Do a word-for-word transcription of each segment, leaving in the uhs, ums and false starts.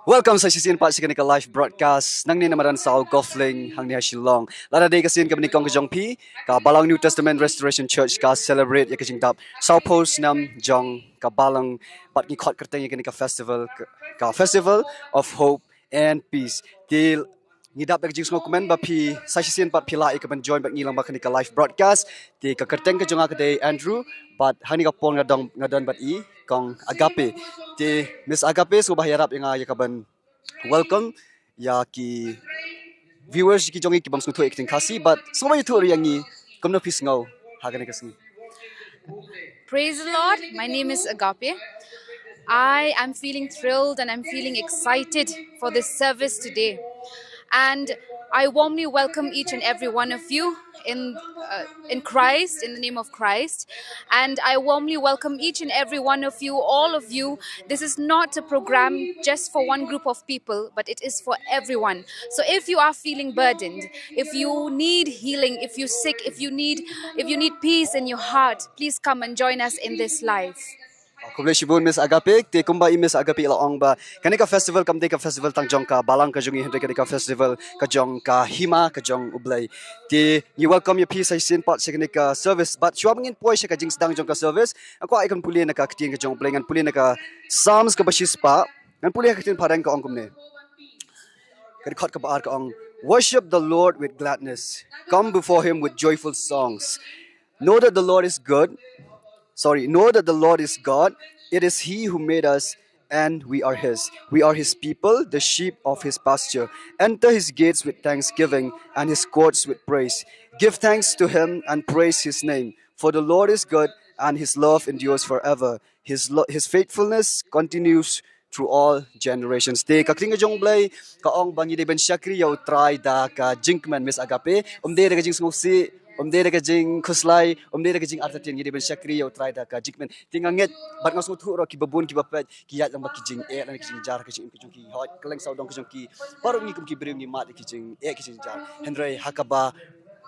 Welcome sa shisien pat sha kane ka live broadcast nangne na madan saw Golf Link hangne ha Shillong. Lada dei ka sien kaba nyngkong ka jong phi, ka Balang New Testament Restoration Church ka celebrate ïa ka jingdap saw phew snem jong ka Balang, bad ngi khot kyrteng ïa kane ka festival ka, ka Festival of Hope and Peace. Te ngi dap da ka jingsngewkmen ba phi sa shisien pat phi lah ïa ka ban join bad ngi lang bad kane ka live broadcast. Te ka kyrteng ka jong nga ka dei Andrew, bad hangne ka por nga don, nga don bad i Kong Agape. Te Miss Agape, sngewbha ïarap ïa nga ïa ka ban welcome ïa ki viewers ki jong ngi ki bym sngewthuh ïa ka ktien Khasi, bad sngewbha ïathuh ruh ïa ngi kumno phi sngew ha kane ka sngi. Praise the Lord. My name is Agape. I am feeling thrilled and I'm feeling excited for this service today. And I warmly welcome each and every one of you in uh, in Christ, in the name of Christ. And I warmly welcome each and every one of you, all of you. This is not a program just for one group of people, but it is for everyone. So if you are feeling burdened, if you need healing, if you're sick, if you need if you need peace in your heart, please come and join us in this life. Khublei shibun Miss Agape. Te kumba i Miss Agape i la ong ba kane ka festival kam dei ka festival tang jong ka Balang ka jong ngi, hynrei kane ka festival ka jong ka Hima ka jong U Blei. Te ngi welcome ïa phi sa shisien pat sha kane ka service, bad shuwa ba ngin poi sha ka jingsdang jong ka service, nga kwah ïa kan pule na ka ktien ka jong U Blei, ngan pule na ka Psalms kaba shispah, ngan pule ha ka ktien phareng, ka ong kumne. Ka dkhot kaba ar ka ong, "Worship the Lord with gladness. Come before him with joyful songs. Know that the Lord is good." Sorry, "Know that the Lord is God. It is he who made us and we are his. We are his people, the sheep of his pasture. Enter his gates with thanksgiving and his courts with praise. Give thanks to him and praise his name. For the Lord is good, and his love endures forever. His, lo- his faithfulness continues through all generations." Te ka ktien ka jong U Blei ka ong ba ngi dei ban shakri ïa U Trai da ka jingkmen, Miss Agape. Um dei da ka jingsngewsih, um dei da ka jingkhuslai, um dei da ka jingartatien, ngi dei ban shakri ïa U Trai da ka jingkmen. Te nga ngeit bad nga sngewthuh ruh kiba bun kiba peit ki ïaid lang bad ki jingeh lane ki jingjar, ki jingim ki jong ki, hooid, kylleng sawdong ki jong ki. Baroh ngi kum ki briew ngi mad ïa ki jingeh ki jingjar. Hynrei ha kaba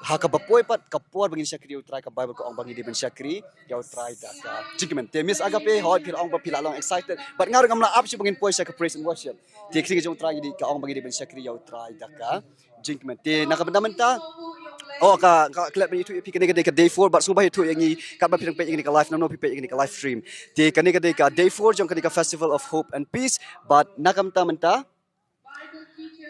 ha kaba poi pat ka por ba ngin shakri ïa U Trai, ka Bible ka ong ba ngi dei ban shakri ïa U Trai da ka jingkmen. Te Miss Agape, hooid, phi la ong ba phi la long excited, bad nga ruh ngam lah ap shuh ba ngin poi sha ka praise and worship. Te ka ktien ka jong U Trai ngi dei, ka ong ba ngi dei ban shakri ïa U Trai da ka jingkmen. Te na ka bynta mynta, oh, ka, ka klet ban ïathuh ïa phi, kane ka dei ka day four, bad sngewbha ïathuh ïa ngi katba phi dang peit ïa kane ka live, namar phi peit ïa kane ka live stream. Te kane ka dei ka day four jong kane ka Festival of Hope and Peace, bad na ka bynta mynta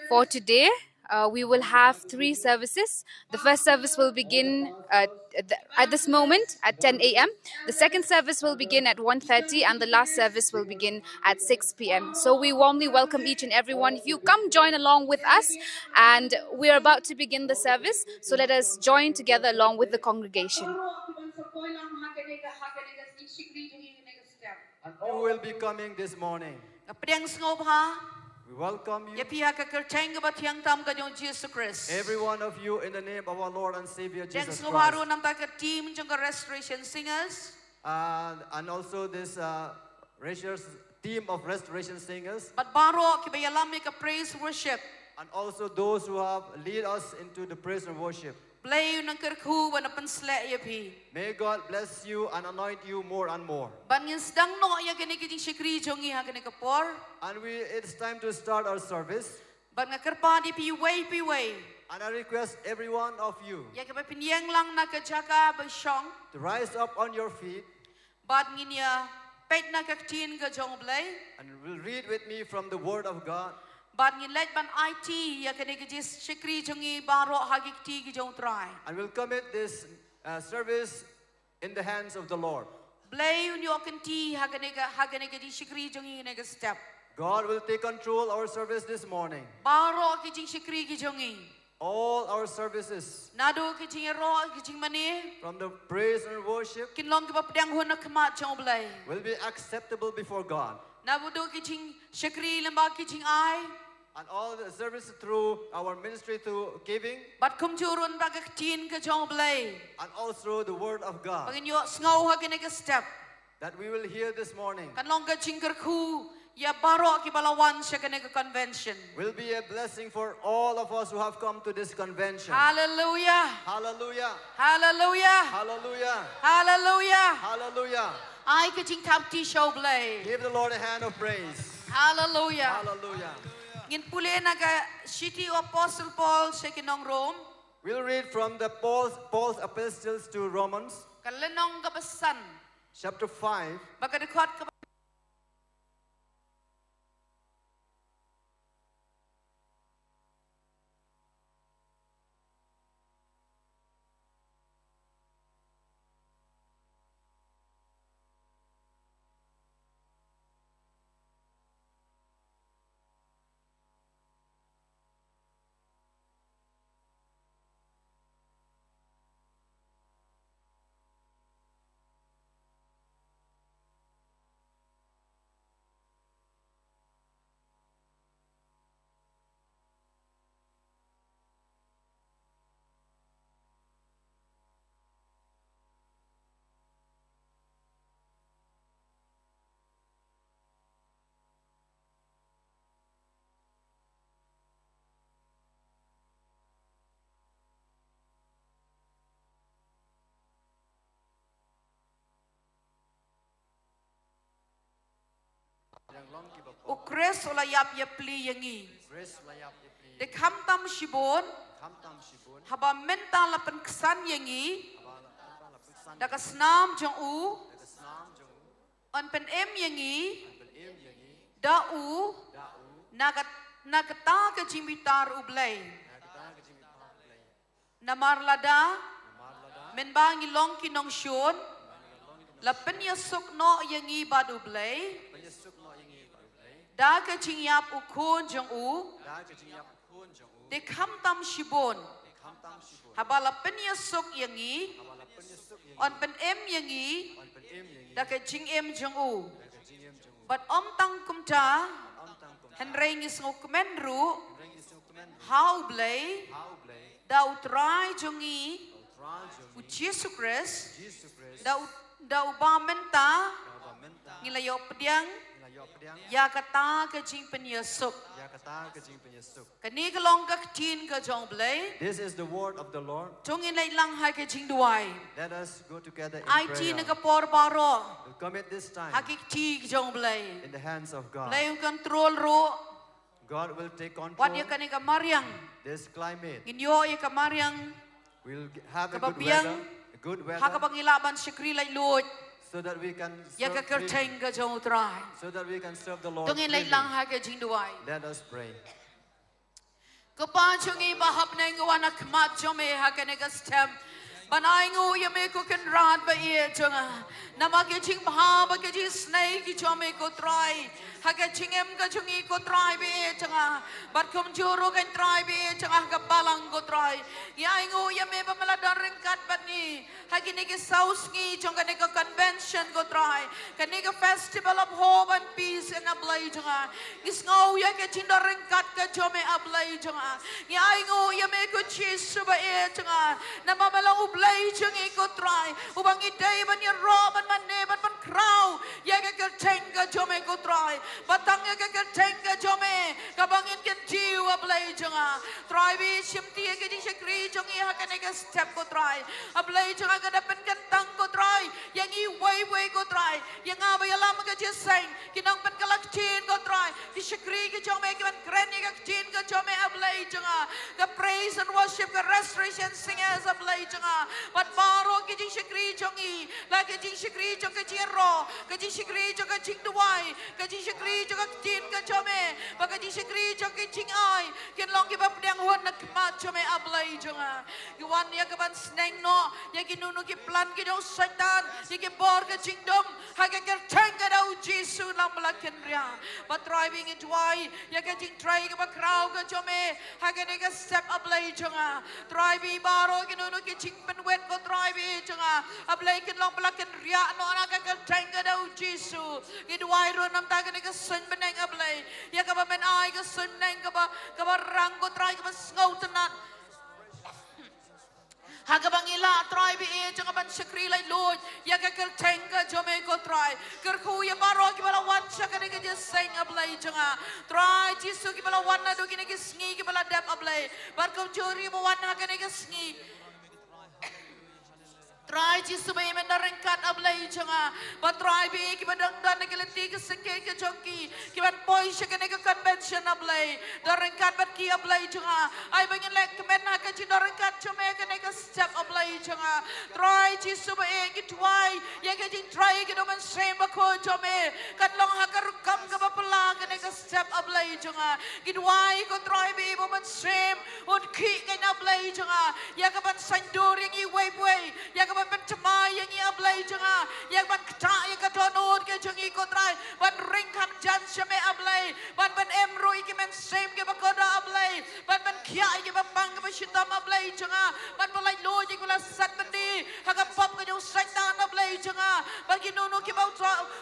For today, uh, we will have three services. The first service will begin uh, at, the, at this moment at ten a m. The second service will begin at one thirty, and the last service will begin at six p m. So we warmly welcome each and every one of you. Come join along with us, and we're about to begin the service. So let us join together along with the congregation. Who will be coming this morning? Nga pdiang sngewbha We welcome you, ïa phi ha ka kyrteng kaba thiang tam ka jong Jisu Khrist. every one of you, in the name of our Lord and Savior Pdiang Jesus sngewbha ruh Christ. namta ka team jong ka Restoration Singers. And, and also this uh, Rangers team of Restoration Singers. Bad baroh kiba ïalam ïa ka praise worship. And also those who have lead us into the praise and worship. Blei un nang kyrkhu bad un nang pynshlur ïa phi. May God bless you and anoint you more and more. Bad ngin sdang noh ïa kane ka jingshakri jong ngi ha kane ka por. And we, it's time to start our service. Bad nga kyrpad ïa phi iwei pa iwei. And I request every one of you Ïa kaba phin ïeng lang na ka jaka ba shong. to rise up on your feet Bad ngin ïa peit na ka ktien ka jong Blei. and will read with me from the Word of God. Bad ngin leit ban aiti ïa kane ka jingshakri jong ngi baroh ha ki kti ki jong U Trai. And will commit this uh, service in the hands of the Lord. Blei un ïoh kynti ha kane ka ha kane ka jingshakri jong ngi kane ka step. God will take control our service this morning. Baroh ki jingshakri ki jong ngi. All our services, Naduh ki jingïaroh ki jingmane. From the praise and worship, Kin long kiba pdiang hun ha khmat jong Blei. Will be acceptable before God. Naduh ki jingshakri lyngba ki jingai. And all the service through our ministry through giving. Bad kumjuh ruh lyngba ka ktien ka jong Blei. And also the word of God. Ba ngin ïoh sngew ha kane ka step. That we will hear this morning. Kan long ka jingkyrkhu ïa baroh kiba la wan sha kane ka convention. Will be a blessing for all of us who have come to this convention. Hallelujah. Hallelujah. Hallelujah. Hallelujah. Hallelujah. Hallelujah. Ai ka jingthap kti sha U Blei. Give the Lord a hand of praise. Hallelujah. Hallelujah. Ngin pule na ka shithi u Apostle Paul sha ki nong Rom. We'll read from the Paul's, Paul's epistles to Romans, ka lynnong kaba san, chapter five. Ba ka dkhot kaba U Khrist u la ïap ïapli ïa ngi. Te khamtam shibun, haba mynta la pynksan ïa ngi da ka snam jong u, yn pynim ïa ngi da u na ka, na kata ka jingbitar U Blei. Namar lada mynba ngi long ki nongshun, la pynïasuk noh ïa ngi bad U Blei da ka jingïap u Khun jong u. Te khamtam shibun, haba la pynïasuk ïa ngi, yn pynim ïa ngi da ka jingim jong u. Bad ym tang kumta, hynrei ngi sngewkmen ruh ha U Blei da U Trai jong ngi U Jisu Khrist, da u, da uba mynta ngi la ïoh pdiang ïa kata ka jingpynïasuk. Kane ka long ka ktien ka jong U Blei. This is the word of the Lord. To ngin leit lang ha ka jingduwai. Let us go together in prayer. Aiti na ka por baroh, we'll commit this time, ha ki kti jong U Blei. In the hands of God. Blei un control ruh. God will take control. Wat ïa kane ka mariang. This climate. Ngin ïoh ïa ka mariang. We'll g-, have a good weather, a good weather. Kaba biang. Ha kaba ngi lah ban shakri laitluid. So that we can serve freely. Ïa ka kyrteng ka jong U Trai. So that we can serve the Lord freely. To ngin leit lang ha ka jingduwai. Let us pray. Ko Pa jong ngi ba ha bneng, ngi wan ha khmat jong me ha kane ka step ban ai nguh ïa me ko Kynrad ba ïeit jong nga. Namar ki jingbha bad ki jingsnei ki jong me ko Trai, ha ka jingim ka jong ngi ko Trai ba ïeit jong nga. Bad kumjuh ruh ko Trai ba ïeit jong nga ha ka balang ko Trai. Ngi ai nguh ïa me ba me la don ryngkat bad ngi ha kine ki saw sngi jong kane ka convention ko Trai, kane ka Festival of Hope and Peace, A Blei jong nga. Ngi sngew ïa ka jingdon ryngkat ka jong me, A Blei jong nga. Ngi ai nguh ïa me ko Jisu ba ïeit jong nga, namar me long U Blei jong ngi ko Trai, uba ngi dei ban ïaroh, ban mane, ban, ban khraw ïa ka kyrteng ka jong me ko Trai. Ba tang ïa ka kyrteng ka jong me kaba ngin kyntiew, A Blei jong nga. Trai, ba shim ïa ka jingshakri jong ngi ha kane ka step ko Trai, A Blei jong nga, ka da pynkyntang ko Trai ïa ngi wei wei ko Trai, ïa nga ba ïalam ka jingïaseng, ki nongpynkylla ktien ko Trai, ki shakri ki jong me, ki ban kren ïa ka ktien ka jong me, A Blei jong nga. Ka praise and worship, ka restoration singers, A Blei jong nga. Bad baroh ki jingshakri jong ngi, la ka jingshakri jong ka jingïaroh, ka jingshakri jong ka jingduwai, ka jingshakri jong ka ktien ka jong me, bad ka jingshakri jong ka jingai, kin long kiba pdiang hun na khmat jong me, A Blei jong nga. Ngi wan ïa ka ban sneng noh ïa kino kino ki plan ki jong u Soitan, ïa ki bor ka jingdum, ha ka kyrteng ka jong u Jisu, nang ba la kynriah. Bad Trai, ba ngi duwai ïa ka jingtrei kaba khraw ka jong me ha kane ka step, A Blei jong nga. Trai, ba baroh kino kino ki jingpynwit ko Trai, ba ïeit jong nga, A Blei, kin long ba la kynriah noh na ka kyrteng ka jong u Jisu. Ngi duwai ruh namar kane ka suiñ bneng, A Blei, ïa kaba men ai ka suiñ bneng kaba, kaba rang ko Trai, kaba sngewtynnat, ha kaba ngi lah Trai, ba ïeit jong nga, ban shakri laitluid ïa ka kyrteng ka jong me ko Trai. Kyrkhu ïa baroh kiba la wan sha kane ka jingïaseng, A Blei jong nga. Trai Jisu, kiba la wan naduh kine ki sngi kiba la dep, A Blei, bad kumjuh ruh ba wan ha kane ka sngi. Trai Jisu ba ïa men da ryngkat A Blei jong nga. Ba Trai ba ïa kiba dang don ha ki lynti ki syngkien ki jong ki, kiban poi sha kane ka convention A Blei, da ryngkat bad ki A Blei jong nga. Ai ba ngin leh kmen ha ka jingdon ryngkat jong me ha kane ka step A Blei jong nga. Trai Jisu ba ïa ngi duwai ïa ka jingtrei ka jong U Mynsiem Bakhuid jong me kan long ha ka rukom kaba phylla ha kane ka step A Blei jong nga. Ngi duwai ko Trai ba ïa U Mynsiem un khih kane A Blei jong nga ïa kaban saiñdur ïa ngi uwei pa uwei, ïa kaban pynthymmai ïa ngi A Blei jong nga, ïa kaban ktah ïa ka dohnud ka jong ngi ko Trai ban ring kham jan sha me A Blei, ban pynim ruh ïa ki mynsiem kiba kordor A Blei, ban pynkhiah ïa kiba pang kiba shitom A Blei jong nga, ban pyllait luid ïa kiba la set byndi ha ka pop ka jong u Soitan A Blei jong nga, ba kino kino kiba u,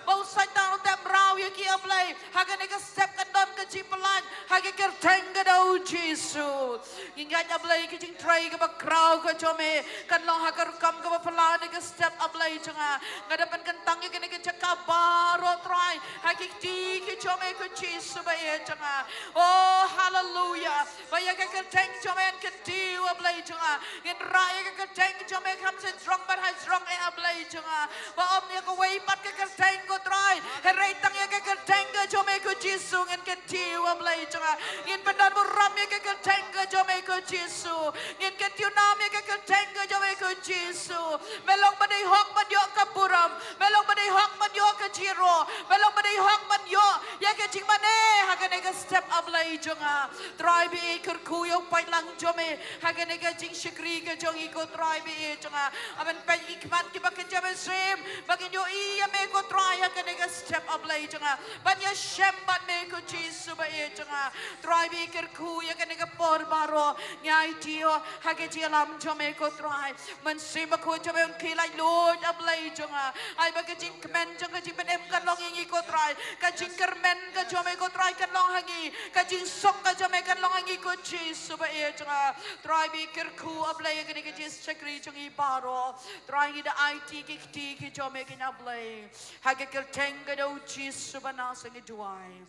ba u Soitan u tep mraw ïa ki A Blei, ha kane ka step kan don ka jingpyllait ha ka kyrteng ka jong U Jisu. Ngi ngeit A Blei ka jingtrei kaba khraw ka jong me kan long ha ka rukom kaba phylla ha kane ka step A Blei jong nga. Nga da pynkyntang ïa kane ka jaka baroh Trai ha ki kti ki jong me ko Jisu ba ïeit jong nga. Oh haleluya. Ba ïa ka kyrteng jong me yn kyntiew A Blei jong nga. Ngin rah ïa ka kyrteng jong me kham sha jrong bad ha jrong eh A Blei jong nga. Ba ym ïa kawei pat ka kyrteng ko Trai, hynrei tang ïa ka kyrteng ka jong me ko Jisu ngin kyntiew A Blei jong nga. Ngin pyndonburom ïa ka kyrteng ka jong me ko Jisu. Ngin kyntiew nam ïa ka kyrteng ka jong me ko Jisu. Me long ba dei hok ban ïoh ka burom, me long ba dei hok ban ïoh ka jingïaroh, me long ba dei hok ban ïoh ïa ka jingmane ha kane ka step A Blei jong nga. Trai ba ïa kyrkhu ïa u paidlang jong me ha kane ka jingshakri ka jong ngi ko Trai ba ïeit jong nga. Amen. Peit ki khmat kiba kynja mynsiem ba kin ïohi ïa me ko Trai ha kane ka step A Blei jong nga, ban ïashem bad me ko Jisu ba ïeit jong nga. Trai ba ïa kyrkhu ïa kane ka por baroh ngi aiti ïa ha ka jingïalam jong me ko Trai. Mynsiem Bakhuid jong me un khie laitluid A Blei jong nga. Ai ba ka jingkmen jong ka jingpynim kan long ïa ngi ko Trai. Ka jingkyrmen ka jong me ko Trai kan long ha ngi. Ka jingsuk ka jong me kan long ha ngi ko Jisu ba ïeit jong nga. Trai ba ïa kyrkhu A Blei ïa kane ka jingshakri jong ngi baroh. Trai ngi da aiti ki kti ki jong me kynja Blei ha ka kyrteng ka jong U Jisu ba na sa ngi duwai.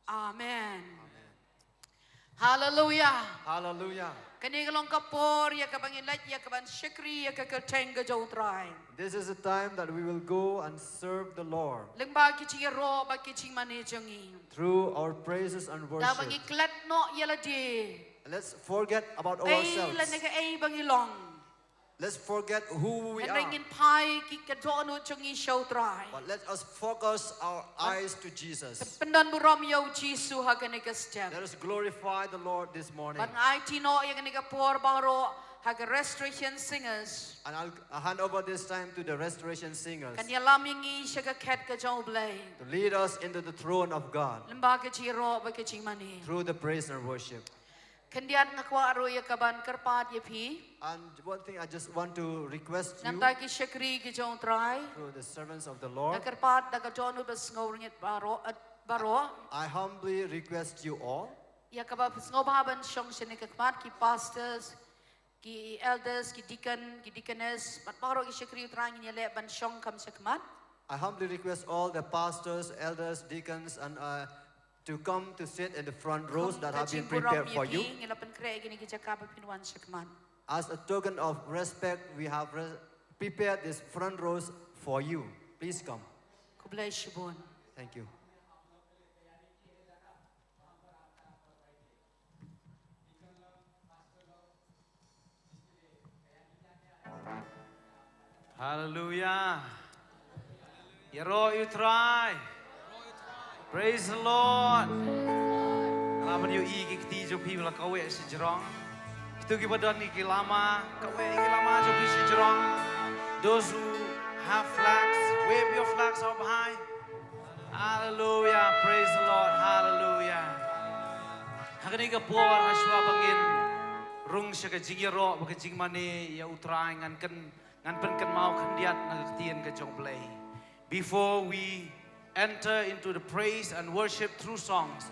Amen. Haleluya. Hallelujah. Kane ka long ka por ïa kaba ngin leit ïa kaban shakri ïa ka kyrteng ka jong U Trai. This is a time that we will go and serve the Lord Lyngba ki jingïaroh bad ki jingmane jong ngi. Through our praises and worship. Da ba ngi klet noh ïa lade. Let's forget about ourselves. Ei lane kaei ba ngi long. Let's forget who we are. Hynrei ngin phai ki ka dohnud jong ngi sha U Trai. But let us focus our eyes to Jesus. Pyndonburom ïa U Jisu ha kane ka step. Let us glorify the Lord this morning. Bad nga aiti noh ïa kane ka por baroh ha ka Restoration Singers. And I'll, I'll hand over this time to the Restoration Singers. Kan ïalam ïa ngi sha ka khet ka jong U Blei. To lead us into the throne of God. Lyngba ka jingïaroh bad ka jingmane. Through the praise and worship. Khyndiat nga kwah ruh ïa kaban kyrpad ïa phi. And one thing I just want to request you. Namar ki shakri ki jong U Trai. Through the servants of the Lord. Nga kyrpad da ka dohnud basngewbha ïa ngi baroh, eh, baroh. I humbly request you all. Ïa kaba sngewbha ban shong shane ka khmat ki pastors, ki elders, ki deacon, ki deaconess, bad baroh ki shakri U Trai ngin ïaleh ban shong kham sha khmat. I humbly request all the pastors, elders, deacons, and, uh, to come to sit in the front rows that have been prepared for you. Kham ka jingburom ïa phi, ngi la pynkhreh ïa kine ki jaka ba phin wan sha khmat. As a token of respect, we have re-, prepared these front rows for you. Please come. Khublei shibun. Thank you. Hallelujah. Ïaroh ïa U Trai. Praise the Lord. Nga la ban ïohi ki kti jong phi ba la kaweh sha jrong. Kito kiba don ïa ki lama, kaweh ïa ki lama jong phi sha jrong. Those who have flags, wave your flags up high. Hallelujah. Praise the Lord. Hallelujah. Ha kane ka por, ha shuwa ba ngin rung sha ka jingïaroh bad ka jingmane ïa U Trai, ngan kyn-, ngan pynkynmaw khyndiat na ka ktien ka jong U Blei. Before we enter into the praise and worship through songs,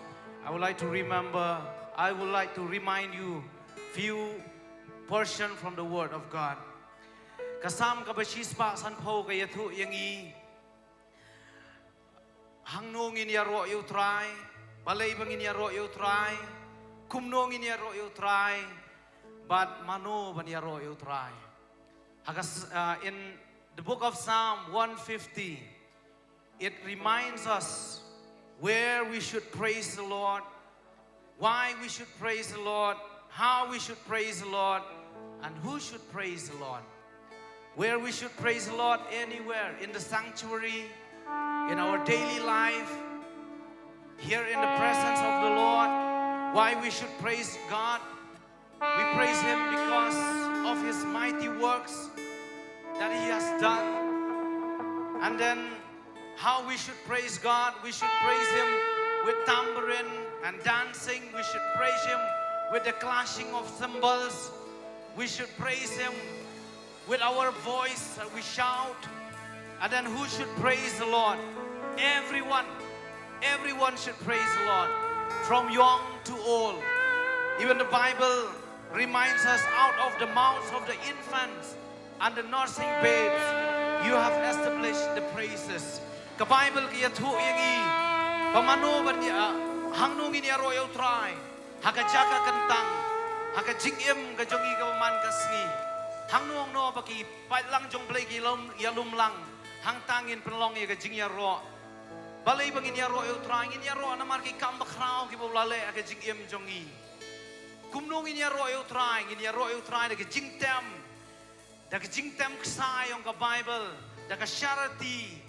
I would like to remember, I would like to remind you few portion from the Word of God. Ka Salm kaba shispah sanphew ka ïathuh ïa ngi, hangno ngin ïaroh ïa U Trai, balei ba ngin ïaroh ïa U Trai, kumno ngin ïaroh ïa U Trai, bad mano ban ïaroh ïa U Trai. Hakas-, uh, in the book of Psalm one fifty, it reminds us where we should praise the Lord, why we should praise the Lord, how we should praise the Lord, and who should praise the Lord. Where we should praise the Lord, anywhere, in the sanctuary, in our daily life, here in the presence of the Lord, why we should praise God. We praise Him because of His mighty works that He has done. And then, how we should praise God, we should praise Him with tambourine and dancing. We should praise Him with the clashing of cymbals. We should praise Him with our voice, uh, we shout. And then who should praise the Lord? Everyone. Everyone should praise the Lord, from young to old. Even the Bible reminds us, "Out of the mouths of the infants and the nursing babes, you have established the praises." Ka Bible ka ïathuh ïa ngi ba mano ban ïa, hangno ngin ïaroh ïa U Trai. Ha ka jaka kyntang, ha ka jingim ka jong ngi kaba man ka sngi. Hangno hangno ba ki paidlang jong U Blei ki lum, ïalum lang, hangta ngin pynlong ïa ka jingïaroh. Balei ba ngin ïaroh ïa U Trai? Ngin ïaroh namar ki kam bakhraw kiba U la leh ha ka jingim jong ngi. Kumno ngin ïaroh ïa U Trai? Ngin ïaroh ïa U Trai da ka jingtem, da ka jingtem ksai jong ka Bible, da ka charity,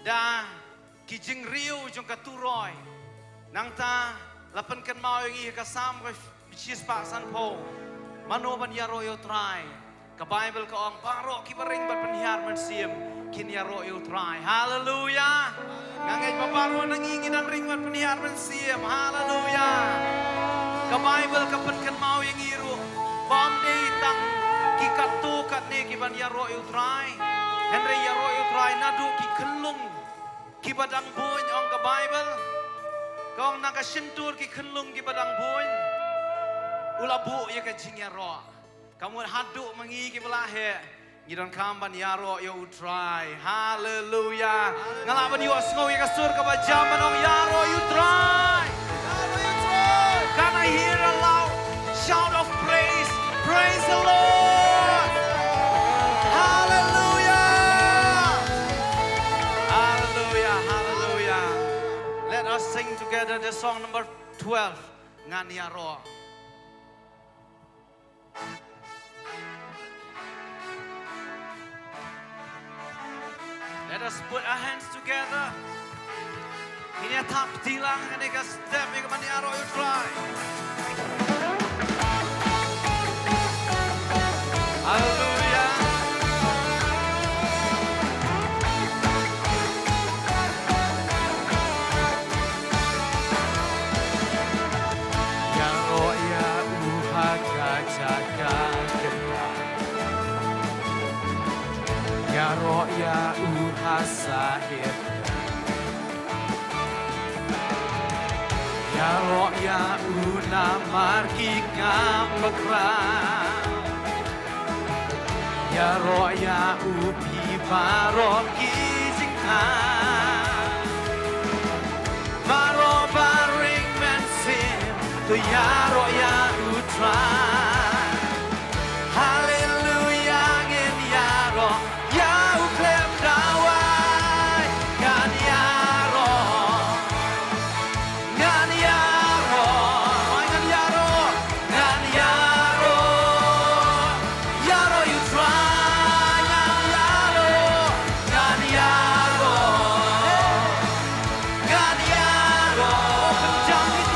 da ki jingriew jong ka turoi. Nangta la pynkynmaw ïa ngi ha ka Salm ka shispah sanphew, mano ban ïaroh ïa U Trai. Ka Bible ka ong, baroh kiba ring bad pynhiar mynsiem kin ïaroh ïa U Trai. Haleluia. Nga ngeit ba baroh na ngi ngi dang ring bad pynhiar mynsiem. Haleluia. Ka Bible ka pynkynmaw ïa ngi ruh ba ym dei tang ki katto katne kiban ïaroh ïa U Trai, hynrei ïaroh ïa U Trai naduh ki khyllung kiba dang buiñ, ong ka Bible. Ka ong na ka shyntur ki khyllung kiba dang buiñ, U la buh ïa ka jingïaroh. Ka mut haduh ma ngi kiba la heh, ngi donkam ban ïaroh ïa U Trai. Haleluia. Nga lah ban ïohsngew ïa ka sur kaba jam ban ong, "Ïaroh ïa U Trai." Can I hear a loud shout of praise? Praise the Lord. Hallelujah. Hallelujah. Hallelujah. Let us sing together the song number twelve, Ngan Ïaroh. Let us put our hands together. Ngin ïa thap kti lang ha kane ka step ïa ka ban ïaroh ïa U Trai. Hallelujah. Ïaroh ïa u ha ka jaka kynrad. Ïaroh ïa u ha sahit. Ïaroh ïa u namar ki kam bakhraw. Ïaroh ïa u phi baroh ki jingthan. Baroh ba ring mynsiem, to ïaroh ïa U Trai. Haleluia, ngin ïaroh ïa u khlem dawai. Ngan ïaroh. Ngan ïaroh, ngan ïaroh, ngan ïaroh, ïaroh ïa U Trai, ngan ïaroh, ngan ïaroh, ngan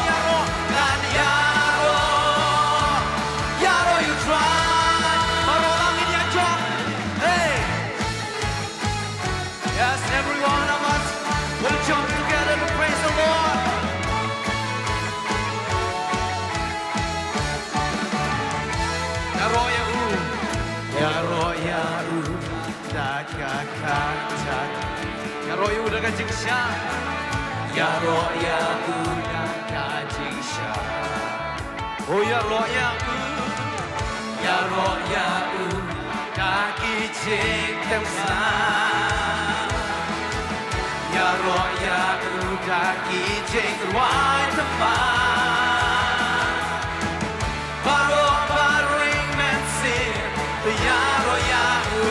ïaroh, ngan ïaroh, ïaroh ïa U Trai. Baroh lang ngin ïa jump. Hey. Yes, every one of us will jump together to praise the Lord. Ïaroh ïa u. Ïaroh ïa u da ka kyrteng. Ïaroh ïa u da ka jingshai. Ïaroh ïa u da ka jingshai. Oh, ïaroh ïa u, ïaroh ïa u da ki jingkyrmen. Ïaroh ïa u da ki jingrwai thymmai. Baroh ba ring mynsiem, to ïaroh ïa u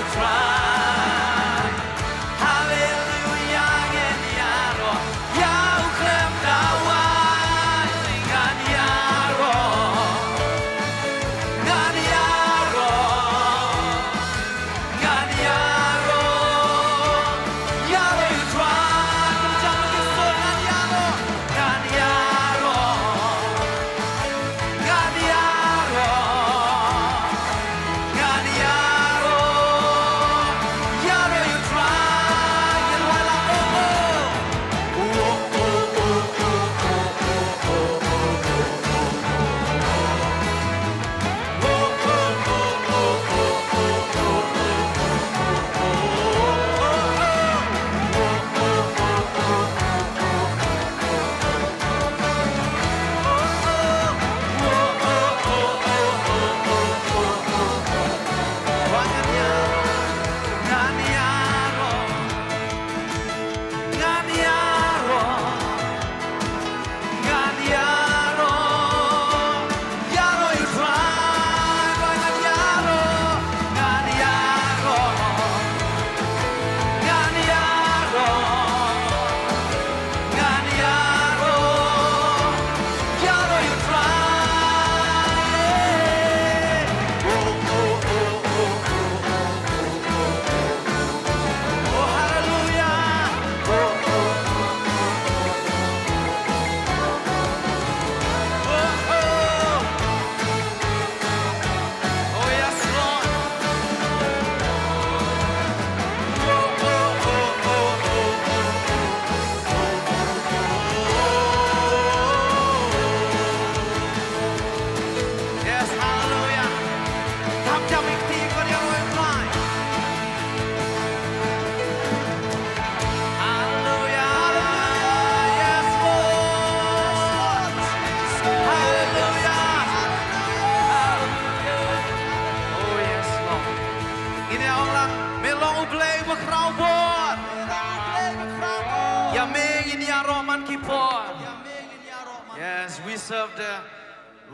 We serve the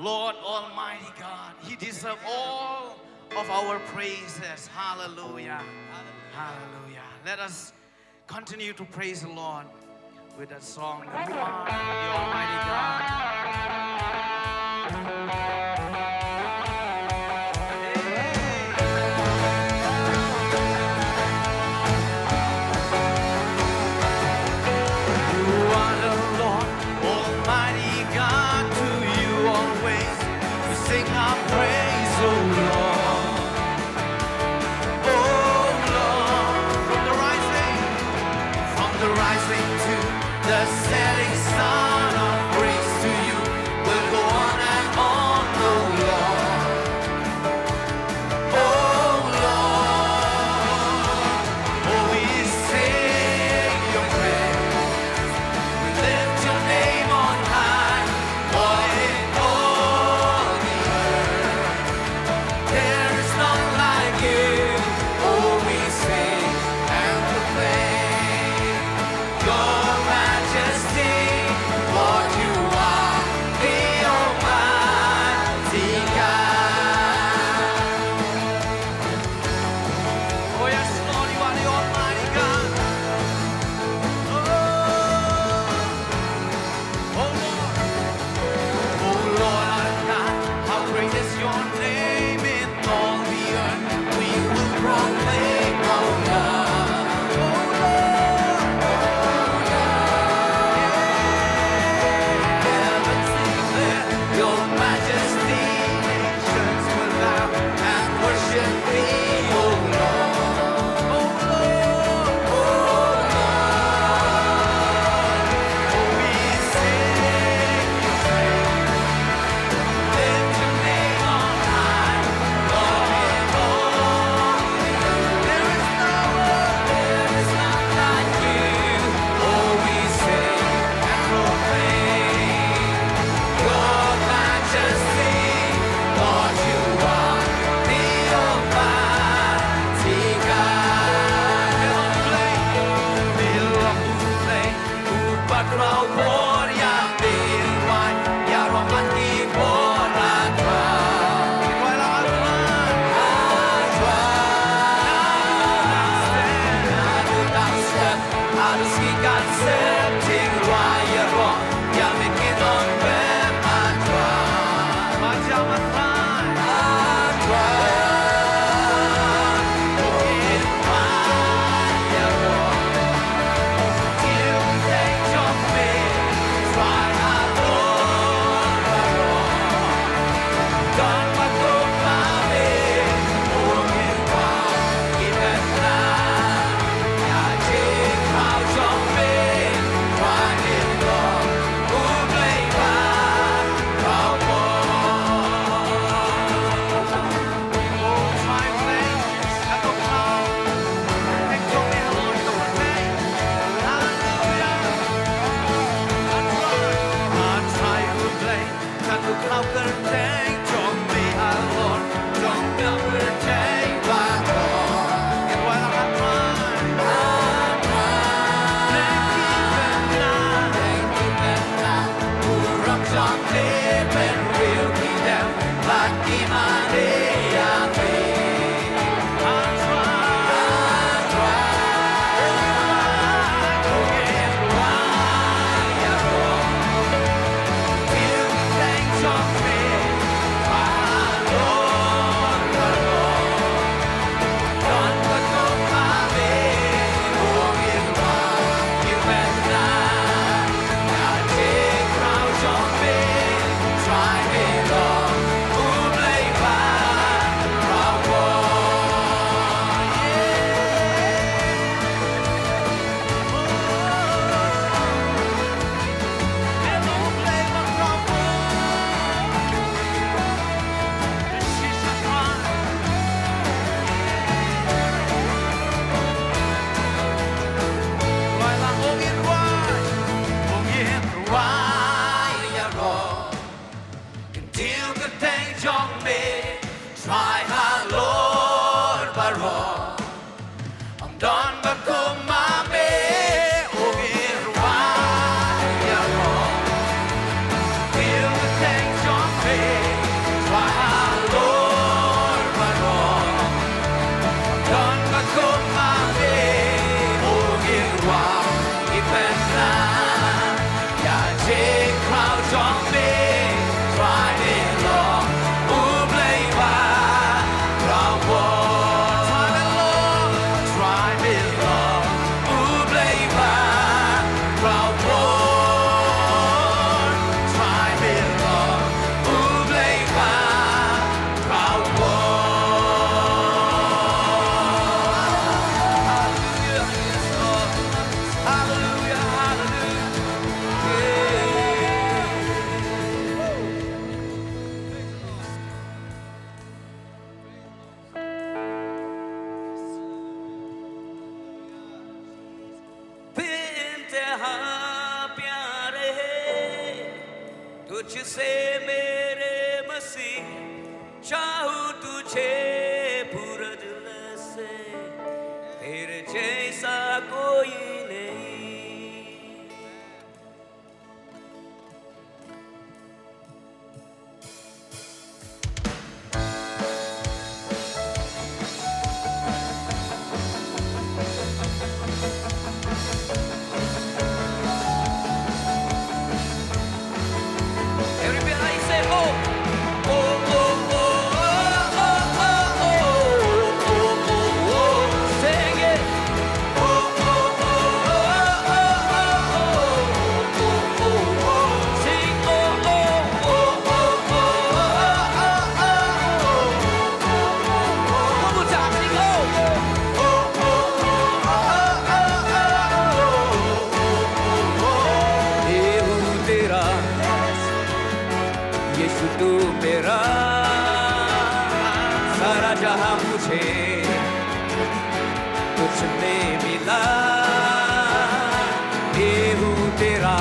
Lord Almighty God. He deserves all of our praises. Hallelujah. Hallelujah. Let us continue to praise the Lord with that song. You are the Almighty God. You are the Lord, Almighty God, to you always we sing our praise, oh Lord. Oh Lord, from the rising, from the rising to the setting sun, our praise to you will go on and on, oh Lord. Oh Lord, oh, we sing your praise. We lift your name on high, for in all the earth there is none like you. Oh, we sing and proclaim your majesty, Lord, you are the Almighty God. Oh, yes, Lord, you are the Almighty God. Oh, oh, Lord. Oh, Lord, our God, how great is your name in all the earth. We will proclaim, oh, Lord. Oh, Lord. Heavens declare your majesty, nations will bow and worship thee, O Lord. O Lord, O Lord, we sing your praise. Lift your name on high, Lord, in all the earth. There is no one, there is none like you. Oh, we sing and proclaim your majesty, Lord, you are the Almighty God. Fill up the place, fill up the place. U patroh bor ïa me wai, ïaroh bad ki bor Trai. Trai. Haduh ki kan sep ting ruh ïaroh ïa me ki nongpep, ah Trai. Ah Trai. हाँ प्यार है तुझसे मेरे मसीह, चाहूं तुझे पूरा दिल से, तेरे जैसा कोई नहीं। Everybody say, oh. Oh, oh, oh, oh, oh, oh, oh, oh, oh, oh. Sing it. Oh, oh, oh, oh, oh, oh, oh, oh, oh, oh. Sing, oh, oh, oh, oh, oh, oh, oh, oh, oh, oh. One more time, sing, oh. ये हूँ तेरा, यीशु तू मेरा, सारा जहां मुझे तुझ में मिला। ये हूँ तेरा,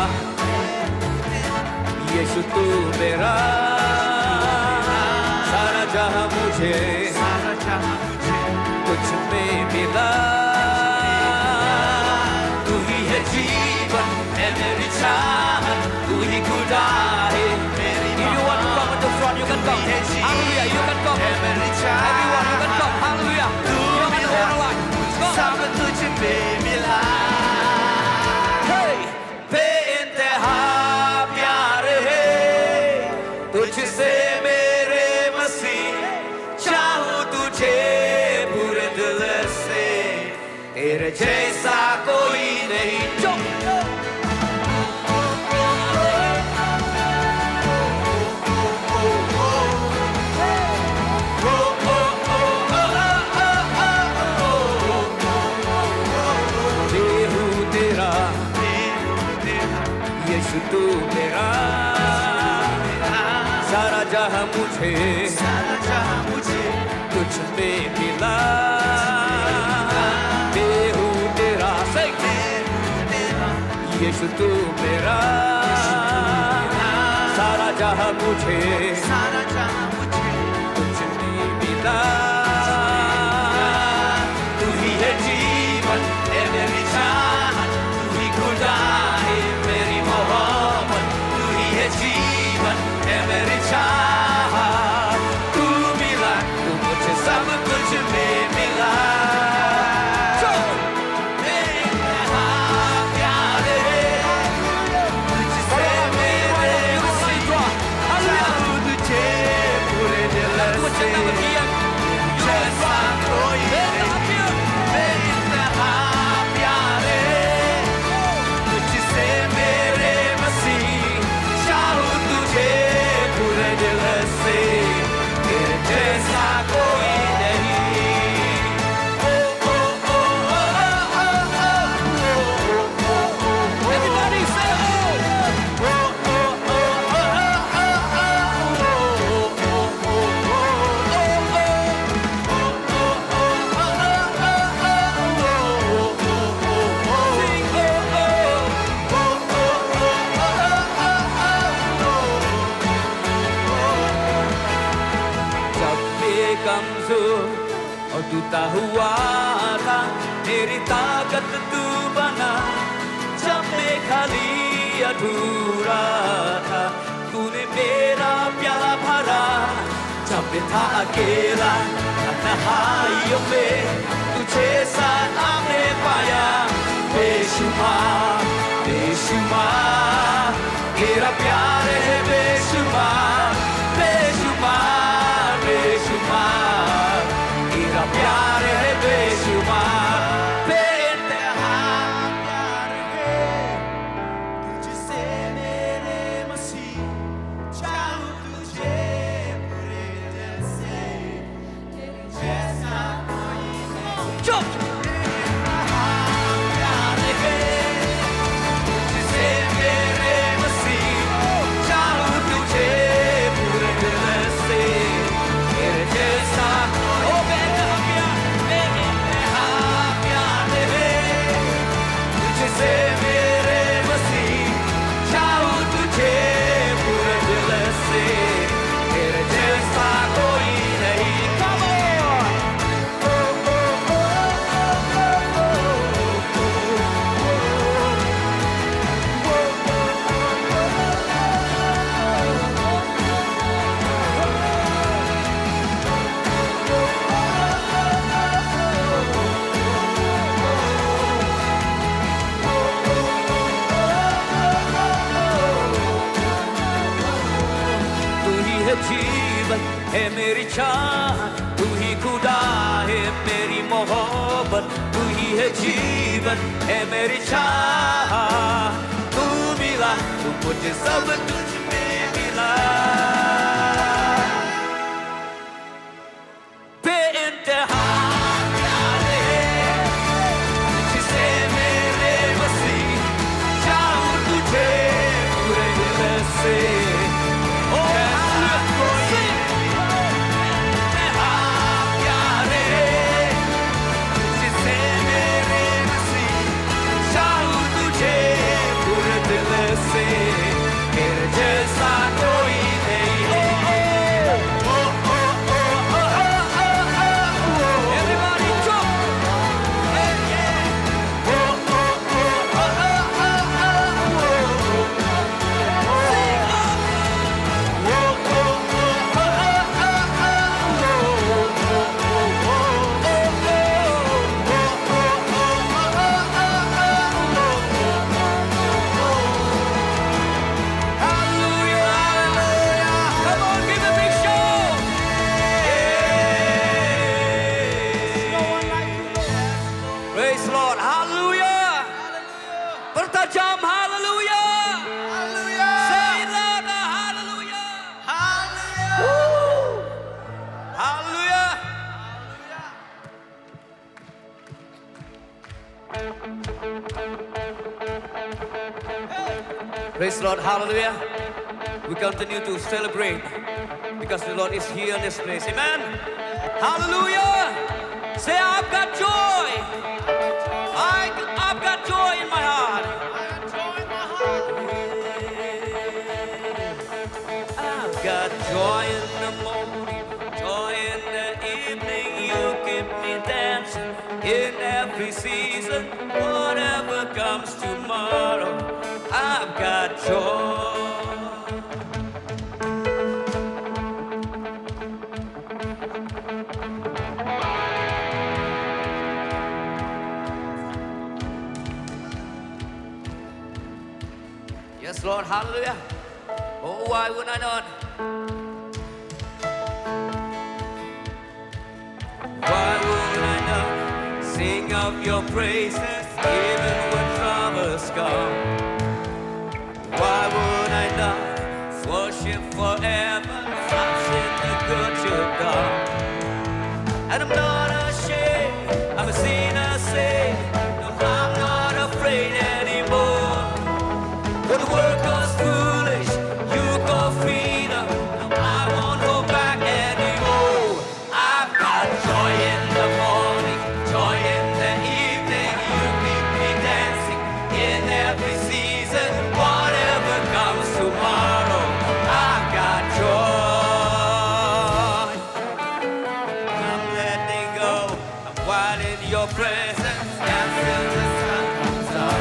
यीशु तू मेरा, सारा जहां मुझे तुझ में मिला। तू ही है जीवन, है मेरी चाहत, तू ही खुदा है मेरी। If you want to come at the front, you can come. Hallelujah, you can come. Everyone, you can come. Hallelujah. Come on, come on. सब तुझ में मिला। Hey! बेइंतहा प्यार है तुझसे मेरे मसीह, चाहूं तुझे पूरे दिल से, तेरे जैसा कोई नहीं। ये हूँ तेरा, यीशु तू मेरा, सारा जहां मुझे तुझ में मिला। मैं हूँ तेरा, सही। यीशु तू मेरा, सारा जहां मुझे तुझ में मिला। तू ही है जीवन, है मेरी चाहत, तू ही खुदा है मेरी मोहब्बत। तू ही है जीवन, है मेरी चाहत। तू मिला, तू मुझे सब कुछ में मिला। बेइंतहा प्यार है तुझसे मेरे मसीह, चाहूं तुझे पूरे दिल से, जैसा कोई नहीं। बेइंतहा प्यार है तुझसे मेरे मसीह, चाहूं तुझे पूरे दिल से, तेरे जैसा कोई नहीं। Everybody say, oh! जब मैं कमजोर और टूटा हुआ था, मेरी ताकत तू बना। जब मैं खाली अधूरा था, तूने मेरा प्याला भरा। जब मैं था अकेला, तन्हाइयों में, तुझे साथ आपने पाया। बेशुमार, बेशुमार, तेरा प्यार है बेशुमार। बेशुमार, बेशुमार, तेरा प्यार है बेशुमार। बेइंतहा प्यार है तुझसे मेरे मसीह, चाहूं तुझे पूरे दिल से, तेरे जैसा कोई नहीं। चुप! प्यार है तुझसे मेरे मसीह, जीवन है मेरी चाहत, तू ही खुदा है मेरी मोहब्बत, तू ही है जीवन है मेरी चाहत। तू मिला, तू मुझे, सब तुझ में मिला। बेइंतहा प्यार है तुझसे मेरे मसीह, चाहूं तुझे पूरे दिल से। ओ हालेलुया। बेइंतहा प्यार है तुझसे मेरे मसीह, चाहूं तुझे पूरे दिल से, तेरे जैसा कोई नहीं है। ओ, ओ, ओ, ओ, ओ, ओ, ओ, ओ। Everybody jump. Yeah, yeah. Hallelujah, hallelujah. Come on, give a big shout. Yeah. No one like you, Lord. Praise the Lord. Hallelujah. Pertajam hallelujah. Hallelujah. Say it louder, hallelujah. Hallelujah. Woo. Hallelujah. Praise the Lord. Hallelujah. We continue to celebrate because the Lord is here in this place. Amen. Hallelujah. Say, "I've got joy. I, I've got joy in my heart." I've got joy in the morning, joy in the evening. You keep me dancing in every season. Whatever comes tomorrow, I've got joy. Yes, Lord. Hallelujah. Oh, why would I not? Why would I not sing of your praises even when troubles come? Why would I not worship forever? I've seen the good you've done. And I'm not ashamed, I'm a sinner saved. No, I'm not afraid anymore. When the world calls foolish, you call freedom. No, I won't hold back anymore. I've got joy in the morning, joy in the evening. You keep me dancing in every season. Whatever comes tomorrow, I've got joy. I'm letting go. I'm wild in your presence. Dance till the sun comes up.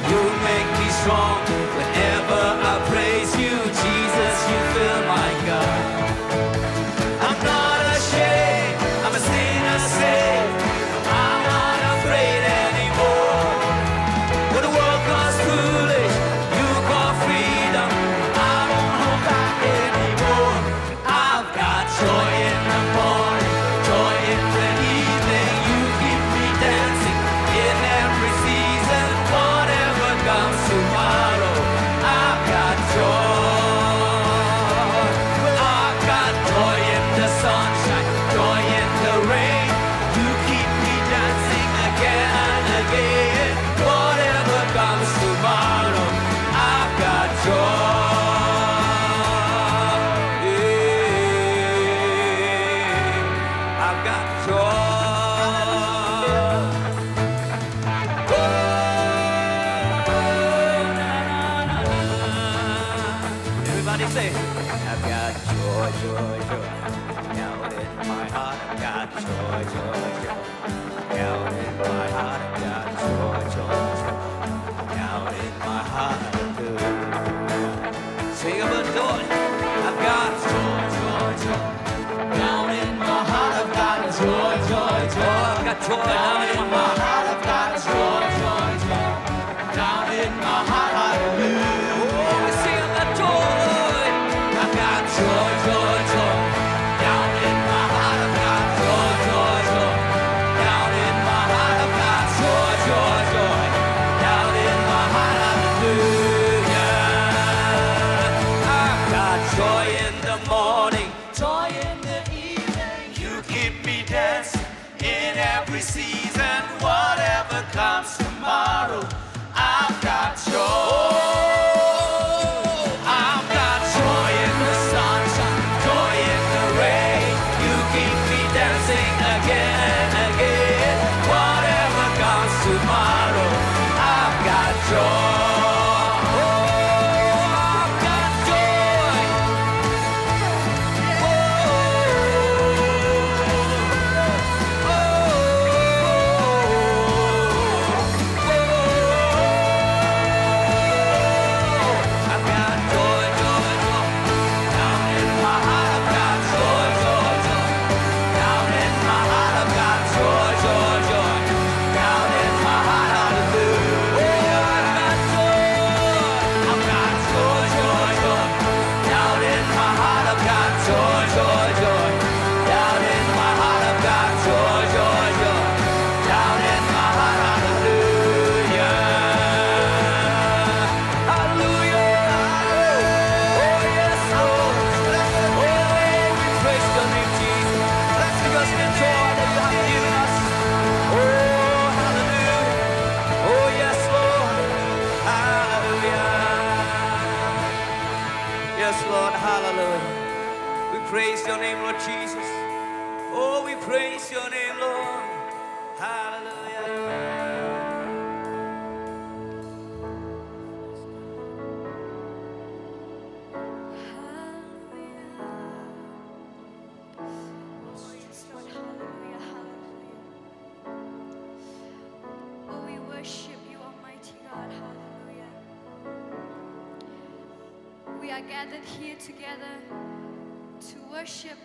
You make me strong whenever I praise you, Jesus. You fill my cup. I'm not ashamed, I'm a sinner saved. I'm not afraid anymore. When the world calls foolish, you call freedom. I won't hold back anymore. I've got joy in the morning, joy in the evening. You keep me dancing in every season. Whatever comes tomorrow, I've got joy. I've got joy in the sunshine, joy in the rain. You keep me dancing again and again. Whatever comes tomorrow, I've got joy. Yeah, I've got joy. Everybody say, "I've got joy, joy, joy. Down in my heart, I've got joy, joy, joy. Down in my heart, I've got joy, joy, joy. Down in my heart, hallelujah." Sing about joy. I've got joy, joy, joy. Down in my heart, I've got joy, joy, joy. Oh, I've got joy down in my heart. I've got joy, joy, joy. Down in my heart, hallelujah. Oh, we sing, I've got joy. I've got Joy, joy, joy. Down in my heart I've got joy, joy, joy. Down in my heart I've got joy, joy, joy. Down in my heart, hallelujah. I've got joy in the morning, joy in the evening. You keep me dancing in every season, whatever comes tomorrow. I've got joy. I've got joy in the sunshine, joy in the rain. You keep me dancing again and again. Whatever comes tomorrow, I've got joy. Oh, I've got joy. Down in my heart I've got joy, joy, joy. Down in my heart I've got joy, joy, joy. Down in my heart, hallelujah. Hallelujah. Oh, yes, Lord. Oh, we praise your name, Jesus. That's because of the joy that you have given us. Oh, hallelujah. Oh, yes, Lord. Hallelujah. Yes, Lord. Hallelujah. We praise your name, Lord Jesus. Oh, we praise your name, Lord. Hallelujah. Hallelujah. Oh, yes, Lord. Hallelujah. Hallelujah. Oh, we worship you, Almighty God. Hallelujah. We are gathered here together to worship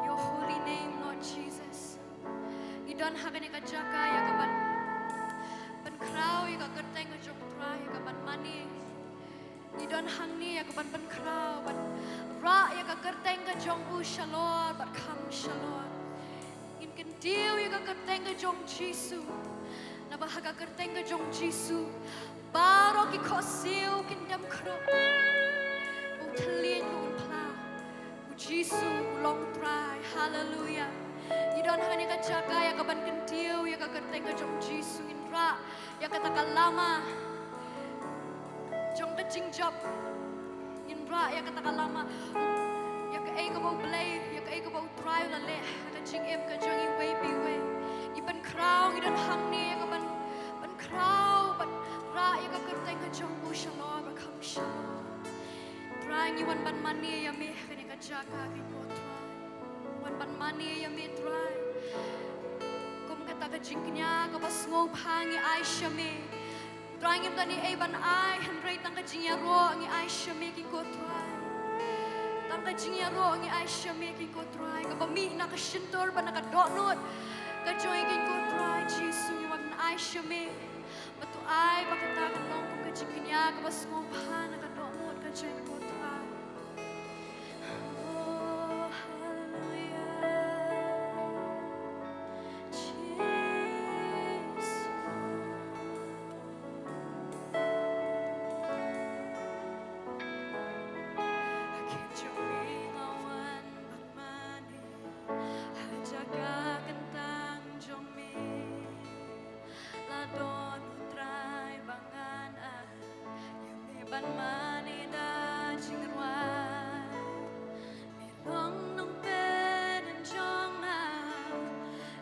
your holy name, Lord Jesus. Ngi don ha kane ka jaka ïa ka ban pynkhraw ïa ka kyrteng ka jong U Trai, ïa ka ban mane. Ngi don hangne ïa ka ban pynkhraw, ban rah ïa ka kyrteng ka jong u shalor bad kham shalor. Ngin kyntiew ïa ka kyrteng ka jong Jisu. Naba ha ka kyrteng ka jong Jisu, baroh ki khohsiew kin dem khrup. U thylliej ruh un phla. U Jisu u long Trai. Haleluya. Ngi don ha kane ka jaka ïa ka ban kyntiew ïa ka kyrteng ka jong Jisu, ngin rah ïa kata ka lama jong ka jingjop. Ngin rah ïa kata ka lama, ïa kaei kaba U Blei, ïa kaei kaba U Trai u la leh ha ka jingim ka jong iwei pa iwei. Ngi pynkhraw, ngi don hangne ïa ka ban pynkhraw bad rah ïa ka kyrteng ka jong u shalor bad kham shalor. Trai, ngi wan ban mane ïa me ha kane ka jaka, ko Trai. Wan ban mane ïa me, Trai. Kum kata ka jingkñia kaba sngewbha ngi ai sha me. Trai, ngim don ei ei ban ai, hynrei tang ka jingïaroh ngi ai sha me, ko Trai. Tang ka jingïaroh ngi ai sha me, ko Trai. Kaba mih na ka shyntur bad na ka dohnud ka jong ngi, ko Trai Jisu, ngi wan ai sha me. Ba to ai ba kata kan long kum ka jingkñia kaba sngewbha na ka dohnud ka jong ngi, ko Trai. Oh, haleluya. Jisu. Ha khyndiat jong me nga wan ban mane, ha jaka kyntang jong me. La don U Trai ba ngan ai ïa me ban mane da jingrwai. Me long nongpynïaid jong nga,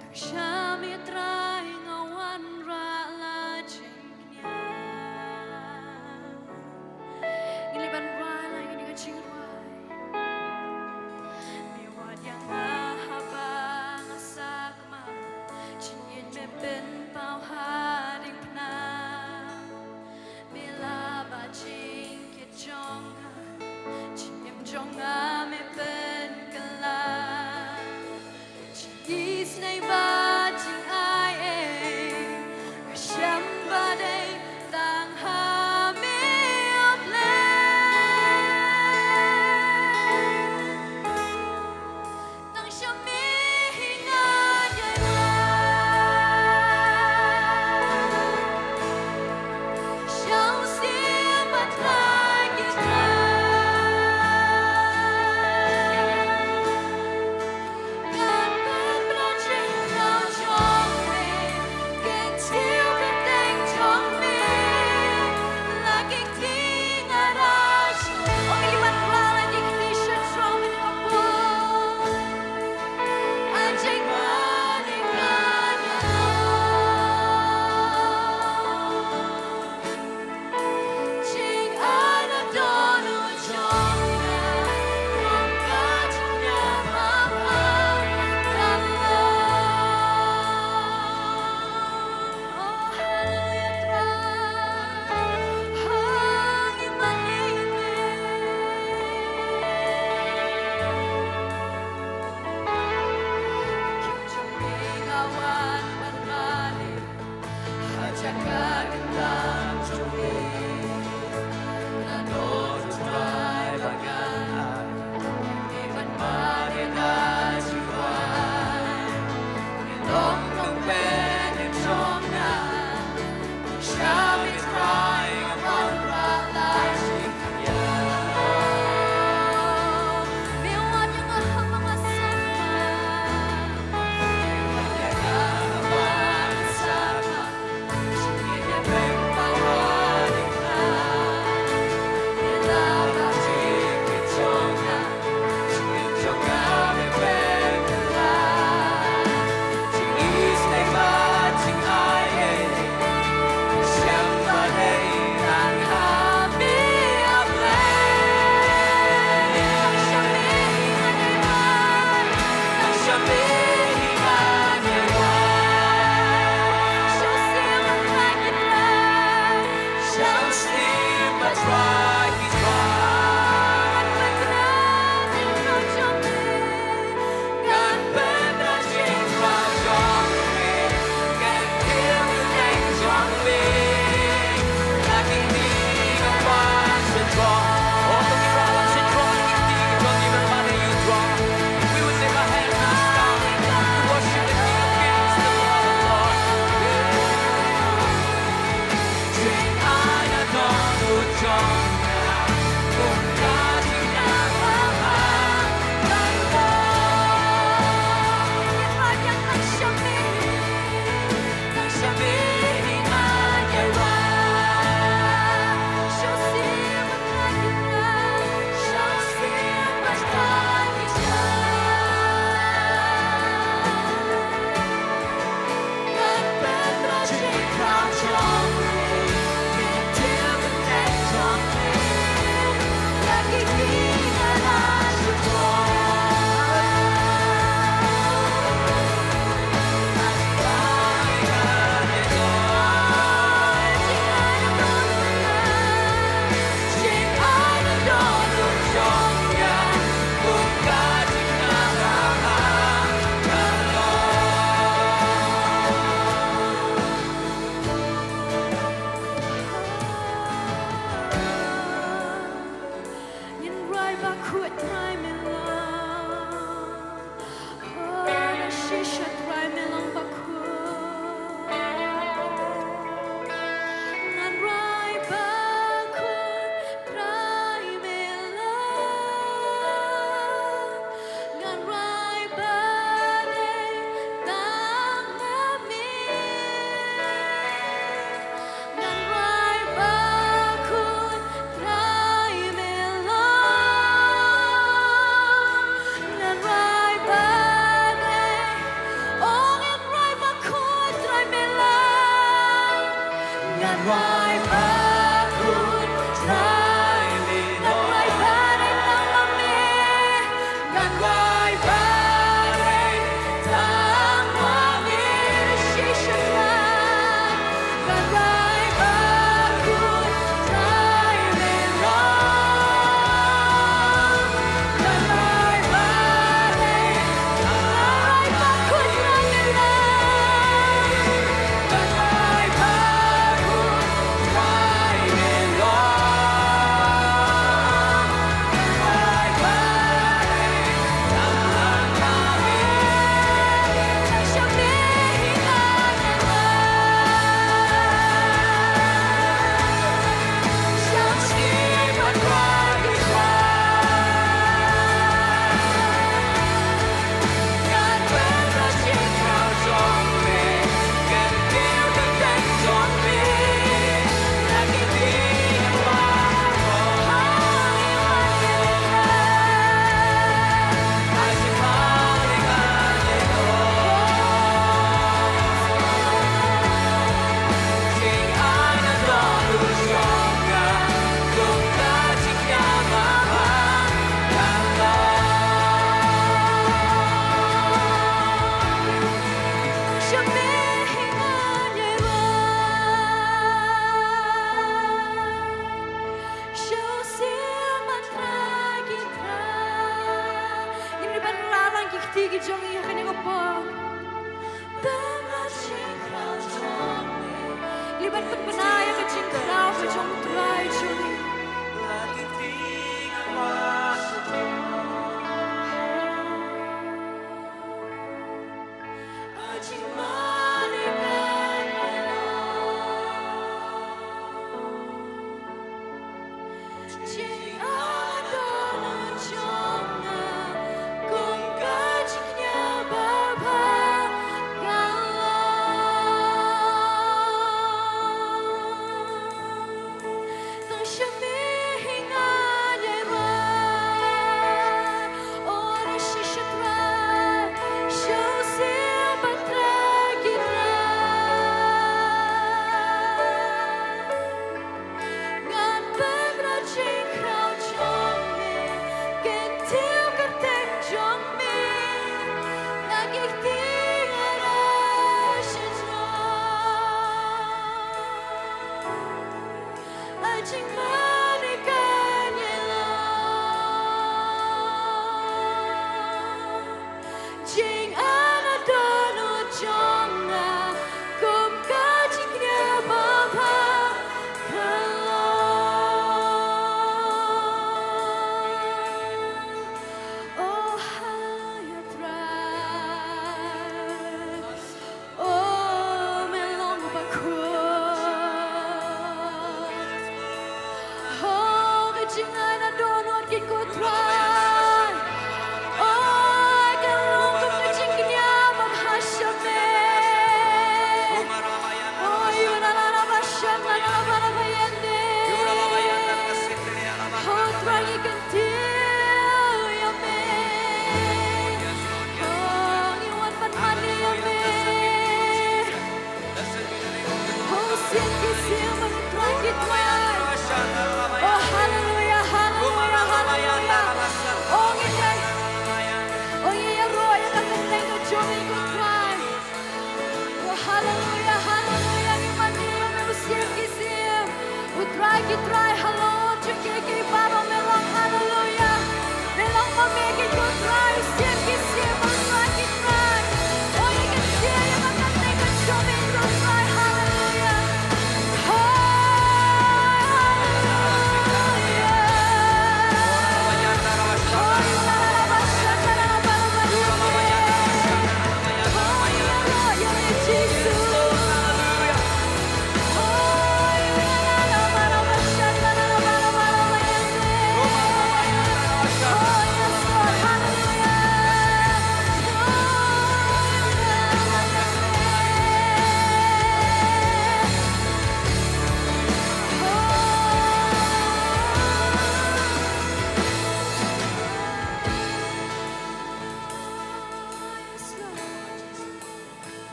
tang sha me Trai nga wanrah la jingkñia. Ngi leh ban rwai la ïa kane ka jingrwai. Me wad ïa nga haba nga sah Jingïeit me pynpaw ha diengphna, me lah ba jing jong ngi ha kane ka por. Ba nga jingkhang jong ngi. Ngi ban pynbna ïa ka jingkhraw ka jong U Trai jong ngi.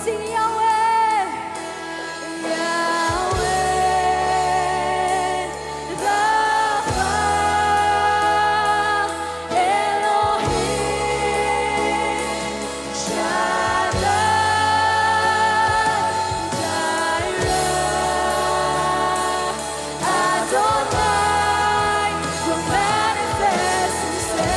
Sing Yahweh, Yahweh, Rapha, Elohim, Shaddai, Jireh, Adonai, will manifest himself.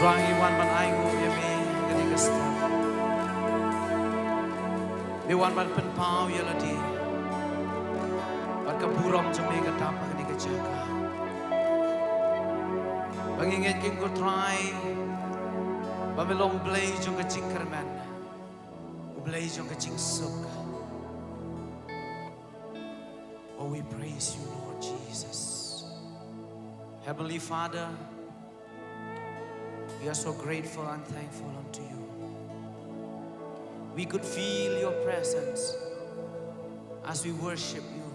Trai, ngi wan ban ainguh ïa me ha kane ka step. Me wan ban pynpaw ïa lade. Bad ka burom jong me ka dap ha kane ka jaka. Ba ngi ngeit, King, ko Trai, ba me long U Blei jong ka jingkyrmen, U Blei jong ka jingsuk. Oh, we praise you, Lord Jesus. Heavenly Father, we are so grateful and thankful unto you. We could feel your presence as we worship you,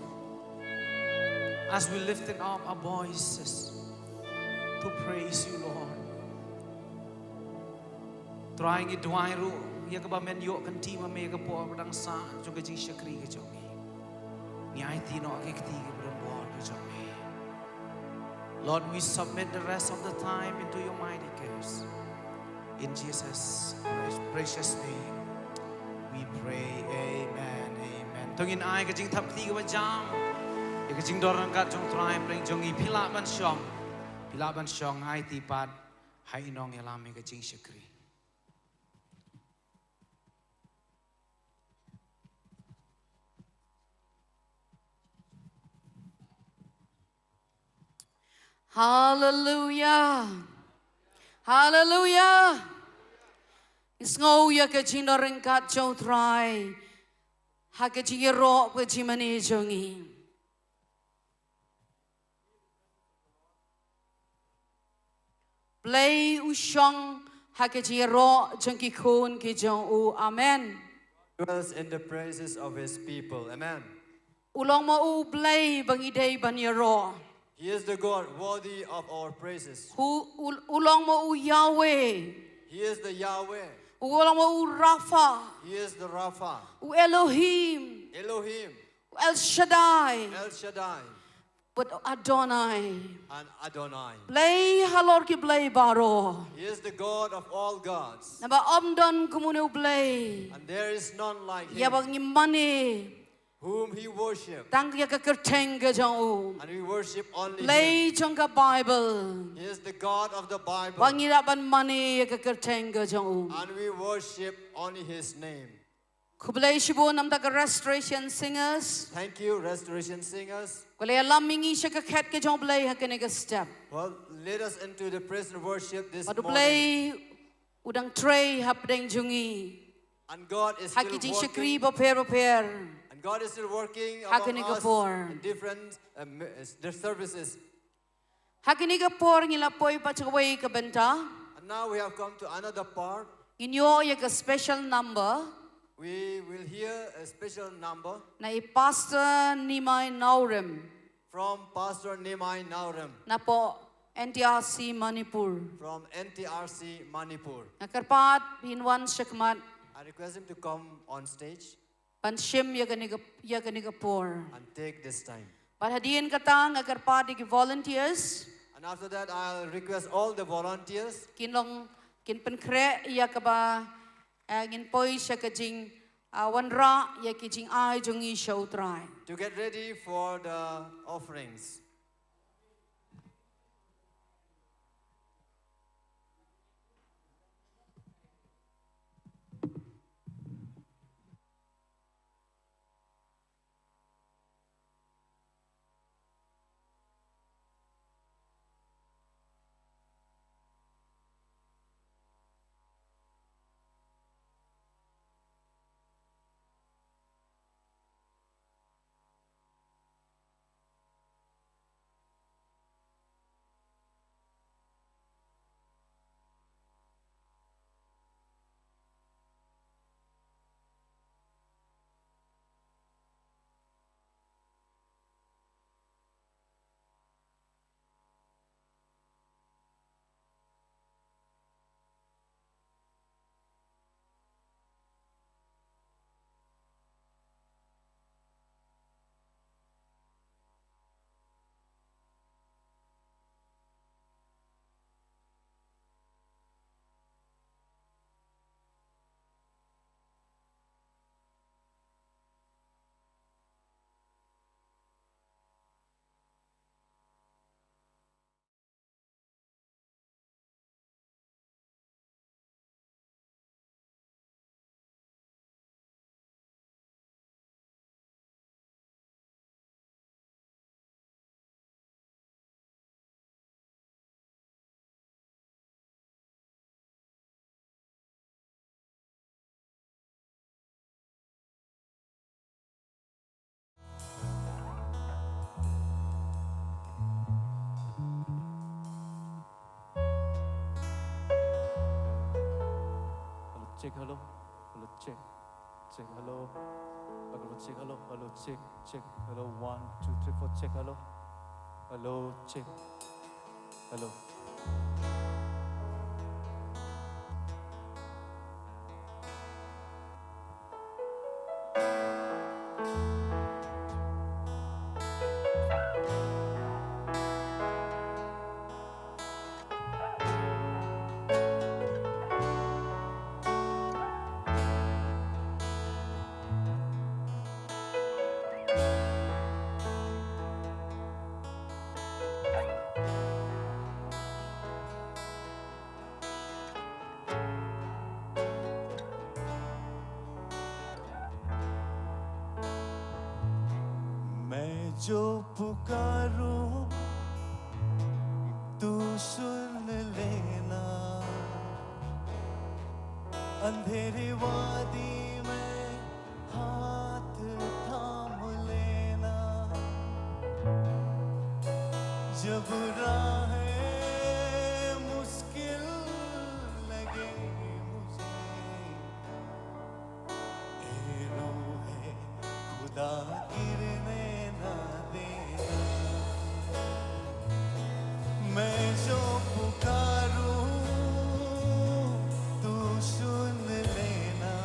as we lifted up our voices to praise you, Lord. Trai, ngi duwai ruh ïa kaba men ïoh kynti ma me ïa ka por ba dang sah jong ka jingshakri ka jong ngi. Ngi aiti noh ki kti kiba don bor ka jong me. Lord, we submit the rest of the time into your mighty cares. In Jesus' precious name we pray. Amen. Amen. To ngin ai ka jingthap kti kaba jam ïa ka jingdon ryngkat jong Trai hapdeng jong ngi. Phi lah ban shong. Phi lah ban shong, aiti pat. Hei nongïalam ïa ka jingshakri. Hallelujah. Hallelujah. Ngi sngew ïa ka jingdon ryngkat jong U Trai ha ka jingïaroh, ka jingmane jong ngi. Blei u shong ha ka jingïaroh jong ki khun ki jong u. Amen. Dwells in the praises of his people. Amen. U long ma u Blei ba ngi dei ban ïaroh. He is the God worthy of our praises. U, u, u long ma u Yahweh. He is the Yahweh. U long ma u Rapha. He is the Rapha. U Elohim. Elohim. U El Shaddai. El Shaddai. Bad Adonai. And Adonai. Blei halor ki blei baroh. He is the God of all gods. Naba ym don kumno u Blei. And there is none like him. Ïa ba ngi mane. Whom he worship. Tang ïa ka kyrteng ka jong u. And we worship only him. Blei jong ka Bible. He is the God of the Bible. Ba ngi lah ban mane ïa ka kyrteng ka jong u. And we worship only his name. Khublei shibun namar ka Restoration Singers. Thank you, Restoration Singers. Khublei ïalam ïa ngi sha ka khet ka jong u Blei ha kane ka step. Well, lead us into the praise and worship this morning. Bad u Blei u dang trei hapdeng jong ngi. And God is still working. Ha ki jingshakri bapher bapher. And God is still working among us in different, uh, mi-, uh, the services. Ha kane ka por. Ha kane ka por ngi la poi pat sha kawei ka bynta. And now we have come to another part. Ngin ïoh ïa ka special number. We will hear a special number. Na i Pastor Nimai Naurem. From Pastor Nimai Naurem. Napoh N T R C Manipur. From N T R C Manipur. Nga kyrpad ba un wan shakhmat. I request him to come on stage. Ban shim ïa kane ka, ïa kane ka por. And take this time. Bad hadien kata nga kyrpad ïa ki volunteers. And after that, I'll request all the volunteers. Kin long, kin pynkhreh ïa kaba, eh, ngin poi sha ka jing, ah, wanrah ïa ki jingai jong ngi sha u Trai. To get ready for the offerings. Check, hello. Hello, check. Check, hello. Hello, check, hello. Hello, check, check. Hello, one, two, three, four, check, hello. Hello, check. Hello. मैं जो पुकारूं, तू सुन लेना। अंधेरी वादी में हाथ थाम लेना। जब राहें मुश्किल लगे मुझे, ए रूहे खुदा, गिरने ना देना। मैं जो पुकारूं, तू सुन लेना।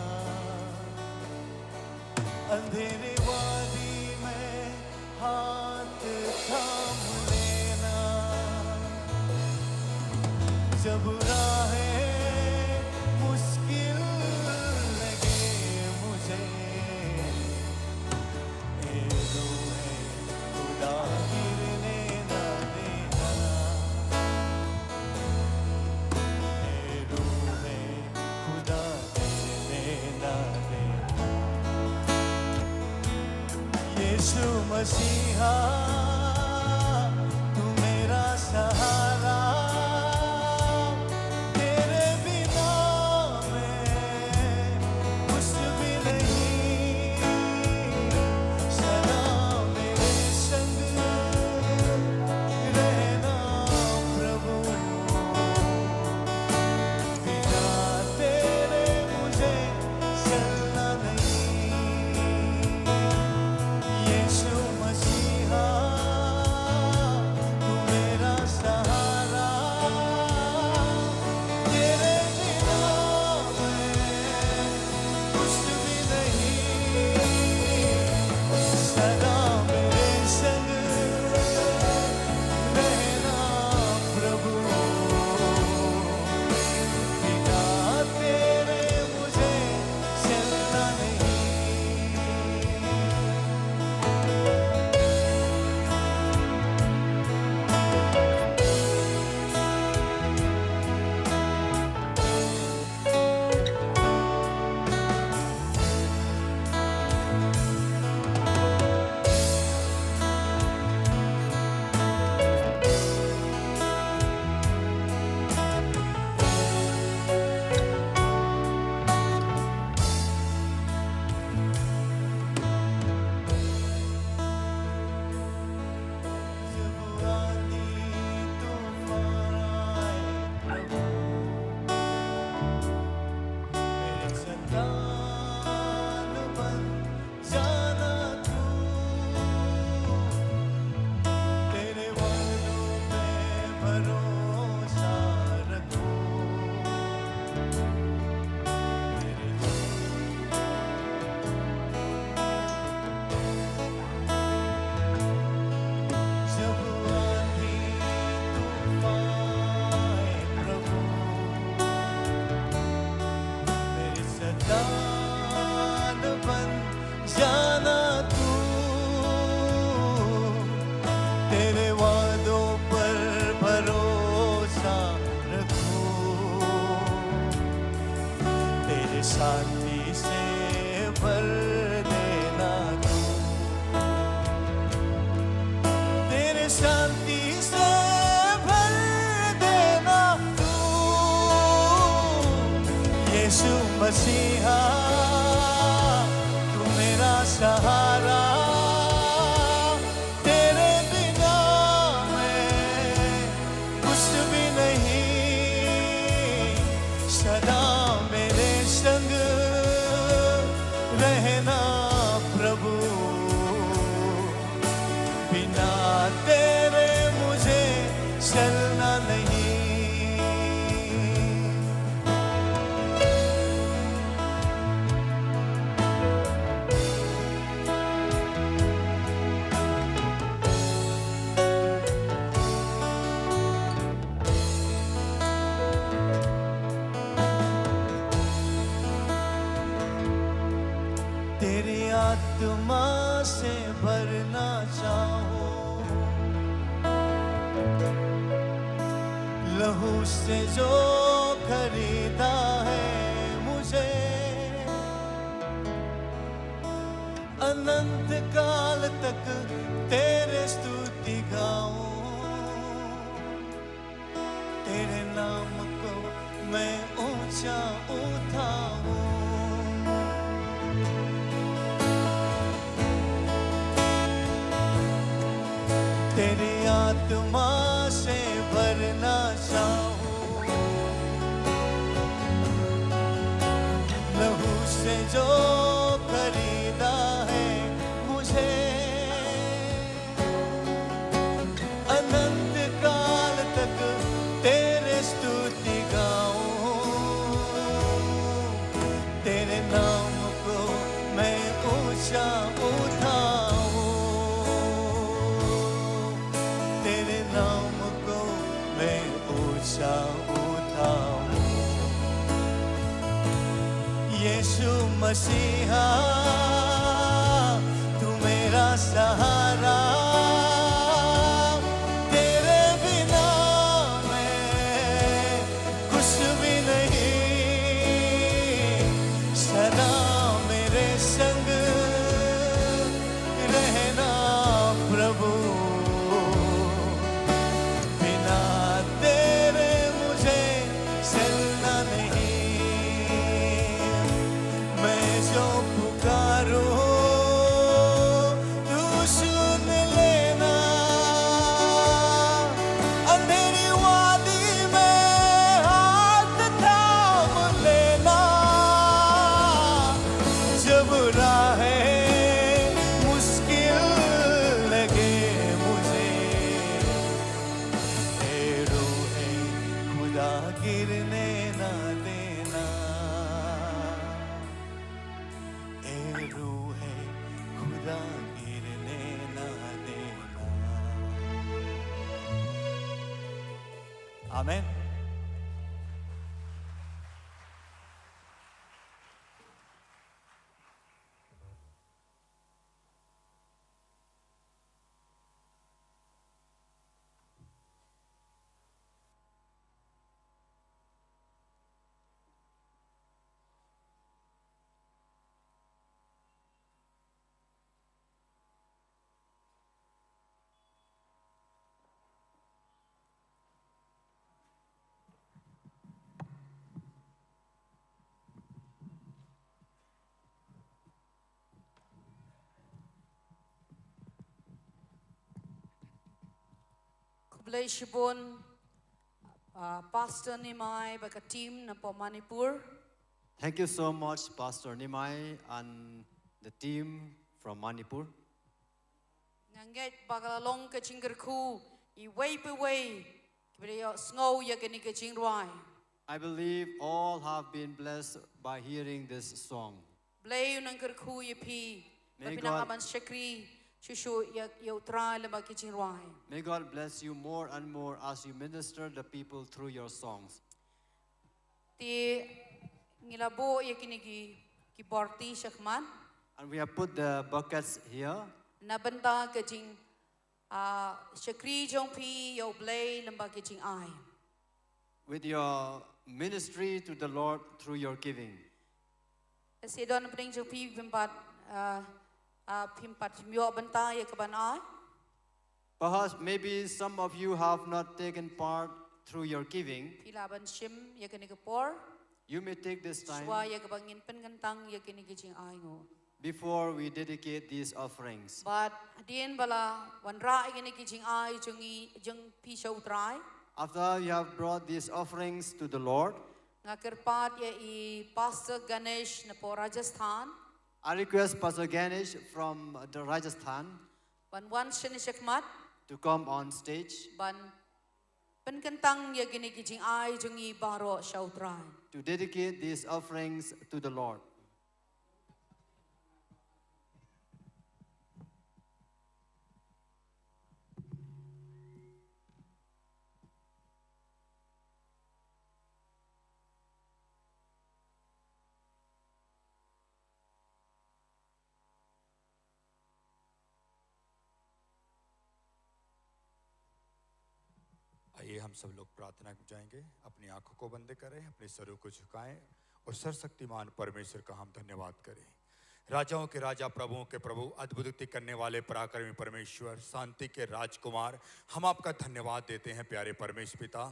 अंधेरे वादी में हाथ थाम लेना। जब राहें मुश्किल लगे मुझे, ए रूहे खुदा, गिरने ना देना। ए रूहे खुदा, गिरने ना देना। यीशु मसीहा, तू मेरा सहारा। तेरे बिना मैं कुछ भी नहीं। सदा मेरे संग रहना प्रभु। बिना तेरे मुझे चलना नहीं। यीशु मसीहा, तू मेरा सहारा। तेरे बिना मैं कुछ भी नहीं। सदा मेरे संग रहना प्रभु। बिना तेरे मुझे चलना नहीं। जब आंधी तूफान आए प्रभु, मेरे चट्टान बन जाना तू। तेरे वादों पे भरोसा रखूं। जब आंधी तूफान आए प्रभु, मेरे चट्टान बन जाना तू। तेरे वादों पर भरोसा रखूं। तेरे शांति से भर देना तू। तेरे शांति से भर देना तू। यीशु मसीहा, तू मेरा सहारा। तेरे बिना मैं कुछ भी नहीं। सदा मेरे आत्मा से भरना चाहूं, लहू से जो खरीदा है मुझे, अनंत काल तक तेरे स्तुति गाऊं। तेरे नाम को मैं ऊंचा उठाऊं। तेरी आत्मा से भरना चाहूं, लहू से जो खरीदा है मुझे, अनंत काल तक तेरे स्तुति गाऊं। तेरे नाम को मैं ऊंचा उठाऊं, तेरे नाम को मैं ऊंचा उठाऊं। यीशु मसीहा, तू मेरा सहारा, तेरे बिना मैं कुछ भी नहीं, सदा मेरे संग रहना प्रभु। बिना तेरे मुझे चलना नहीं, मैं जो पुकारूं तू सुन लेना। अंधेरी वादी में हाथ थाम लेना। जब राहें मुश्किल लगे मुझे, ए रूहे खुदा गिरने ना देना। ए रूहे खुदा गिरने ना देना। आमीन। Khublei shibun, ah, Pastor Nimai bad ka team na pdeng Manipur. Thank you so much, Pastor Nimai and the team from Manipur. Nga ngeit ba ka la long ka jingkyrkhu iwei pa iwei kiba la ïohsngew ïa kane ka jingrwai. I believe all have been blessed by hearing this song. Blei un nang kyrkhu ïa phi. May phi nang God ban shakri shuh shuh ïa, ïa U Trai lyngba ki jingrwai. May God bless you more and more as you minister the people through your songs. Te ngi la buh ïa kine ki, ki balti shakhmat. And we have put the buckets here. Na bynta ka jing, ah, shakri jong phi ïa U Blei lyngba ka jingai. With your ministry to the Lord through your giving. Lehse don pdeng jong phi phim pat, ah, ah, phim pat shim ïoh bynta ïa kaban ai. Perhaps maybe some of you have not taken part through your giving. Phi lah ban shim ïa kane ka por. You may take this time. Shuwa ïa kaba ngin pynkyntang ïa kane ka jingai, ngo. Before we dedicate these offerings. Bad hadien ba la wanrah ïa kine ki jingai jong ngi, jong phi sha U Trai. After you have brought these offerings to the Lord. Nga kyrpad ïa i Pastor Ganesh na pdeng Rajasthan. I request Pastor Ganesh from the Rajasthan. Ban wan shane shakhmat. To come on stage. Ban pynkyntang ïa kine ki jingai jong ngi baroh sha U Trai. To dedicate these offerings to the Lord. हम सब लोग प्रार्थना में जाएंगे। अपनी आंखों को बंद करें, अपने सरों को झुकाएं और सर्वशक्तिमान परमेश्वर का हम धन्यवाद करें। राजाओं के राजा, प्रभुओं के प्रभु, अद्भुत करने वाले पराक्रमी परमेश्वर, शांति के राजकुमार, हम आपका धन्यवाद देते हैं प्यारे परमेश्वर पिता,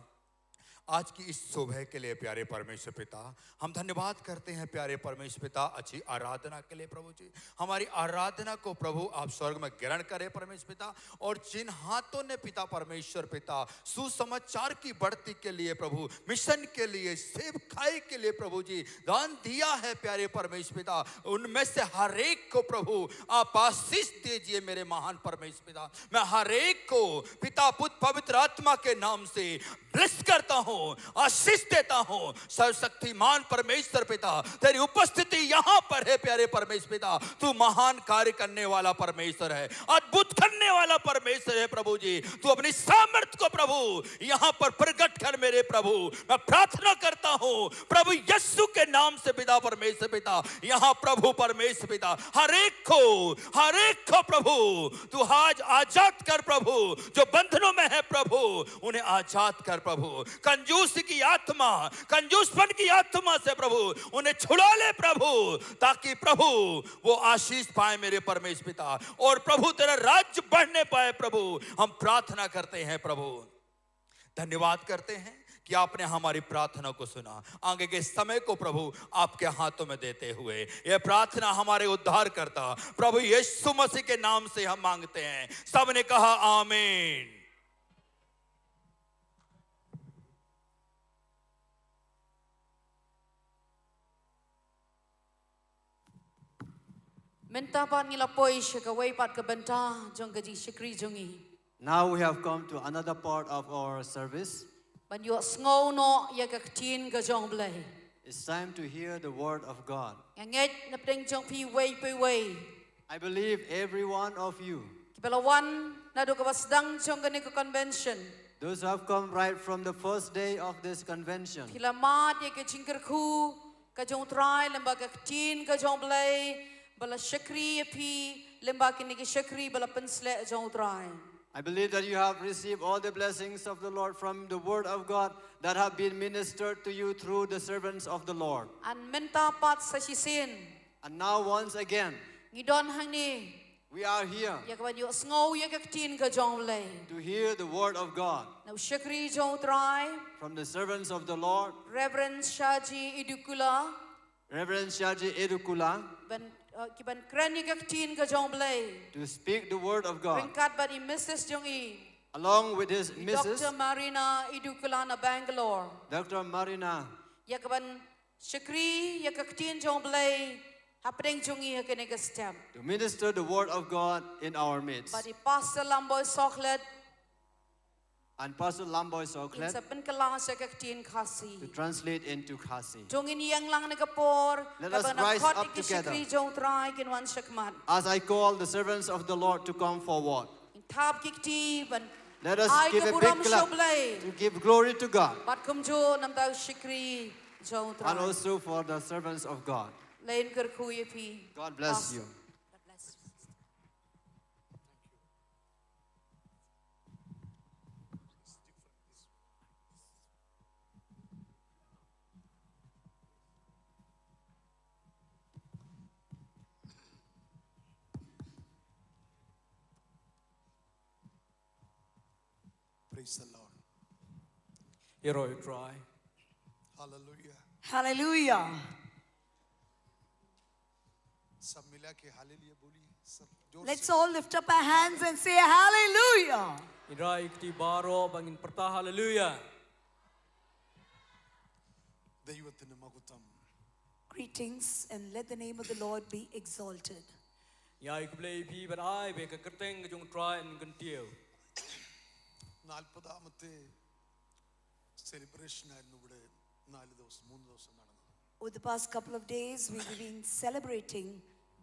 आज की इस सुबह के लिए प्यारे परमेश्वर पिता। हम धन्यवाद करते हैं प्यारे परमेश्वर पिता, अच्छी आराधना के लिए प्रभु जी। हमारी आराधना को प्रभु आप स्वर्ग में ग्रहण करें परमेश्वर पिता। और जिन हाथों ने पिता परमेश्वर पिता सुसमाचार की बढ़ती के लिए प्रभु, मिशन के लिए, सेवकाई के लिए प्रभु जी दान दिया है प्यारे परमेश्वर पिता, उनमें से हर एक को प्रभु आप आशीष दीजिए मेरे महान परमेश्वर पिता। मैं हर एक को पिता, पुत्र, पवित्र आत्मा के नाम से ब्लेस करता हूँ, आशीष देता हूँ। सर्वशक्तिमान परमेश्वर पिता, तेरी उपस्थिति यहाँ पर है प्यारे परमेश्वर पिता। तू महान कार्य करने वाला परमेश्वर है, अद्भुत करने वाला परमेश्वर है प्रभु जी। तू अपनी सामर्थ को प्रभु यहाँ पर प्रकट कर मेरे प्रभु। मैं प्रार्थना करता हूँ प्रभु यीशु के नाम से पिता परमेश्वर पिता, यहाँ प्रभु परमेश्वर पिता हर एक को, हर एक को प्रभु तू आज आजाद कर प्रभु। जो बंधनों में है प्रभु उन्हें आजाद कर प्रभु। कंजूसी की आत्मा, कंजूसपन की आत्मा से प्रभु उन्हें छुड़ा ले प्रभु, ताकि प्रभु वो आशीष पाए मेरे परमेश्वर पिता, और प्रभु तेरा राज्य बढ़ने पाए प्रभु। हम प्रार्थना करते हैं प्रभु, धन्यवाद करते हैं कि आपने हमारी प्रार्थना को सुना। आगे के समय को प्रभु आपके हाथों में देते हुए ये प्रार्थना हमारे उद्धारकर्ता प्रभु यीशु मसीह के नाम से हम मांगते हैं। सबने कहा आमीन। Mynta pat ngi la poi sha kawei pat ka bynta jong ka jingshakri jong ngi. Now we have come to another part of our service. Ban ïohsngew noh ïa ka ktien ka jong U Blei. It's time to hear the word of God. Nga ngeit na pdeng jong phi uwei pa uwei. I believe every one of you, kiba la wan naduh kaba sdang jong kane ka convention, those who have come right from the first day of this convention, phi la mad ïa ka jingkyrkhu ka jong U Trai lyngba ka ktien ka jong U Blei ba la shakri ïa phi lyngba kine ki shakri ba la pynsleh jong U Trai. I believe that you have received all the blessings of the Lord from the word of God that have been ministered to you through the servants of the Lord. Bad mynta pat sa shisien, and now once again, ngi don hangne, we are here, ïa kaban ïohsngew ïa ka ktien ka jong U Blei, to hear the word of God, na u shakri jong U Trai, from the servants of the Lord, Reverend Shaji Idukula. Reverend Shaji Idukula, ban, uh, kiban kren ïa ka ktien ka jong U Blei, to speak the word of God, ryngkat bad i Missus jong i, along with his Missus, Doctor Marina Idukula na Bangalore, Doctor Marina, ïa kaban shakri ïa ka ktien jong U Blei hapdeng jong ngi ha kane ka step, to minister the word of God in our midst, bad i Pastor Lamboi Sohkhlet, and Pastor Lamboi Sohkhlet, sa pynkylla sha ka ktien Khasi, to translate into Khasi. To ngin ïeng lang na ka por, let us rise up together, kaba nga khot ïa ki shakri jong U Trai kin wan shakhmat. As I call the servants of the Lord to come forward, ngin thap ki kti ban, let us give a big clap, ai ka burom sha U Blei, to give glory to God, bad kumjuh namar u shakri jong U Trai, and also for the servants of God. Leit kyrkhu ïa phi. God bless you. God bless you. Praise the Lord. Ïaroh ïa U Trai. Hallelujah. Hallelujah. सब मिला के हालेलुया बोलिए, सब जोर से। Let's all lift up our hands and say hallelujah. Ngin rai ïa ki kti baroh ba ngin pyrta haleluya. ദൈവത്തിന് മഹത്വം. Greetings and let the name of the Lord be exalted. Ïa khublei ïa phi bad ai ba ka kyrteng ka jong U Trai un kyntiew. നാൽപതാമത്തെ സെലിബ്രേഷൻ ആയിരുന്നു ഇവിടെ നാല് ദിവസം, മൂന്ന് ദിവസം നടന്നത്. Over the past couple of days, we've been celebrating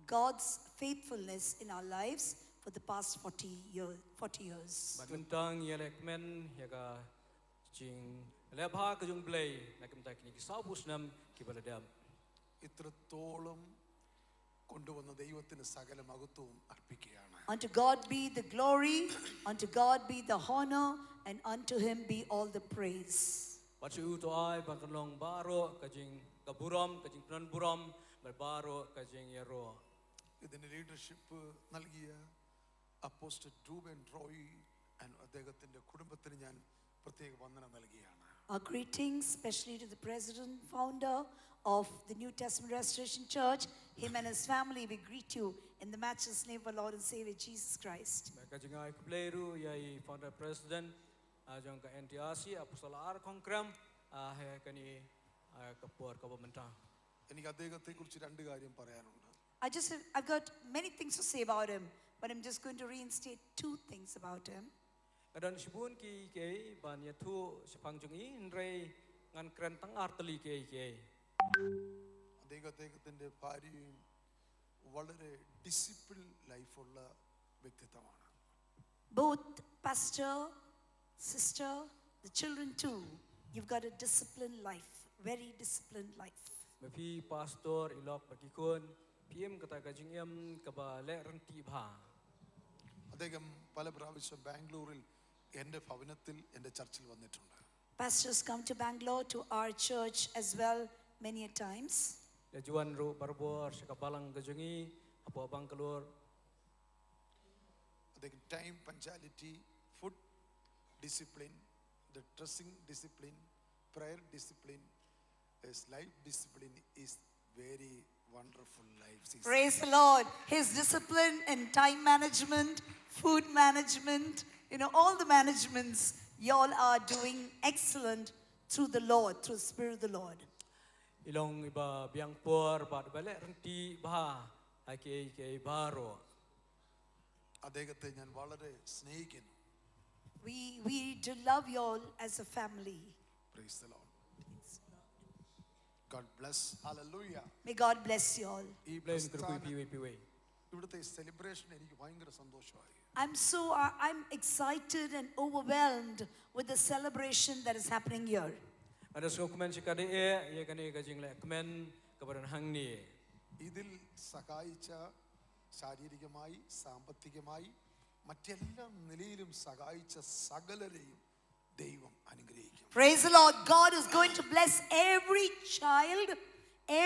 God's faithfulness in our lives for the past forty year, forty years. Bad mynta ngi ïa leh kmen ïa ka jingleh bha ka jong U Blei na ka bynta kine ki sawphew snem kiba la dep. ഇത്രത്തോളം കൊണ്ടുവന്ന ദൈവത്തിന് സകല മഹത്വവും അർപ്പിക്കുകയാണ്. Unto God be the glory, unto God be the honor, and unto him be all the praise. Bad sha u to ai ba kan long baroh ka jing ka burom, ka jingpynburom, bad baroh ka jingïaroh. ഇതിന് ലീഡർഷിപ്പ് നൽകിയ apostle Reuben Roy and അദ്ദേഹത്തിൻ്റെ കുടുംബത്തിന് ഞാൻ പ്രത്യേക വന്ദനം നൽകുകയാണ്. Our greetings, especially to the president, founder of the New Testament Restoration Church, him and his family. We greet you in the matchless name of our Lord and Savior Jesus Christ. Bad ka jingai khublei ruh ïa i founder president, ah, jong ka N T R C, Apostle R Kongkrem, ah, ha kane, ah, ka por kaba mynta. എനിക്ക് അദ്ദേഹത്തെക്കുറിച്ച് രണ്ട് കാര്യം പറയാനുണ്ട്. I just have, I've got many things to say about him, but I'm just going to reinstate two things about him. Nga don shibun ki kiei ban ïathuh shaphang jong i, hynrei ngan kren tang ar tylli ki kiei. Adega adega tende pari walare discipline life ulla vyaktitvamana. Both pastor, sister, the children too, you've got a disciplined life, very disciplined life. Ma phi pastor, i lok bad ki khun, phi im kata ka jingim kaba leh rynti bha. Adega pala pravisha Bangalore il ende bhavanatil ende church il vannittundu. Pastors come to Bangalore to our church as well many a times. Ïa juan ruh barabor sha ka balang ka jong i hapoh Bangalore. Adega time punctuality, food discipline, the dressing discipline, prayer discipline, his life discipline is very wonderful life. Praise the Lord. His discipline in time management, food management, you know, all the managements, y'all are doing excellent through the Lord, through the Spirit of the Lord. I long iba biang por bad ba leh rynti bha ha kiei kiei baroh. Adega te nyan walare snake in. We, we do love y'all as a family. Praise the Lord. God bless. Hallelujah. May God bless you all. ഈ Blame kyrkhu പ്രസ്ഥാനം, piwe piwe. ഇവിടുത്തെ സെലിബ്രേഷൻ എനിക്ക് ഭയങ്കര സന്തോഷമായി. I'm so, I- I'm excited and overwhelmed with the celebration that is happening here. Nga da sngewkmen shikatdei ïa kane ka jingleh kmen kaba don hangne. ഇതിൽ സഹായിച്ച, ശാരീരികമായി, സാമ്പത്തികമായി, മറ്റെല്ലാ നിലയിലും സഹായിച്ച സകലരെയും ദൈവം അനുഗ്രഹിക്കും. Praise the Lord. God is going to bless every child,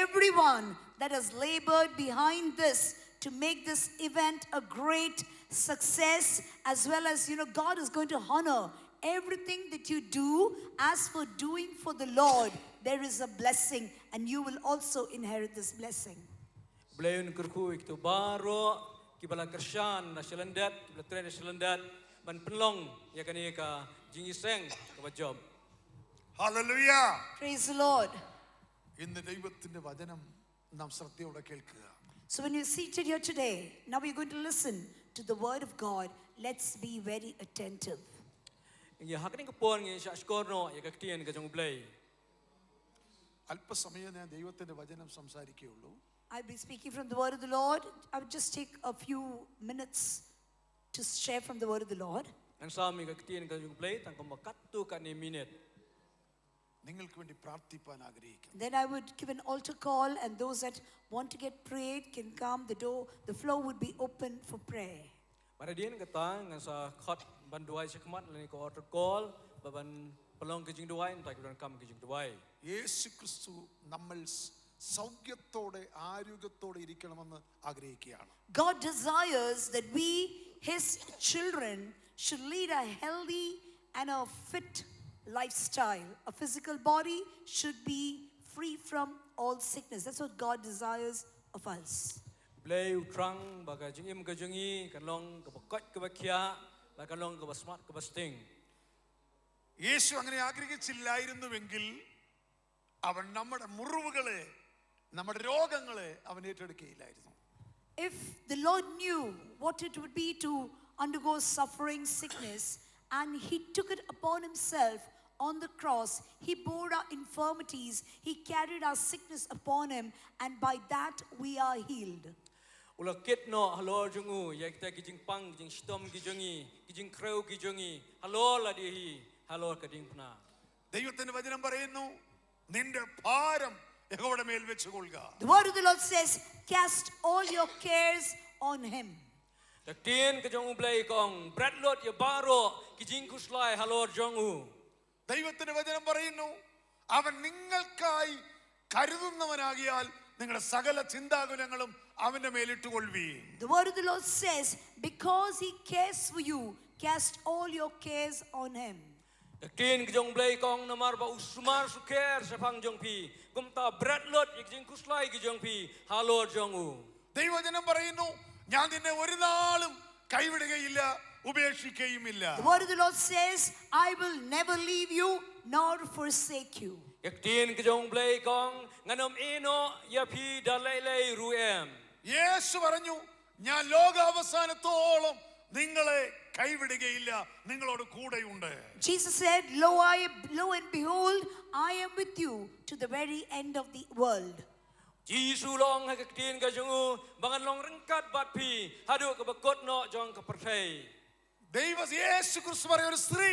everyone that has labored behind this to make this event a great success, as well as, you know, God is going to honor everything that you do. As for doing for the Lord, there is a blessing, and you will also inherit this blessing. Blei un kyrkhu ïa kito baroh kiba la kyrshan na shalyndet, kiba la trei na shalyndet ban pynlong ïa kane ka jingïaseng kaba jop. Hallelujah. Praise the Lord. ഇന്ന് ദൈവത്തിന്റെ വചനം നാം ശ്രദ്ധയോടെ കേൾക്കുക. So when you're seated here today, now we're going to listen to the word of God. Let's be very attentive. Ngi ha kane ka por ngi shah shkor noh ïa ka ktien ka jong U Blei. അല്പസമയം ഞാൻ ദൈവത്തിന്റെ വചനം സംസാരിക്കുകയുള്ളൂ. I'll be speaking from the word of the Lord. I would just take a few minutes to share from the word of the Lord. Ngan sam ïa ka ktien ka jong U Blei tang kumba katto katne minit. നിങ്ങൾക്ക് വേണ്ടി പ്രാർത്ഥിപ്പാൻ ആഗ്രഹിക്കുന്നു. Then I would give an altar call, and those that want to get prayed can come. The door, the floor would be open for prayer. Bad hadien kata ngan sa khot ban duwai shakhmat lane ka altar call ba ban pynlong ka jingduwai, nangta ki donkam ka jingduwai. യേശു ക്രിസ്തു നമ്മൾ സ്- സൗഖ്യത്തോടെ, ആരോഗ്യത്തോടെ ഇരിക്കണമെന്ന് ആഗ്രഹിക്കുകയാണ്. God desires that we, His children, should lead a healthy and a fit lifestyle. A physical body should be free from all sickness. That's what God desires of us. Blei u thrang ba ka jingim ka jong ngi kan long kaba koit kaba khiah, ba kan long kaba smat kaba sting. യേശു അങ്ങനെ ആഗ്രഹിച്ചില്ലായിരുന്നുവെങ്കിൽ അവൻ നമ്മുടെ മുറിവുകളെ, നമ്മുടെ രോഗങ്ങളെ അവൻ ഏറ്റെടുക്കുകയില്ലായിരുന്നു. If the Lord knew what it would be to undergo suffering, sickness, and He took it upon Himself on the cross, He bore our infirmities, He carried our sickness upon Him, and by that we are healed. U la kit noh halor jong u ïa kita ki jingpang, ki jingshitom ki jong ngi, ki jingkhrew ki jong ngi, halor lade hi, halor ka diengphna. ദൈവത്തിന്റെ വചനം പറയുന്നു, നിന്റെ ഭാരം യഹോവയുടെ മേൽ വെച്ചുകൊള്ളുക. The word of the Lord says, "Cast all your cares on him." Ka ktien ka jong U Blei ka ong, bret lut ïa baroh ki jingkhuslai halor jong u. ദൈവത്തിന്റെ വചനം പറയുന്നു, അവൻ നിങ്ങൾക്കായി കരുതുന്നവനാകിയാൽ നിങ്ങളുടെ സകല ചിന്താകുലങ്ങളും അവന്റെ മേലിട്ടുകൊള്ളുവീൻ. The word of the Lord says, "Because he cares for you, cast all your cares on him." Ka ktien ka jong U Blei ka ong, namar ba u sumar sukher shaphang jong phi, kumta bret lut ïa ki jingkhuslai ki jong phi halor jong u. ദൈവവചനം പറയുന്നു, ഞാൻ നിന്നെ ഒരു നാളും കൈവിടുകയില്ല, ഉപേക്ഷിക്കുകയുമില്ല. The word of the Lord says, "I will never leave you nor forsake you." Ka ktien ka jong U Blei ka ong, ngan ym ïehnoh ïa phi da lei lei ruh em. യേശു പറഞ്ഞു, ഞാൻ ലോകാവസാനത്തോളം നിങ്ങളെ കൈവിടുകയില്ല, നിങ്ങളോട് കൂടെയുണ്ട്. Jesus said, "Lo, I, lo and behold, I am with you to the very end of the world." Jisu u la ong ha ka ktien ka jong u, ba ngan long ryngkat bad phi haduh kaba kut noh jong ka pyrthei. ദൈവ യേശു ക്രിസ്തു പറയുന്ന ഒരു സ്ത്രീ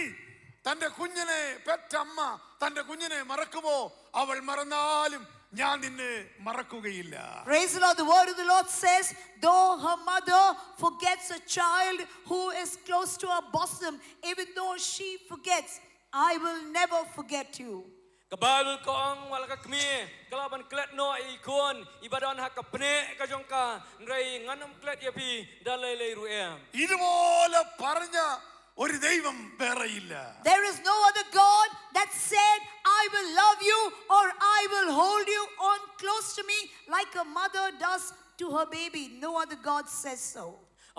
തന്റെ കുഞ്ഞിനെ, പെറ്റമ്മ തന്റെ കുഞ്ഞിനെ മറക്കുമോ? അവൾ മറന്നാലും ഞാൻ നിന്നെ മറക്കുകയില്ല. Praise the Lord. The word of the Lord says, "Though her mother forgets a child who is close to her bosom, even though she forgets, I will never forget you." Ka Baibl ka ong, wat la ka kmie ka lah ban klet noh ïa i khun iba don ha ka pneh ka jong ka, hynrei ngan ym klet ïa phi da lei lei ruh em. ഇതുപോലെ പറഞ്ഞ ഒരു ദൈവം വേറെയില്ല. There is no other God that said, "I will love you," or, "I will hold you on close to me like a mother does to her baby." No other God says so.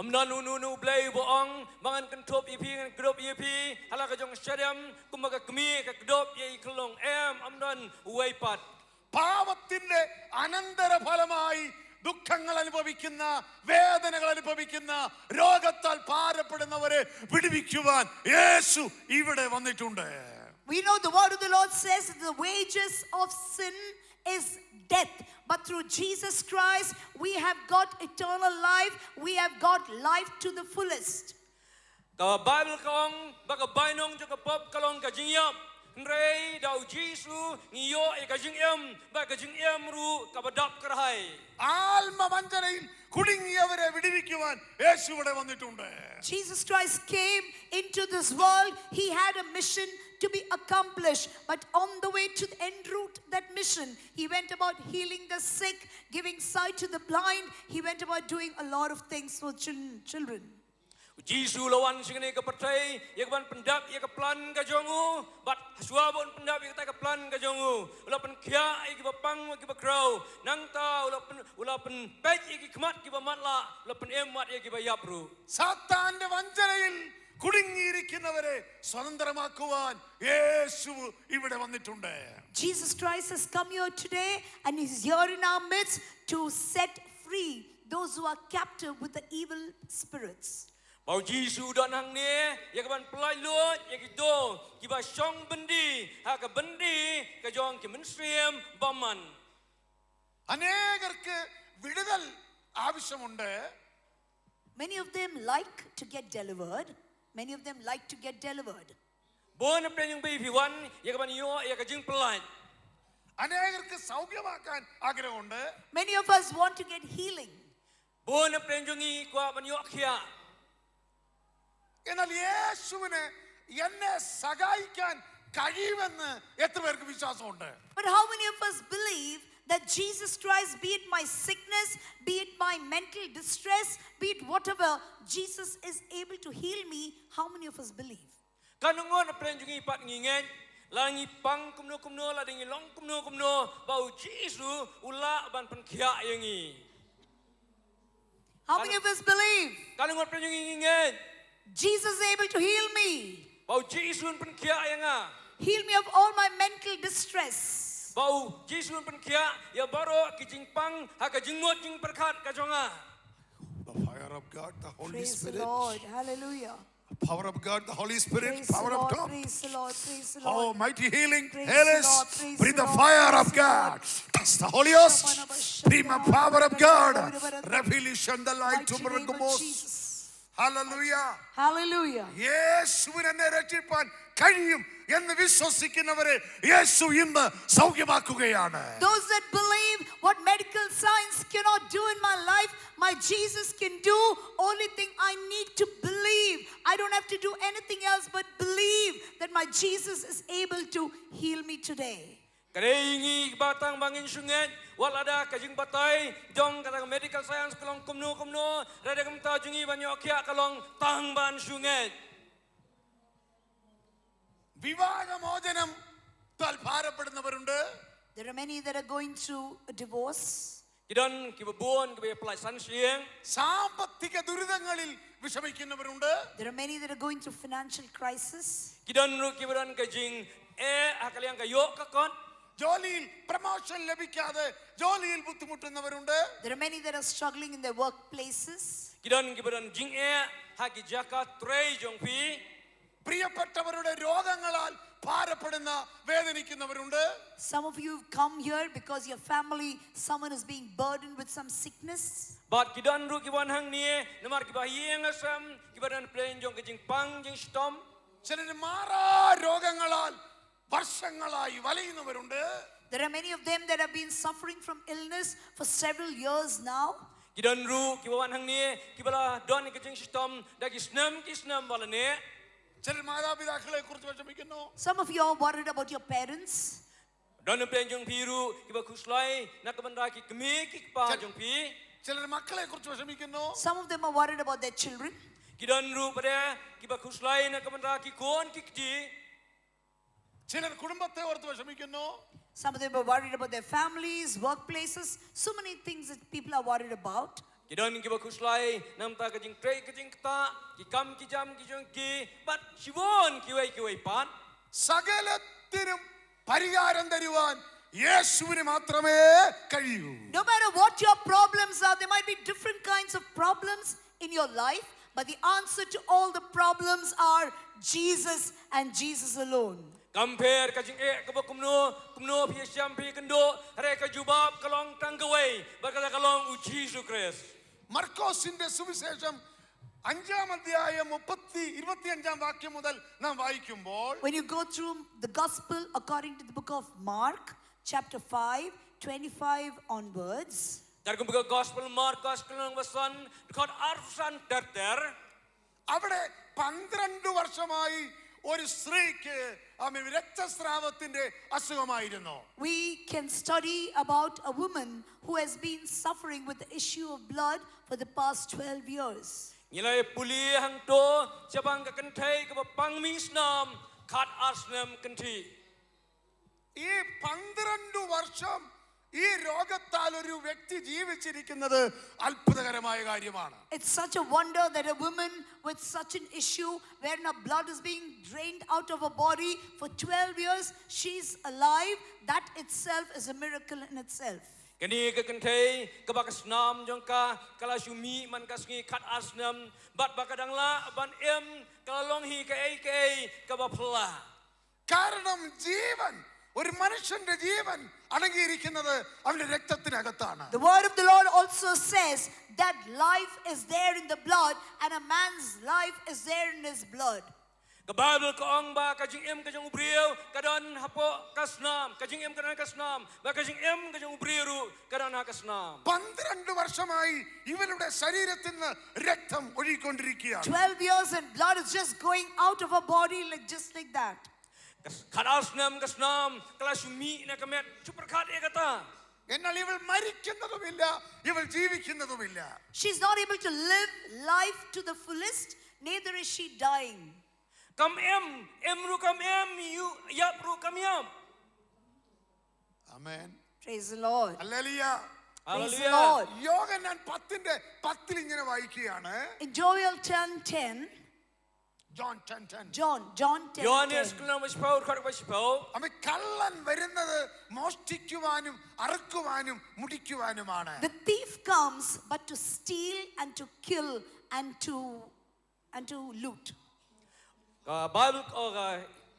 Ym don uno uno u Blei uba ong, ba ngan kynthup ïa phi, ngan kdup ïa phi ha la ka jong ka shadem kumba ka kmie ka kdup ïa i khyllung. Em, ym don uwei pat. പാപത്തിന്റെ അനന്തരഫലമായി ദുഃഖങ്ങൾ അനുഭവിക്കുന്ന, വേദനകൾ അനുഭവിക്കുന്ന, രോഗത്താൽ ഭാരപ്പെടുന്നവരെ വിടുവിക്കുവാൻ യേശു ഇവിടെ വന്നിട്ടുണ്ട്. We know the word of the Lord says that the wages of sin is death, but through Jesus Christ, we have got eternal life, we have got life to the fullest. Ka Baibl ka ong ba ka bainong jong ka pop ka long ka jingïap. Hynrei da u Jisu ngi ïoh ïa ka jingim, ba ka jingim ruh kaba dap kyrhai. ആത്മവഞ്ചനയിൽ കുടുങ്ങിയവരെ വിടുവിക്കുവാൻ യേശു ഇവിടെ വന്നിട്ടുണ്ട്. Jesus Christ came into this world. He had a mission to be accomplished. But on the way to the en route that mission, he went about healing the sick, giving sight to the blind. He went about doing a lot of things for chil- children. U Jisu u la wan sha kane ka pyrthei ïa ka ban pyndap ïa ka plan ka jong u. Bad shuwa ba un pyndap ïa kata ka plan ka jong u, u la pynkhiah ïa kiba pang bad kiba khraw. Nangta u la pyn, u la pynpeit ïa ki khmat kiba matlah, u la pynim wat ïa kiba ïap ruh. സാത്താന്റെ വഞ്ചനയിൽ കുടുങ്ങിയിരിക്കുന്നവരെ സ്വതന്ത്രമാക്കുവാൻ യേശു ഇവിടെ വന്നിട്ടുണ്ട്. Jesus Christ has come here today and he's here in our midst to set free those who are captive with the evil spirits. Ba u Jisu u don hangne ïa ka ban pyllait lut ïa kito kiba shong byndi ha ka byndi ka jong ki mynsiem bymman. അനേകർക്ക് വിടുതൽ ആവശ്യമുണ്ട്. Many of them like to get delivered. Many of them like to get delivered. Bun na pdeng jong phi phi wan ïa ka ban ïoh ïa ka jingpyllait. അനേകർക്ക് സൗഖ്യമാക്കാൻ ആഗ്രഹമുണ്ട്. Many of us want to get healing. Bun na pdeng jong ngi kwah ban ïoh khiah. എന്നാൽ യേശുവിന് എന്നെ സഹായിക്കാൻ കഴിയുമെന്ന് എത്ര പേർക്ക് വിശ്വാസമുണ്ട്? But how many of us believe that Jesus Christ, be it my sickness, be it my mental distress, be it whatever, Jesus is able to heal me? How many of us believe? Katno ngut na pdeng jong ngi pat ngi ngeit, la ngi pang kumno kumno, la dang ngi long kumno kumno, ba u Jisu u lah ban pynkhiah ïa ngi. How many of us believe Katno ngut na pdeng jong ngi ngi ngeit, Jesus is able to heal me? ba u Jisu un pynkhiah ïa nga. Heal me of all my mental distress. Ba u Jisu un pynkhiah ïa baroh ki jingpang ha ka jingmut jingpyrkhat ka jong nga. The fire of God, the Holy Praise the Spirit. Lord. Hallelujah. Power of God, the Holy Spirit, Praise the power of Lord. God. Praise the Lord. Praise the Oh, Lord. Mighty healing. Praise Heal the us. Lord, praise Breathe the the Lord, fire of praise the Lord. God. Touch the Holy Ghost. Bring the power of God. Revelation, the light to Mighty name of Bergamos. Jesus. Hallelujah. Hallelujah. യേശുവിനെ എന്നെ രക്ഷിപ്പാൻ കഴിയും എന്ന് വിശ്വസിക്കുന്നവരെ യേശു ഇന്ന് സൗഖ്യമാക്കുകയാണ്. Those that believe what medical science cannot do in my life, my Jesus can do. Only thing I need to believe. I don't have to do anything else but believe that my Jesus is able to heal me today. Ka dei ïa ngi kiba tang ban ngin shu ngeit, wat lada ka jingbatai jong kata ka medical science ka long kumno kumno, hynrei da ka bynta jong ngi ban ïoh khiah ka long tang ban shu ngeit. വിവാഹമോചനത്താൽ ഭാരപ്പെടുന്നവരുണ്ട്. There are many that are going through a divorce. Ki don kiba bun kiba ïapyllait san shyieng. സാമ്പത്തിക ദുരിതങ്ങളിൽ വിഷമിക്കുന്നവരുണ്ട്. There are many that are going through financial crisis. Ki don ruh kiba don ka jingeh ha ka liang ka ïoh ka kot. ജോലിയിൽ പ്രമോഷൻ ലഭിക്കാതെ ജോലിയിൽ ബുദ്ധിമുട്ടുന്നവരുണ്ട്. There are many that are struggling in their workplaces. Ki don kiba don jingeh ha ki jaka trei jong phi. പ്രിയപ്പെട്ടവരുടെ രോഗങ്ങളാൽ ഭാരപ്പെടുന്ന, വേദനിക്കുന്നവരുണ്ട്. Some of you have come here because your family, someone is being burdened with some sickness. Bad ki don ruh kiba wan hangne namar kiba ïeng ha sem, kiba don pdeng jong ka jingpang jingshitom. ചിലർ മാറാ രോഗങ്ങളാൽ വർഷങ്ങളായി വലയുന്നവരുണ്ട്. There are many of them that have been suffering from illness for several years now. Ki don ruh kiba wan hangne kiba la don ka jingshitom da ki snem ki snem ba la neh. ചിലർ മാതാപിതാക്കളെ കുറിച്ച് വിഷമിക്കുന്നു. Some of you are worried about your parents. Don pdeng jong phi ruh kiba khuslai na ka bynta ki kmie ki kpa Chal- jong phi. ചിലർ മക്കളെ കുറിച്ച് വിഷമിക്കുന്നു. Some of them are worried about their children. Ki don ruh pat de kiba khuslai na ka bynta ki khun ki kti. ചിലർ കുടുംബത്തെ ഓർത്ത് വിഷമിക്കുന്നു. Some of them are worried about their families, workplaces, so many things that people are worried about. Ki don kiba khuslai na ka bynta ka jingtrei ka jingktah, ki kam ki jam ki jong ki, bad shibun kiwei kiwei pat. സകലത്തിനും പരിഹാരം തരുവാൻ യേശുവിന് മാത്രമേ കഴിയൂ. No matter what your problems are, there might be different kinds of problems in your life, but the answer to all the problems are Jesus and Jesus alone. Kam pher ka jingeh kaba kumno kumno phi ïashem phi ïakynduh, hynrei ka jubab ka long tang kawei, bad kata ka long u Jisu Khrist. മർക്കോസിന്റെ സുവിശേഷം അഞ്ചാം അധ്യായം മുപ്പത്തി, ഇരുപത്തിയഞ്ചാം വാക്യം മുതൽ നാം വായിക്കുമ്പോൾ When you go through the gospel according to the book of Mark, chapter five, twenty-five onwards, Tar kum ka gospel Markos ka lynnong ba san, dkhot arphew san ter ter. അവിടെ പന്ത്രണ്ട് വർഷമായി ഒരു സ്ത്രീക്ക്, ആമേൻ, രക്തസ്രാവത്തിന്റെ അസുഖമായിരുന്നു. we can study about a woman who has been suffering with the issue of blood for the past twelve years. Ngi la ïa pule hangto shaphang ka kynthei kaba pang mingsnam khat ar snem kynthih. ഈ പന്ത്രണ്ട് വർഷം ഈ രോഗത്താൽ ഒരു വ്യക്തി ജീവിച്ചിരിക്കുന്നത് അത്ഭുതകരമായ കാര്യമാണ്. It's such a wonder that a woman with such an issue, wherein her blood is being drained out of her body for twelve years, she's alive. That itself is a miracle in itself. Kane ka kynthei kaba ka snam jong ka ka la shu mih man ka sngi khat ar snem, bad ba ka dang lah ban im ka la long hi kaei kaei kaba phylla. കാരണം, ജീവൻ, ഒരു മനുഷ്യന്റെ ജീവൻ അടങ്ങിയിരിക്കുന്നത് അവന്റെ രക്തത്തിനകത്താണ്. The word of the Lord also says that life is there in the blood, and a man's life is there in his blood. Ka Baibl ka ong ba ka jingim ka jong u briew ka don hapoh ka snam, ka jingim ka don ka snam, ba ka jingim ka jong u briew ruh ka don ha ka snam. പന്ത്രണ്ട് വർഷമായി ഇവളുടെ ശരീരത്തിൽ നിന്ന് രക്തം ഒഴുകിക്കൊണ്ടിരിക്കുകയാണ്. Twelve years and blood is just going out of her body like, just like that. Ka s-, khat ar snem ka snam ka la shu mih na ka met, shu pyrkhat ïa kata. എന്നാൽ ഇവൾ മരിക്കുന്നതുമില്ല, ഇവൾ ജീവിക്കുന്നതുമില്ല. She's not able to live life to the fullest, neither is she dying. Kam im, im ruh kam im, ïap ruh kam ïap. Amen. Praise the Lord. Hallelujah. Praise the Hallelujah. Lord. യോഹന്നാൻ പത്തിന്റെ പത്തിൽ ഇങ്ങനെ വായിക്കുകയാണ്. In Joel ten ten, John ten ten. John, John ten ten. Ïoannis ka lynnong ba shiphew, dkhot ba shiphew. ആമേൻ. കള്ളൻ വരുന്നത് മോഷ്ടിക്കുവാനും അറുക്കുവാനും മുടിക്കുവാനുമാണ്. The thief comes but to steal and to kill and to and to loot. Ka Baibl, oh, ka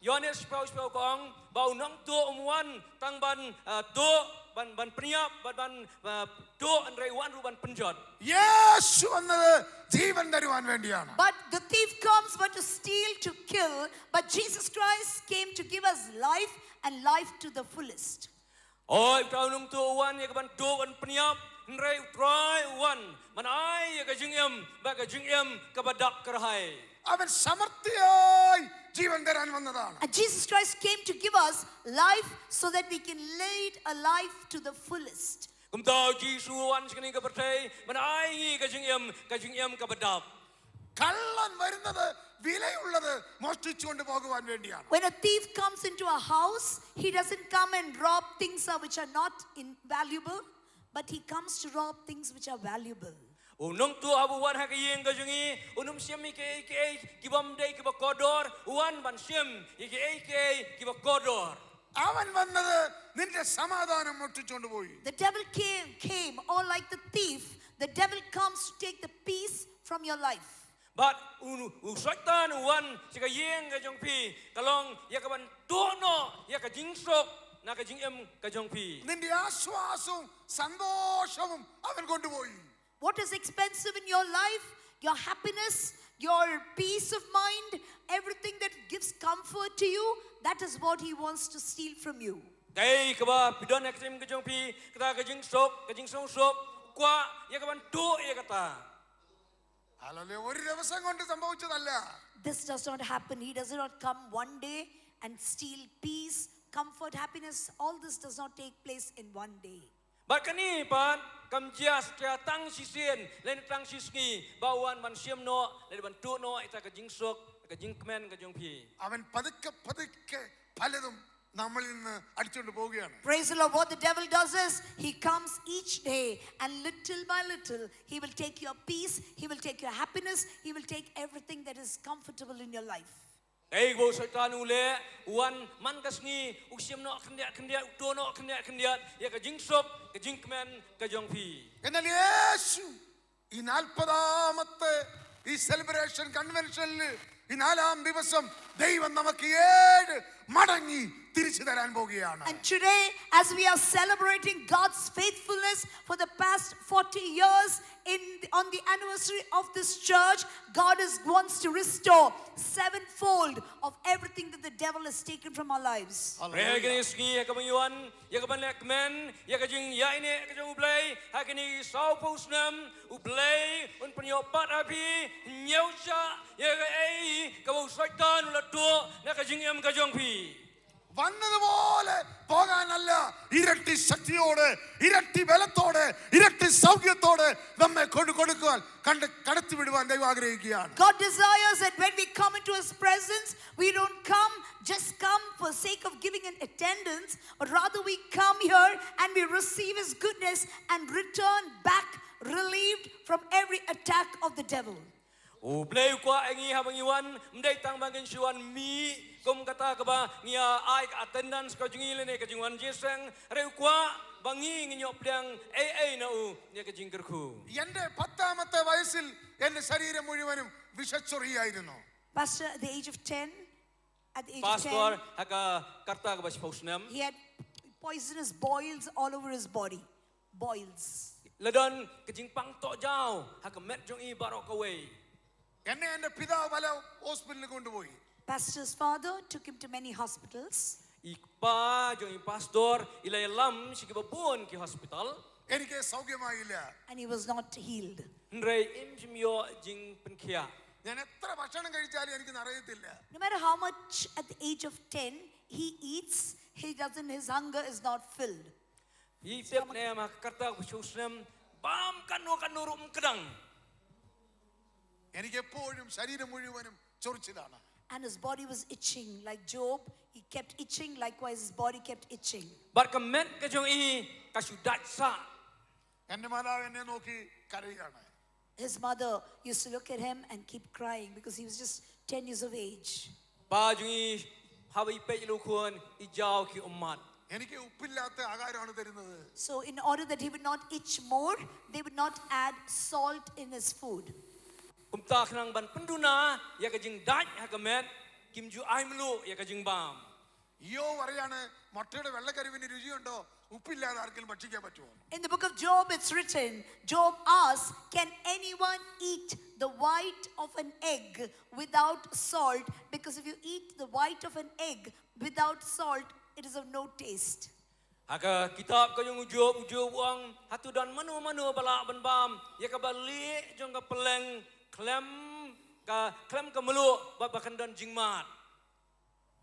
Ïoannis shiphew shiphew ka ong ba u nongtuh um wan tang ban, ah, tuh ban, ban pynïap, ban, ban, uh, tuh, hynrei u wan ruh ban pynjot. യേശു വന്നത് ജീവൻ തരുവാൻ വേണ്ടിയാണ്. But the thief comes but to steal, to kill. But Jesus Christ came to give us life and life to the fullest. Oi, u Trai u nongtuh u wan ïa ka ban tuh ban pynïap, hynrei u Trai u wan ban ai ïa ka jingim, bad ka jingim kaba dap kyrhai. അവൻ സമൃദ്ധിയായി ജീവൻ തരാൻ വന്നതാണ്. And Jesus Christ came to give us life so that we can lead a life to the fullest. Kumta u Jisu u wan sha kane ka pyrthei ban ai ngi ka jingim, ka jingim kaba dap. കള്ളൻ വരുന്നത് വിലയുള്ളത് മോഷ്ടിച്ചുകൊണ്ട് പോകുവാൻ വേണ്ടിയാണ്. When a thief comes into a house, he doesn't come and rob things uh, which are not invaluable, but he comes to rob things which are valuable. U nongtuh haba u wan ha ka ïing ka jong ngi, un ym shim ïa kiei kiei ki bym dei kiba kordor, u wan ban shim ïa kiei kiei kiba kordor. അവൻ വന്നത് നിന്റെ സമാധാനം മോഷ്ടിച്ചുകൊണ്ട് പോയി. The devil came, came, or like the thief, the devil comes to take the peace from your life. Bad u, u Soitan u wan sha ka ïing ka jong phi, ka long ïa ka ban tuh noh ïa ka jingsuk na ka jingim ka jong phi. നിന്റെ ആശ്വാസവും സന്തോഷവും അവൻ കൊണ്ടുപോയി. What is expensive in your life? Your happiness, your peace of mind, everything that gives comfort to you, that is what he wants to steal from you. Kaei kaba phi don ha ka jingim ka jong phi, kata ka jingsuk, ka jingsuk, u kwah ïa ka ban tuh ïa kata. Hallelujah. ഒരു ദിവസം കൊണ്ട് സംഭവിച്ചതല്ല. This does not happen. He does not come one day and steal peace, comfort, happiness. All this does not take place in one day. Bad kane pat kam jia satia tang shisien lane tang shisngi ba u wan ban shim noh lane ban tuh noh ïa ka jingsuk, ka jingkmen ka jong phi. അവൻ പതുക്കെ പതുക്കെ പലതും നമ്മളിൽ നിന്ന് അടിച്ചുകൊണ്ട് പോവുകയാണ്. Praise the Lord. What the devil does is he comes each day and little by little he will take your peace, he will take your happiness, he will take everything that is comfortable in your life. Kaei kaba u Soitan u leh, u wan man ka sngi, u shim noh khyndiat khyndiat, u tuh noh khyndiat khyndiat ïa ka jingsuk, ka jingkmen ka jong phi. എന്നാൽ യേശു ഈ നാൽപ്പതാമത്തെ ഈ സെലിബ്രേഷൻ കൺവെൻഷനിൽ ഈ നാലാം ദിവസം ദൈവം നമുക്ക് ഏഴ് മടങ്ങി തിരിച്ചു തരാൻ പോകുകയാണ്. And today, as we are celebrating God's faithfulness for the past forty years in on the anniversary of this church, God is wants to restore sevenfold of everything that the devil has taken from our lives. Haleluya. Kane ka sngi ha kaba ngi wan ïa ka ban leh kmen ïa ka jingïaineh ka jong U Blei ha kine ki sawphew snem, U Blei un pynïoh pat ha phi hynñiew shah ïa kaei kaba u Soitan u la tuh na ka jingim ka jong phi. വന്നതുപോലെ പോകാനല്ല, ഇരട്ടി ശക്തിയോടെ, ഇരട്ടി ബലത്തോടെ, ഇരട്ടി സൗഖ്യത്തോടെ നമ്മെ കൊണ്ട് കൊടുക്കുവാൻ കണ്ട് കടത്തിവിടുവാൻ ദൈവം ആഗ്രഹിക്കുകയാണ്. God desires that when we come into His presence, we don't come, just come for sake of giving an attendance, but rather we come here and we receive His goodness and return back relieved from every attack of the devil. U Blei u kwah ïa ngi haba ngi wan, ym dei tang ba ngin shu wan mih kum kata kaba ngi ïa ai ka attendance ka jong ngi lane ka jingwan jingïaseng, hynrei u kwah ba ngi ngin ïoh pdiang ei ei na u ïa ka jingkyrkhu. എന്റെ പത്താമത്തെ വയസ്സിൽ എന്റെ ശരീരം മുഴുവനും വിഷച്ചൊറിയായിരുന്നു. Pastor, at the age of ten, at the age of Pastor, ten, ha ka karta kaba shiphew snem, he had poisonous boils all over his body. Boils. La don ka jingpang tohjaw ha ka met jong i baroh kawei. എന്നെ എന്റെ പിതാവ് പല ഹോസ്പിറ്റലിൽ കൊണ്ടുപോയി. Pastor's father took him to many hospitals. I kpa jong i pastor i la ïalam sha kiba bun ki hospital. എനിക്ക് സൗഖ്യമായില്ല. And he was not healed. Hynrei im shym ïoh jingpynkhiah. ഞാൻ എത്ര ഭക്ഷണം കഴിച്ചാലും എനിക്കൊന്നും അറിയത്തില്ല. No matter how much at the age of ten he eats, he doesn't, his hunger is not filled. I tip ne em ha ka karta kaba shiphew snem, bam katno katno ruh ym kdang. എനിക്ക് എപ്പോഴും ശരീരം മുഴുവനും ചൊറിച്ചിലാണ്. And his body was itching like Job. He kept itching, likewise his body kept itching. Bad ka met ka jong i ka shu dait sah. എന്റെ മാതാവ് എന്നെ നോക്കി കരയുകയാണ്. His mother used to look at him and keep crying because he was just ten years of age. Pa jong i haba i peit ïa la u khun i jaw ki ummat. എനിക്ക് ഉപ്പില്ലാത്ത ആഹാരമാണ് തരുന്നത്. So, in order that he would not itch more, they would not add salt in his food. Kumta khnang ban pynduna ïa ka jingdait ha ka met, kim ju ai mluh ïa ka jingbam. യോ, പറയാണ്, മുട്ടയുടെ വെള്ളക്കരുവിന് രുചിയുണ്ടോ? ഉപ്പില്ലാതെ ആർക്കും ഭക്ഷിക്കാൻ പറ്റുമോ? In the book of Job, it's written, Job asks, "Can anyone eat the white of an egg without salt? Because if you eat the white of an egg without salt, it is of no taste." Ha ka kitab ka jong u Job, u Job u ong, hato don mano mano ba lah ban bam ïa kaba lieh jong ka pylleng khlem ka, khlem ka mluh, bad ba kan don jingmad.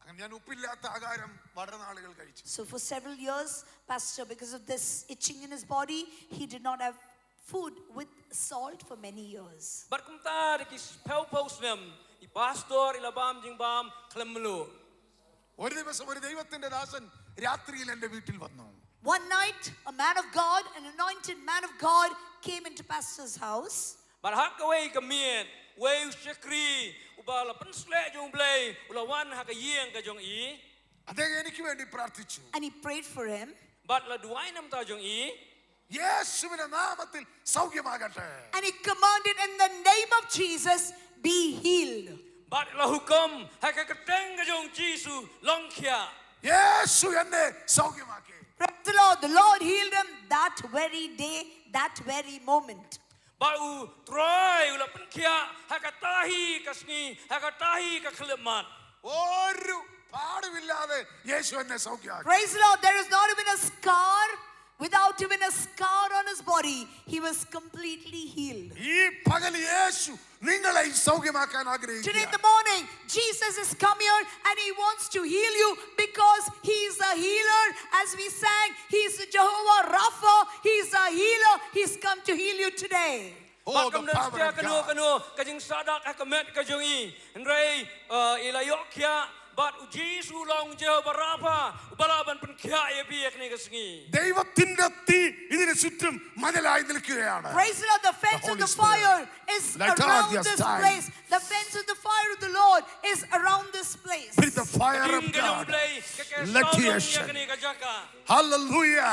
അങ്ങനെ ഞാൻ ഉപ്പില്ലാത്ത ആഹാരം വളരെ നാളുകൾ കഴിച്ചു. So for several years, Pastor, because of this itching in his body, he did not have food with salt for many years. Bad kumta da ki phew phew snem, i pastor i la bam jingbam khlem mluh. ഒരു ദിവസം ഒരു ദൈവത്തിന്റെ ദാസൻ രാത്രിയിൽ എന്റെ വീട്ടിൽ വന്നു. One night, a man of God, an anointed man of God, came into Pastor's house. Bad ha kawei ka miet, wei u shakri uba la pynsleh jong U Blei u la wan ha ka ïing ka jong i. അദ്ദേഹം എനിക്ക് വേണ്ടി പ്രാർത്ഥിച്ചു. And he prayed for him. Bad la duwai namar jong i. യേശുവിന്റെ നാമത്തിൽ സൗഖ്യമാകട്ടെ. And he commanded, "In the name of Jesus, be healed." Bad la hukum, ha ka kyrteng ka jong Jisu, long khia. യേശു എന്നെ സൗഖ്യമാക്കി. Praise the Lord. The Lord healed him that very day, that very moment. Bad U Trai u la pynkhiah ha ka tahi ka sngi, ha ka tahi ka khyllipmat. ഒരു പാടുമില്ലാതെ യേശു എന്നെ സൗഖ്യമാക്കി. Praise the Lord. There is not even a scar. Without even a scar on his body, he was completely healed. ഈ പകൽ യേശു നിങ്ങളെ സൗഖ്യമാക്കാൻ Today in ആഗ്രഹിക്കുന്നു. The morning, Jesus has come here and he wants to heal you because he is a healer. As we sang, he is Jehovah Rapha. He is a healer. He's come to heal you today. Oh, the power of God. Kano kano ka jingsahdak ha ka met ka jong i. Hynrei i la ïoh khia bad U Jisu u long Jehovah Rapha, uba lah ban pynkhiah ïa phi ha kane ka sngi. ദൈവത്തിന്റെ തീ ഇതിന് ചുറ്റും മതിലായി നിൽക്കുകയാണ്. Praise the Lord. The fence of the fire is around this place. The fence of the fire of the Lord is around this place. Breathe the fire of God. Let your Hallelujah.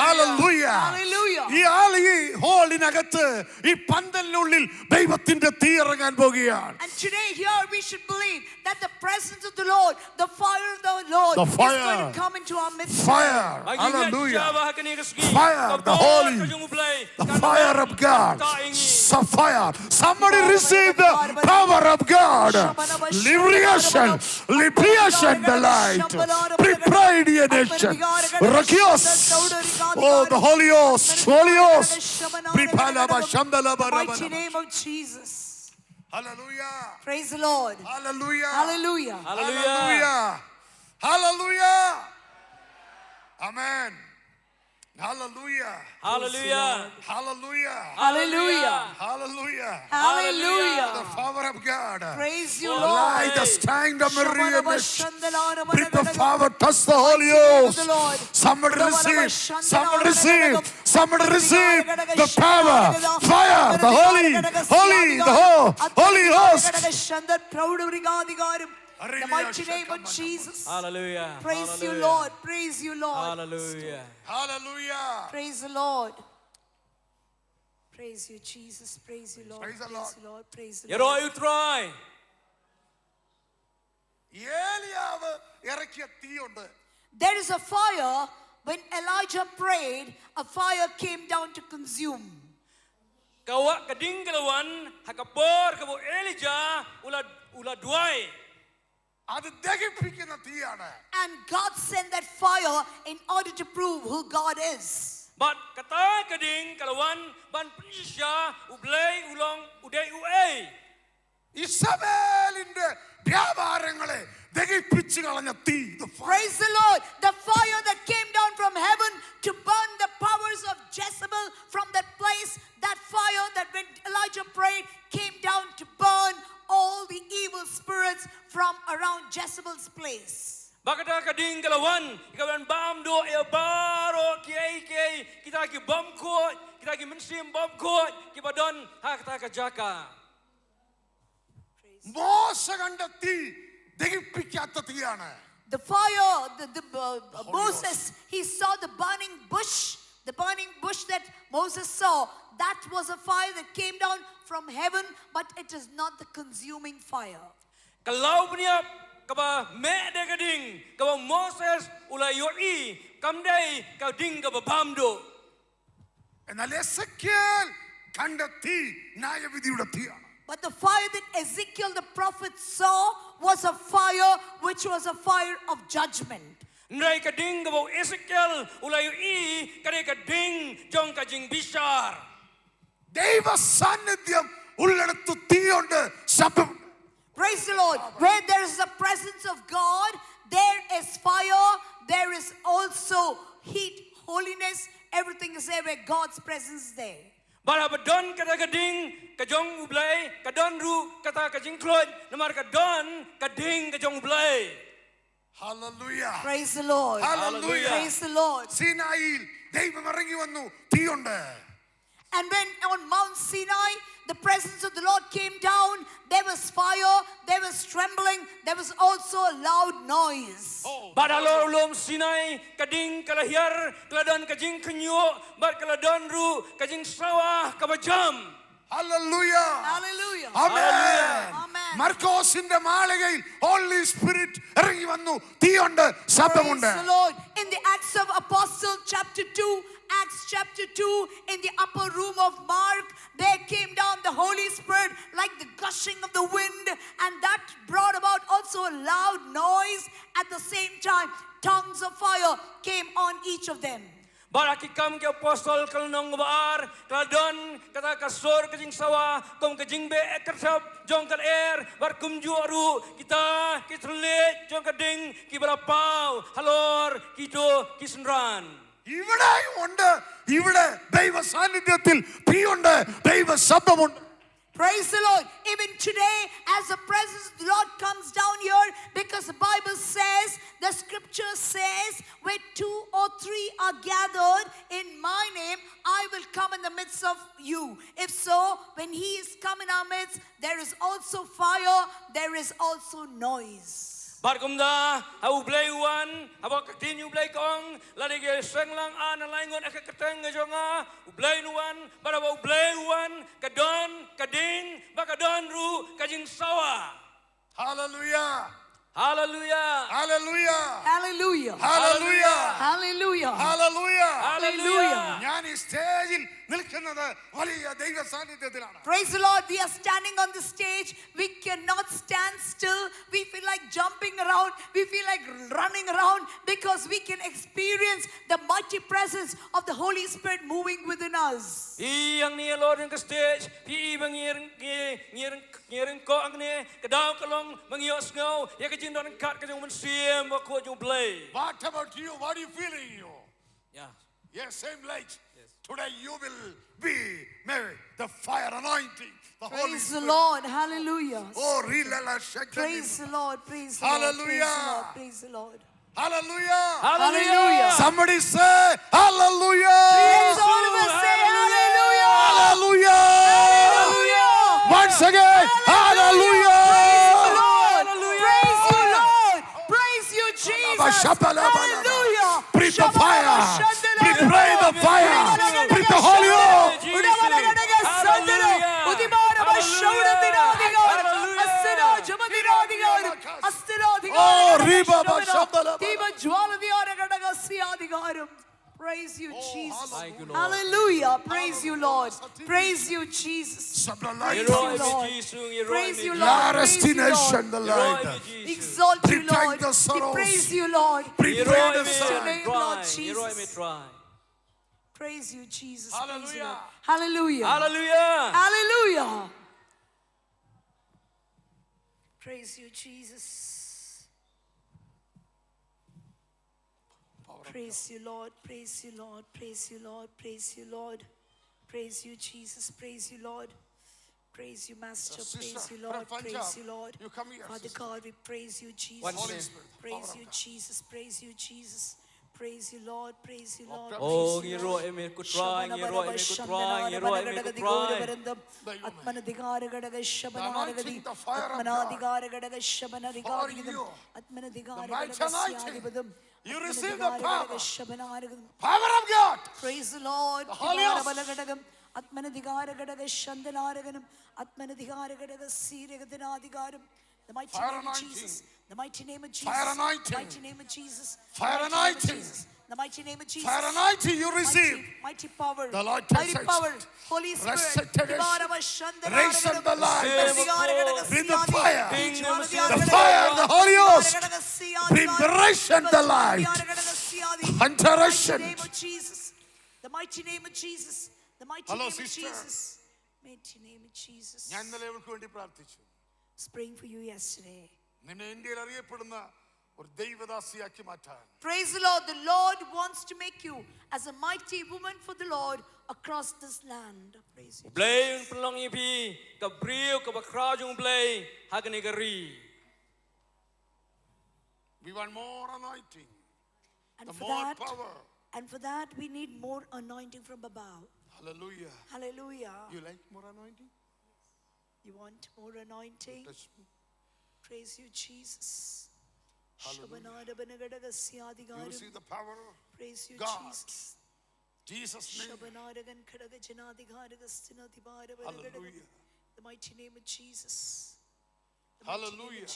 Hallelujah. Hallelujah. ഈ ആൾ ഈ ഹാളിനകത്ത് ഈ പന്തലിനുള്ളിൽ ദൈവത്തിന്റെ തീ ഇറങ്ങാൻ പോകുകയാണ്. And today here we should believe that the presence of the Lord, the fire of the Lord is going to come into our midst. Fire. Hallelujah. Fire. The holy. The fire of God. It's a fire. Somebody receive the power of God. Liberation. Liberation, the light. Preparation. Rakios. Oh, the Holy Ghost. Holy Ghost. Pripalaba shambalaba. Mighty name of Jesus. Hallelujah. Praise the Lord. Hallelujah. Hallelujah. Hallelujah. Hallelujah. Amen. Hallelujah. Hallelujah. Hallelujah. Hallelujah. Hallelujah. Hallelujah. The power of God. Praise you, Like Lord. The stand of Mary and the with the power, touch the Holy Ghost. Somebody receive. Somebody receive. Somebody receive the power. Fire. The holy. Holy. The ho- Holy Ghost. The mighty name of Jesus. Hallelujah. Praise you, Hallelujah. Lord. Praise you, Lord. Hallelujah. Hallelujah. Praise the Lord. Praise you, Jesus. Praise you, Lord. Praise the Praise Lord. You, Lord. Praise the Ïaroh Lord. ïa U Trai. ഏലിയാവ് ഇറക്കിയ തീയുണ്ട്. There is a fire. When Elijah prayed, a fire came down to consume. Ka wah ka ding ka la wan ha ka por kaba u Elijah u la, u la duwai. അത് ദഹിപ്പിക്കുന്ന തീയാണ്. And God sent that fire in order to prove who God is. Bad kata ka ding ka la wan ban pynshisha U Blei u long u dei uei. ഇസബേലിന്റെ വ്യാപാരങ്ങളെ ദഹിപ്പിച്ചു കളഞ്ഞ തീ. The fire. Praise the Lord. The fire that came down from heaven to burn the powers of Jezebel from that place, that fire that when Elijah prayed came down to burn all the evil spirits from around Jezebel's place. Ba kata ka ding ka la wan, ka ban bam duh ïa baroh kiei kiei, kita ki bym khuid, kita ki mynsiem bym khuid kiba don ha kata ka jaka. മോശ കണ്ട തീ ദഹിപ്പിക്കാത്ത തീയാണ്. The fire, the, the, uh, Moses, he saw the burning bush, the burning bush that Moses saw. That was a fire that came down from heaven, but it is not the consuming fire. Ka law bniap Kaba meh de ka ding kaba Moses u la ïohi, kam dei ka ding kaba bam duh. Enale Ezekiel kanda ti na ya bidi udah tia. But the fire that Ezekiel the prophet saw was a fire which was a fire of judgment. Hynrei ka ding kaba u Ezekiel u la ïohi ka dei ka ding jong ka jingbishar. Dei ba san ne diam ulla tu tion de sapem. Praise the Lord. Where there is the presence of God, there is fire, there is also heat, holiness, everything is there where God's presence is there. Bad haba don kata ka ding ka jong U Blei, ka don ruh kata ka jingkhluit, namar ka don ka ding ka jong U Blei. Hallelujah. Praise the Lord. Hallelujah. Praise the Lord. Sinai, dei ba marang iwan nu tion de. And when on Mount Sinai, the presence of the Lord came down, there was fire, there was trembling, there was also a loud noise. Bad halor u lum Sinai, ka ding ka la hiar, ka la don ka jingkhynñiuh, bad ka la don ruh ka jingsawa kaba jam. Hallelujah. Hallelujah. Amen. Amen. Markos in the Malachi, Holy Spirit, ഇറങ്ങി വന്നു, tion de, sapem unde. Praise the Lord. In the Acts of Apostle chapter two, Acts chapter two, in the upper room of Mark, there came down the Holy Spirit like the gushing of the wind, and that brought about also a loud noise. At the same time, tongues of fire came on each of them. Bad ha ki Kam ki Apostol ka lynnong ba ar, ka la don kata ka sur ka jingsawa kum ka jingbeh kyrthep jong ka lyer, bad kumjuh ruh kita ki thylliej jong ka ding kiba la paw halor kito ki synran. Iwada iwanda, iwada dei ba sanidyatil pi onda, dei ba sabda onda. Praise the Lord. Even today, as the presence of the Lord comes down here, because the Bible says, the scripture says, "Where two or three are gathered in my name, I will come in the midst of you." If so, when he is come in our midst, there is also fire, there is also noise. Bad kumta, ha U Blei u wan, haba ka ktien U Blei ka ong, lada ki seng lang ar ne lai ngut ha ka kyrteng ka jong nga, U Blei un wan, bad haba U Blei u wan, ka don ka ding, bad ka don ruh ka jingsawa. Hallelujah. Hallelujah. Hallelujah. Hallelujah. Hallelujah. Hallelujah. Hallelujah. Hallelujah. ഞാൻ ഈ സ്റ്റേജിൽ നിൽക്കുന്നത് വലിയ ദൈവ സാന്നിധ്യത്തിലാണ്. Praise the Lord. We are standing on the stage. We cannot stand still. We feel like jumping around. We feel like running around because we can experience the mighty presence of the Holy Spirit moving within us. Ïa ngi halor ïa ka stage, ïa ba ngi ïeng, ngi ïeng, ngi ïeng ko hangne, ka daw ka long ba ngi ïohsngew ïa ka jingdon ryngkat ka jong U Mynsiem Bakhuid jong U Blei. What about you? What do you feel in you? Yeah. Yes, same light. Yes. Today you will be, may the fire anointing, the Holy Spirit. Praise the Lord. Hallelujah. Oh, rilala shakti. Praise the Lord. Praise the Lord. Praise the Lord. Hallelujah. Praise the Lord. Hallelujah. Hallelujah. Somebody say, "Hallelujah." Let's all of us say, "Hallelujah." Hallelujah. Hallelujah. Once again, hallelujah. Praise the Lord. Praise you, Lord. Praise you, Jesus. Hallelujah. Breathe the fire. Breathe, pray the fire. Breathe the Holy Ghost. Hallelujah. Hallelujah. Oh, riba ba shabala. Praise you, Jesus. Hallelujah. Praise you, Lord. Praise you, Jesus. Praise you, Lord. Praise you, Lord. Praise you, Lord. Exalt you, Lord. We praise you, Lord. Praise your name, Lord Jesus. Praise you, Jesus. Praise you, Lord. Hallelujah. Hallelujah. Hallelujah. Hallelujah. Praise you, Jesus. Praise you, Lord. Praise you, Lord. Praise you, Lord. Praise you, Lord. Praise you, Jesus. Praise you, Lord. Praise you, Master. Praise you, Lord. Praise you, Lord. Father God, we praise you, Jesus. Praise you, Jesus. Praise you, Jesus. Praise you, Lord. Praise you, Lord. Oh, ngi ïaroh ïa me ko Trai, ngi ïaroh ïa me ko Trai, ngi ïaroh ïa me ko Trai. Atmanadhigar gadaga shabanaragadi. Atmanadhigar gadaga shabanaragadi. Atmanadhigar gadaga siadibadam. You receive the power. Power of God. Praise the Lord. The Holy Ghost. Atmanadhigar gadaga shandanaraganam. Atmanadhigar gadaga sirigadinadhigaram. The mighty name of Jesus. The mighty name of Jesus. The mighty name of Jesus. The mighty name of Jesus. The mighty name of Jesus. Fire anointing, you receive. Mighty, mighty power. The Lord takes it. Mighty power. Holy Spirit. Resurrected it. Raise up the life. Bring the fire. The fire, the Holy Ghost. Bring the raise up the life. Hunter. Mighty name of Jesus. The mighty name of Jesus. The mighty name of Jesus. Hello, sister. Mighty name of Jesus. ഞാൻ ഇന്നലെ ഇവൾക്ക് വേണ്ടി പ്രാർത്ഥിച്ചു. I was praying for you yesterday. നിന്നെ ഇന്ത്യയിൽ അറിയപ്പെടുന്ന ഒരു ദൈവദാസിയാക്കി മാറ്റാൻ. Praise the Lord. The Lord wants to make you as a mighty woman for the Lord across this land. Praise you. Blei un pynlong ïa phi ka briew kaba khraw jong Blei ha kane ka ri. We want more anointing. And for that, and for that, we need more anointing from above. Hallelujah. Hallelujah. You like more anointing? You want more anointing? Touch me. Praise you, Jesus. Hallelujah. You receive the power of God. Praise you, Jesus. Jesus' name. Hallelujah. The mighty name of Jesus. Hallelujah.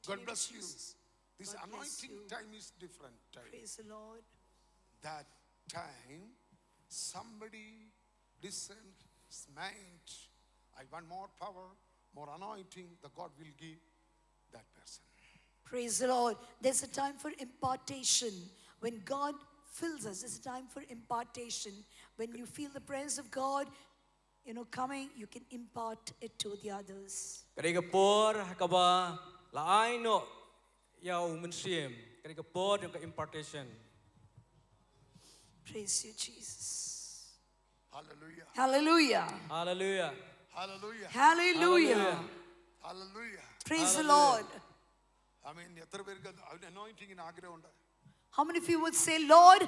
God bless you. This anointing time is different time. Praise the Lord. That time, somebody descend, smite. I want more power, more anointing that God will give that person. Praise the Lord. There's a time for impartation. When God fills us, there's a time for impartation. When you feel the presence of God, you know, coming, you can impart it to the others. Ka dei ka por ha kaba la ai noh ïa u Mynsiem. Ka dei ka por jong ka impartation. Praise you, Jesus. Hallelujah. Hallelujah. Hallelujah. Hallelujah. Hallelujah. Praise the Lord. I mean, എത്ര പേർക്ക് anointing ന് ആഗ്രഹമുണ്ട്? How many of you would say, Lord,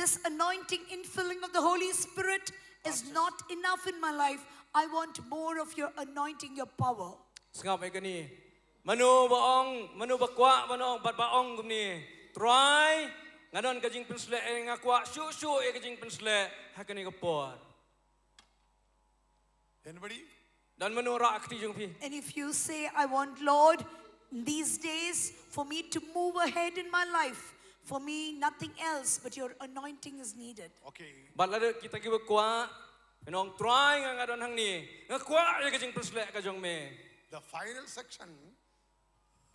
this anointing infilling of the Holy Spirit is not enough in my life. I want more of your anointing, your power. Sngap ïa kane. Mano ba ong, mano ba kwah, mano bad ba ong kumne. Trai, nga don ka jingpynsleh, eh, nga kwah shuh shuh ïa ka jingpynsleh ha kane ka por. Anybody? Don mano rah kti jong phi? And if you say, I want, Lord, these days for me to move ahead in my life, for me nothing else but your anointing is needed. Okay. Bad lada kita kiba kwah, nong Trai, nga nga don hangne, nga kwah ïa ka jingpynsleh ka jong me. The final section,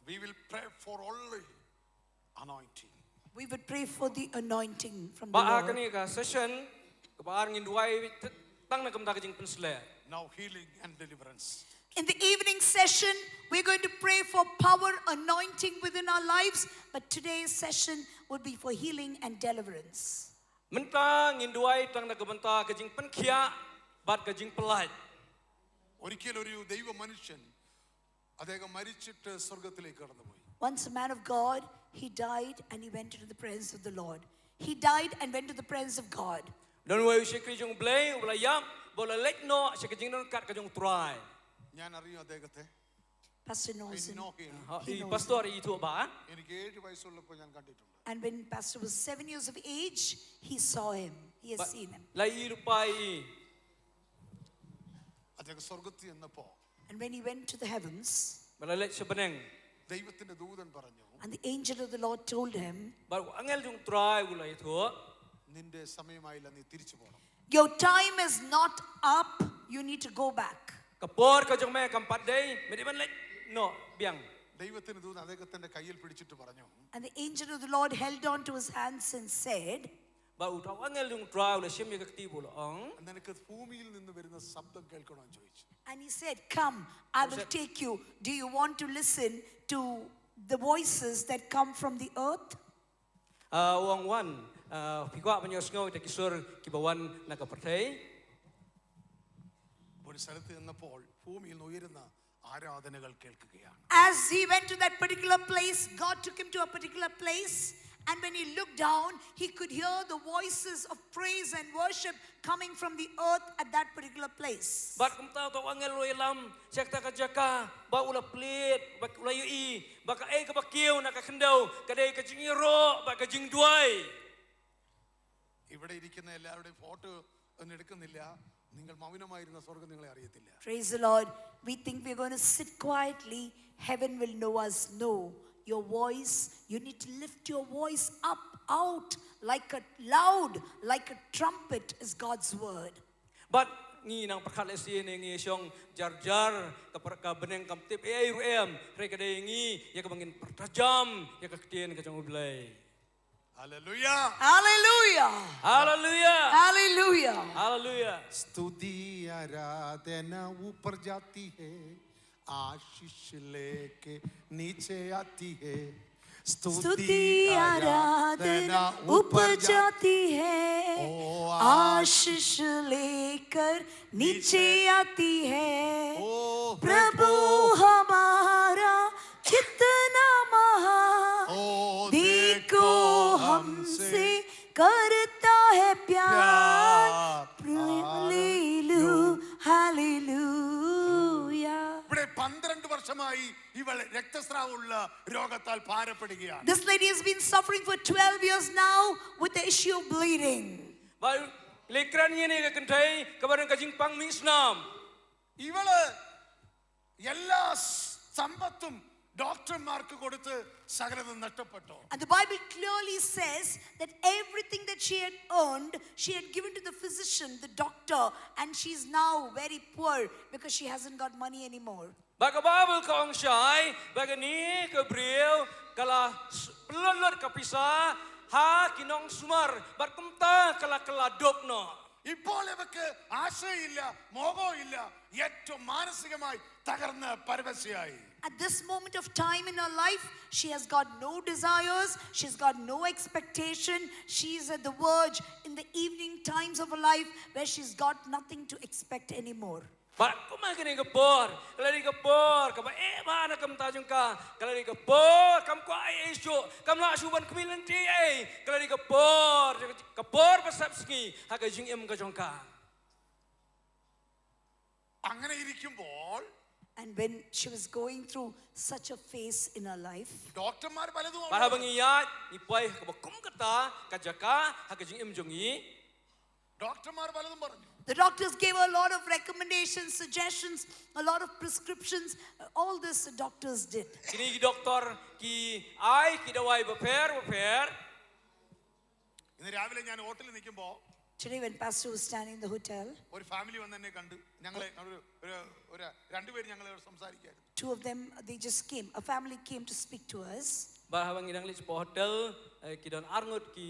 we will pray for only anointing. We would pray for the anointing from the Lord. Ba ha kane ka session kaba ar ngin duwai tang na ka bynta ka jingpynsleh. Now healing and deliverance. In the evening session, we're going to pray for power anointing within our lives, but today's session would be for healing and deliverance. Mynta ngin duwai tang na ka bynta ka jingpynkhiah bad ka jingpyllait. ഒരിക്കൽ ഒരു ദൈവ മനുഷ്യൻ, അദ്ദേഹം മരിച്ചിട്ട് സ്വർഗത്തിലേക്ക് കടന്നുപോയി. Once a man of God, he died and he went into the presence of the Lord. He died and went to the presence of God. Don uwei u shakri jong U Blei uba la ïap bad u la leit noh sha ka jingdon kat ka jong U Trai. ഞാൻ അറിയും അദ്ദേഹത്തെ. Pastor knows him. I know him. Ha, i pastor i ithuh bha. എനിക്ക് ഏഴ് വയസ്സുള്ളപ്പോൾ ഞാൻ കണ്ടിട്ടുണ്ട്. And when Pastor was seven years of age, he saw him. He has seen him. La ïohi lypa ïa i. അദ്ദേഹം സ്വർഗത്തിൽ ചെന്നപ്പോ And when he went to the heavens, bad la leit sha bneng, ദൈവത്തിന്റെ ദൂതൻ പറഞ്ഞു, and the angel of the Lord told him, bad u angel jong U Trai u la ïathuh, നിന്റെ സമയമായില്ല, നീ തിരിച്ചു പോകണം. Your time is not up. You need to go back. Ka por ka jong me kam pat dei, me dei ban leit noh biang. ദൈവത്തിന്റെ ദൂതൻ അദ്ദേഹത്തിന്റെ കയ്യിൽ പിടിച്ചിട്ട് പറഞ്ഞു, And the angel of the Lord held on to his hands and said, bad uta u angel jong U Trai u la shim ïa ka kti bad u la ong, നിനക്ക് ഭൂമിയിൽ നിന്ന് വരുന്ന ശബ്ദം കേൾക്കണോ എന്ന് ചോദിച്ചു. And he said, come, I will take you. Do you want to listen to the voices that come from the earth? Ah, u ong, wan, ah, phi kwah ban ïohsngew ïa kita ki sur kiba wan na ka pyrthei? ഒരു സ്ഥലത്ത് ചെന്നപ്പോൾ ഭൂമിയിൽ നിന്ന് ഉയരുന്ന ആരാധനകൾ കേൾക്കുകയാണ്. As he went to that particular place, God took him to a particular place, and when he looked down, he could hear the voices of praise and worship coming from the earth at that particular place. Bad kumta uta u angel u la ïalam sha kata ka jaka, bad u la plied, bad u la ïohi ba kaei kaba kiew na ka khyndew ka dei ka jingïaroh bad ka jingduwai. ഇവിടെ ഇരിക്കുന്ന എല്ലാവരുടെയും ഫോട്ടോ ഒന്നും എടുക്കുന്നില്ല. നിങ്ങൾ മൗനമായിരുന്ന സ്വർഗം നിങ്ങളെ അറിയത്തില്ല. Praise the Lord. We think we're going to sit quietly. Heaven will know us. No. Your voice, you need to lift your voice up, out, like a loud, like a trumpet, is God's word. Bad ngi nang pyrkhat lehse ne ngi shong jar jar ka per- ka bneng kam tip ei ruh em, hynrei ka dei ngi ïa kaba ngin pyrtajam ïa ka ktien ka jong U Blei. Hallelujah. Hallelujah. Haleluya. Hallelujah. Haleluya. स्तुति आराधना ऊपर जाती है, आशीष लेके नीचे आती है। स्तुति आराधना ऊपर जाती है, ओ आशीष लेकर नीचे आती है। ओ प्रभु हमारा कितना महान, ओ देखो हमसे करता है प्यार। Hallelujah, hallelujah. ഇവിടെ പന്ത്രണ്ട് വർഷമായി ഇവൾ രക്തസ്രാവമുള്ള രോഗത്താൽ ഭാരപ്പെടുകയാണ്. This lady has been suffering for twelve years now with the issue of bleeding. Ba le kren ïa ne ka kynthei kaba don ka jingpang mih snam. ഇവള് എല്ലാ സ്- സമ്പത്തും ഡോക്ടർമാർക്ക് കൊടുത്ത് സകലതും നഷ്ടപ്പെട്ടു. And the Bible clearly says that everything that she had earned, she had given to the physician, the doctor, and she's now very poor because she hasn't got money anymore. Ba ka Baibl ka ong shai ba kane ka briew ka la s- pynlut lut ka pisa ha ki nongsumar bad kumta ka la ka la duk noh. ഇപ്പോൾ ഇവക്ക് ആശയില്ല, മോഹമില്ല, ഏറ്റവും മാനസികമായി തകർന്ന് പരവശയായി. At this moment of time in her life, she has got no desires, she's got no expectation, she's at the verge in the evening times of her life where she's got nothing to expect anymore. Bad kumba kane ka por ka la dei ka por kaba eh ba na ka bynta jong ka, ka la dei ka por kam kwah ei ei shuh, kam lah shuh ban khmih lynti ei, ka la dei ka por, ka por ba sep sngi ha ka jingim ka jong ka. അങ്ങനെ ഇരിക്കുമ്പോൾ And when she was going through such a phase in her life, ഡോക്ടർമാർ പലതും Bad haba ngi ïaid ngi poi ha kaba kum kata ka jaka ha ka jingim jong ngi. ഡോക്ടർമാർ പലതും പറഞ്ഞു. The doctors gave her a lot of recommendations, suggestions, a lot of prescriptions. Uh, all this the doctors did. Kine ki doktor ki ai ki dawai bapher bapher. ഇന്ന് രാവിലെ ഞാൻ ഹോട്ടലിൽ നിൽക്കുമ്പോൾ Today, when Pastor was standing in the hotel, ഒരു ഫാമിലി വന്ന് എന്നെ കണ്ടു. ഞങ്ങളെ ഒരു ഒരു ഒരു രണ്ടുപേരും ഞങ്ങൾ സംസാരിക്കായിരുന്നു. Two of them, they just came. A family came to speak to us. Bad haba ngi dang leit sha hotel, eh, ki don arngut ki,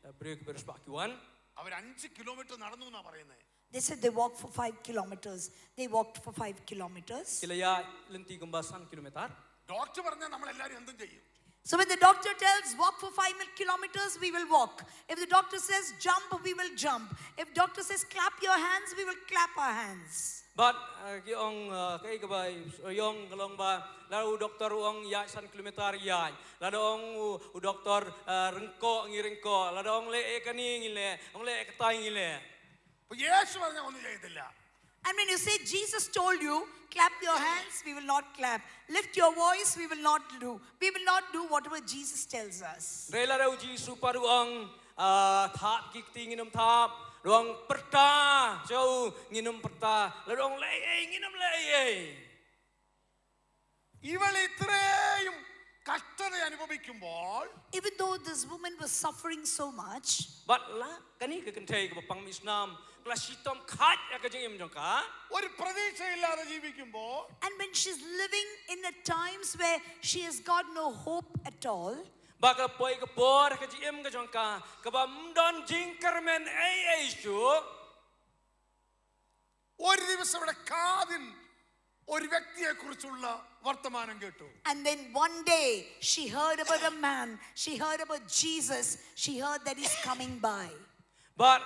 eh, briew ki briew spah ki wan. അവർ അഞ്ച് കിലോമീറ്റർ നടന്നു എന്നാ പറയുന്നത്. They said they walked for five kilometers. They walked for five kilometers. Ki la ïaid lynti kumba san kilometer. Doctor പറഞ്ഞാൽ നമ്മൾ എല്ലാവരും എന്തും ചെയ്യും. So when the doctor tells, "Walk for five mil- kilometers," we will walk. If the doctor says, "Jump," we will jump. If doctor says, "Clap your hands," we will clap our hands. Bad, eh, ki ong, eh, kaei kaba ïong ka long ba lada u doktor u ong ïaid san kilometer ïaid. Lada ong u, u doktor, eh, ryngkoh ngi ryngkoh. Lada ong leh eh kane ngi leh, ong leh eh katai ngi leh. അപ്പൊ യേശു പറഞ്ഞ ഒന്നും ചെയ്യത്തില്ല. And when you say Jesus told you, "Clap your hands," we will not clap. "Lift your voice," we will not do. We will not do whatever Jesus tells us. Hynrei lada u Jisu pat u ong, ah, thap ki kti ngin ym thap, lada ong pyrta sha u ngin ym pyrta, lada ong leh ei ei ngin ym leh ei ei. ഇവൾ ഇത്രയും കഷ്ടത അനുഭവിക്കുമ്പോൾ Even though this woman was suffering so much, Bad la kane ka kynthei kaba pang mih snam ka la shitom khait ïa ka jingim jong ka. ഒരു പ്രതീക്ഷയില്ലാതെ ജീവിക്കുമ്പോൾ and when she's living in a times where she has got no hope at all, Bad ka la poi ka por ha ka jingim ka jong ka kaba ym don jingkyrmen ei ei shuh. ഒരു ദിവസം ഇവിടെ കാതിൽ ഒരു വ്യക്തിയെ കുറിച്ചുള്ള വർത്തമാനം കേട്ടു. And then one day she heard about a man, she heard about Jesus, she heard that he's coming by. Bad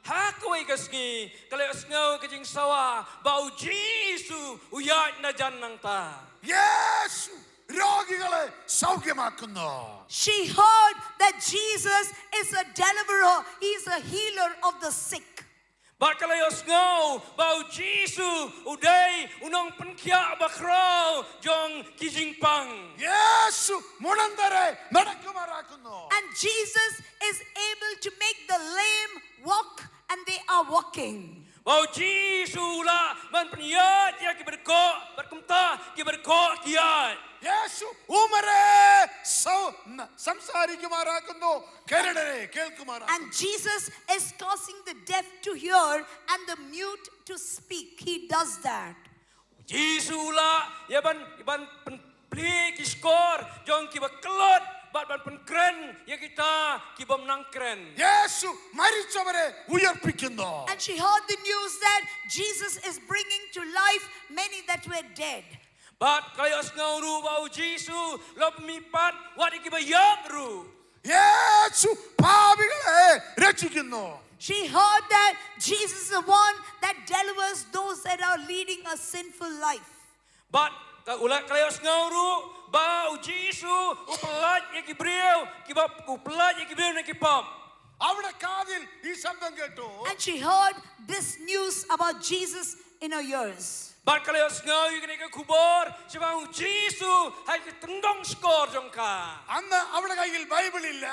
ha kawei ka sngi ka la ïohsngew ka jingsawa ba u Jisu u ïaid na jan nangta. യേശു രോഗികളെ സൗഖ്യമാക്കുന്നു. She heard that Jesus is a deliverer, he's a healer of the sick. Bad ka la ïohsngew ba u Jisu u dei u nongpynkhiah bakhraw jong ki jingpang. യേശു മുടന്തരെ നടക്കുമാറാക്കുന്നു. And Jesus is able to make the lame walk, and they are walking. Ba u Jisu u lah ban pynïaid ïa ki badkoh, bad kumta ki badkoh ki ïaid. യേശു ഉമരെ സ- സംസാരിക്കുമാറാക്കുന്നു, കരടരെ കേൾക്കുമാറാക്കുന്നു. And Jesus is causing the deaf to hear and the mute to speak. He does that. Jisu u lah ïa ban, ban pynplie ki shkor jong ki bakhlad, bad ban pynkren ïa kita ki bym nang kren. യേശു മരിച്ചവരെ ഉയർപ്പിക്കുന്നു. And she heard the news that Jesus is bringing to life many that were dead. Bad ka la ïohsngew ruh ba u Jisu u la pynmihpat wat ïa ki baïap ruh. യേശു പാപികളെ രക്ഷിക്കുന്നു. She heard that Jesus is the one that delivers those that are leading a sinful life. Bad ka u la, ka la ïohsngew ruh ba u Jisu u pyllait ïa ki briew, ki bym, u pyllait ïa ki briew na ki pop. അവിടെ കാതിൽ ഈ ശബ്ദം കേട്ടു. And she heard this news about Jesus in her ears. Bad ka la ïohsngew ïa kane ka khubor shaphang u Jisu ha ki tyngdong shkor jong ka. അന്ന് അവിടെ കയ്യിൽ ബൈബിൾ ഇല്ല.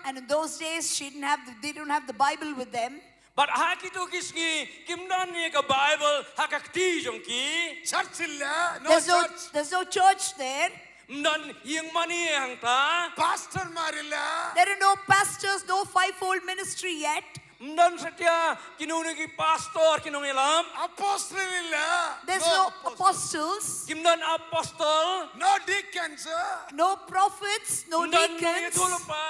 And in those days, she didn't have the, they don't have the Bible with them. Bad ha kito ki sngi kim don ïa ka Baibl ha ka kti jong ki. Church ഇല്ല. No There's no, church. There's no church there. Ym don ïing mane hangta. പാസ്റ്റർമാരില്ല. There are no pastors, no fivefold ministry yet. Ym don satia kino kino ki pastor, ki nongïalam. അപ്പോസ്റ്റലില്ല. There's no apostles, Kim don apostol. No deacons. No prophets, no Ym don deacons. nongïathuhlypa.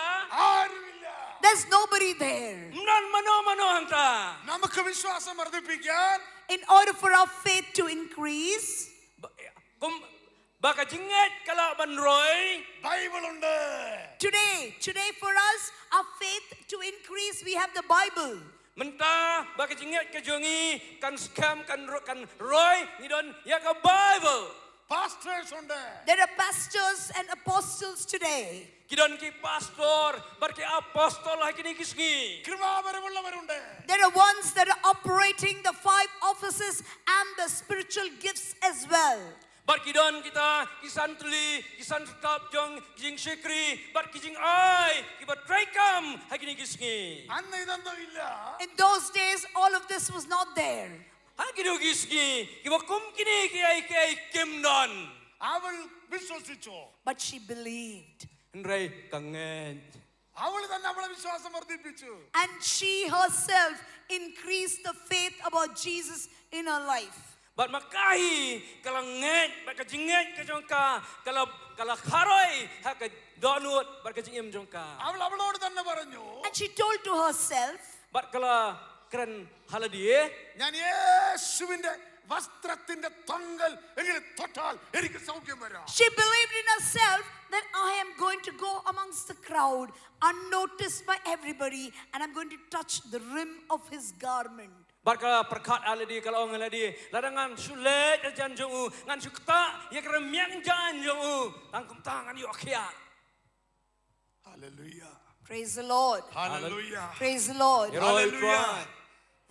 ആരുമില്ല. There's nobody there. Ym don mano mano hangta. നമുക്ക് വിശ്വാസം വർദ്ധിപ്പിക്കാൻ In order for our faith to increase, Ba, kum, ba ka jingngeit ka lah ban roi. Bible ഉണ്ട്. today, today for us, our faith to increase, we have the Bible. Mynta ba ka jingngeit ka jong ngi kan skhem, kan ro-, kan roi, ngi don ïa ka Baibl. Pastors ഉണ്ട്. There are pastors and apostles today. Ki don ki pastor bad ki apostol ha kine ki sngi. കൃപാവരമുള്ളവരുണ്ട്. There are ones that are operating the five offices and the spiritual gifts as well. Bad ki don kita ki san tylli, ki san tyngab jong ki jingshakri bad ki jingai kiba treikam ha kine ki sngi. അന്ന് ഇതൊന്നും ഇല്ല. In those days, all of this was not there. Ha kine ki sngi kiba kum kine kiei kiei kim don. അവൾ വിശ്വസിച്ചു. But she believed. Hynrei ka ngeit. അവൾ തന്നെ അവളെ വിശ്വാസം വർദ്ധിപ്പിച്ചു. And she herself increased the faith about Jesus in her life. Bad ma ka hi ka la ngeit, bad ka jingngeit ka jong ka ka la, ka la kharoi ha ka dohnud bad ka jingim jong ka. അവൾ അവളോട് തന്നെ പറഞ്ഞു, And she told to herself, Bad ka la kren ha lade. ഞാൻ യേശുവിന്റെ വസ്ത്രത്തിന്റെ തൊങ്ങൽ എങ്ങനെ തൊട്ടാൽ എനിക്ക് സൗഖ്യം വരാം. She believed in herself that I am going to go amongst the crowd unnoticed by everybody and I'm going to touch the rim of his garment. Bad ka la pyrkhat ha lade, ka la ong ha lade, lada ngan shu leit hajan jong u, ngan shu ktah ïa ka rmiang jaiñ jong u, tang kumta ngan ïoh khiah. Hallelujah. Praise the Lord. Hallelujah. Praise the Lord. Hallelujah.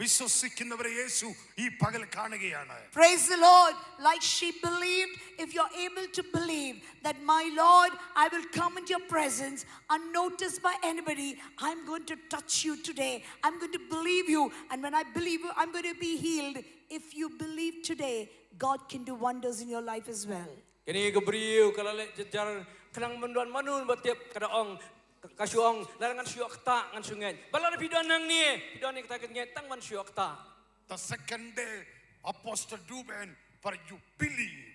വിശ്വസിക്കുന്നവരെ യേശു ഈ പകൽ കാണുകയാണ്. Praise the Lord. Like she believed, if you're able to believe that, my Lord, I will come into your presence unnoticed by anybody, I'm going to touch you today. I'm going to believe you. And when I believe you, I'm going to be healed. If you believe today, God can do wonders in your life as well. Kane ka briew ka la leit jar jar, khnang ban don mano ba tip, ka da ong, ka shu ong, lada ngan shu ïoh ktah ngan shu ngeit. Bad lada phi don hangne, phi don ïa kata ka ngeit, tang ban shu ïoh ktah. The second day, Apostle Reuben, for you believe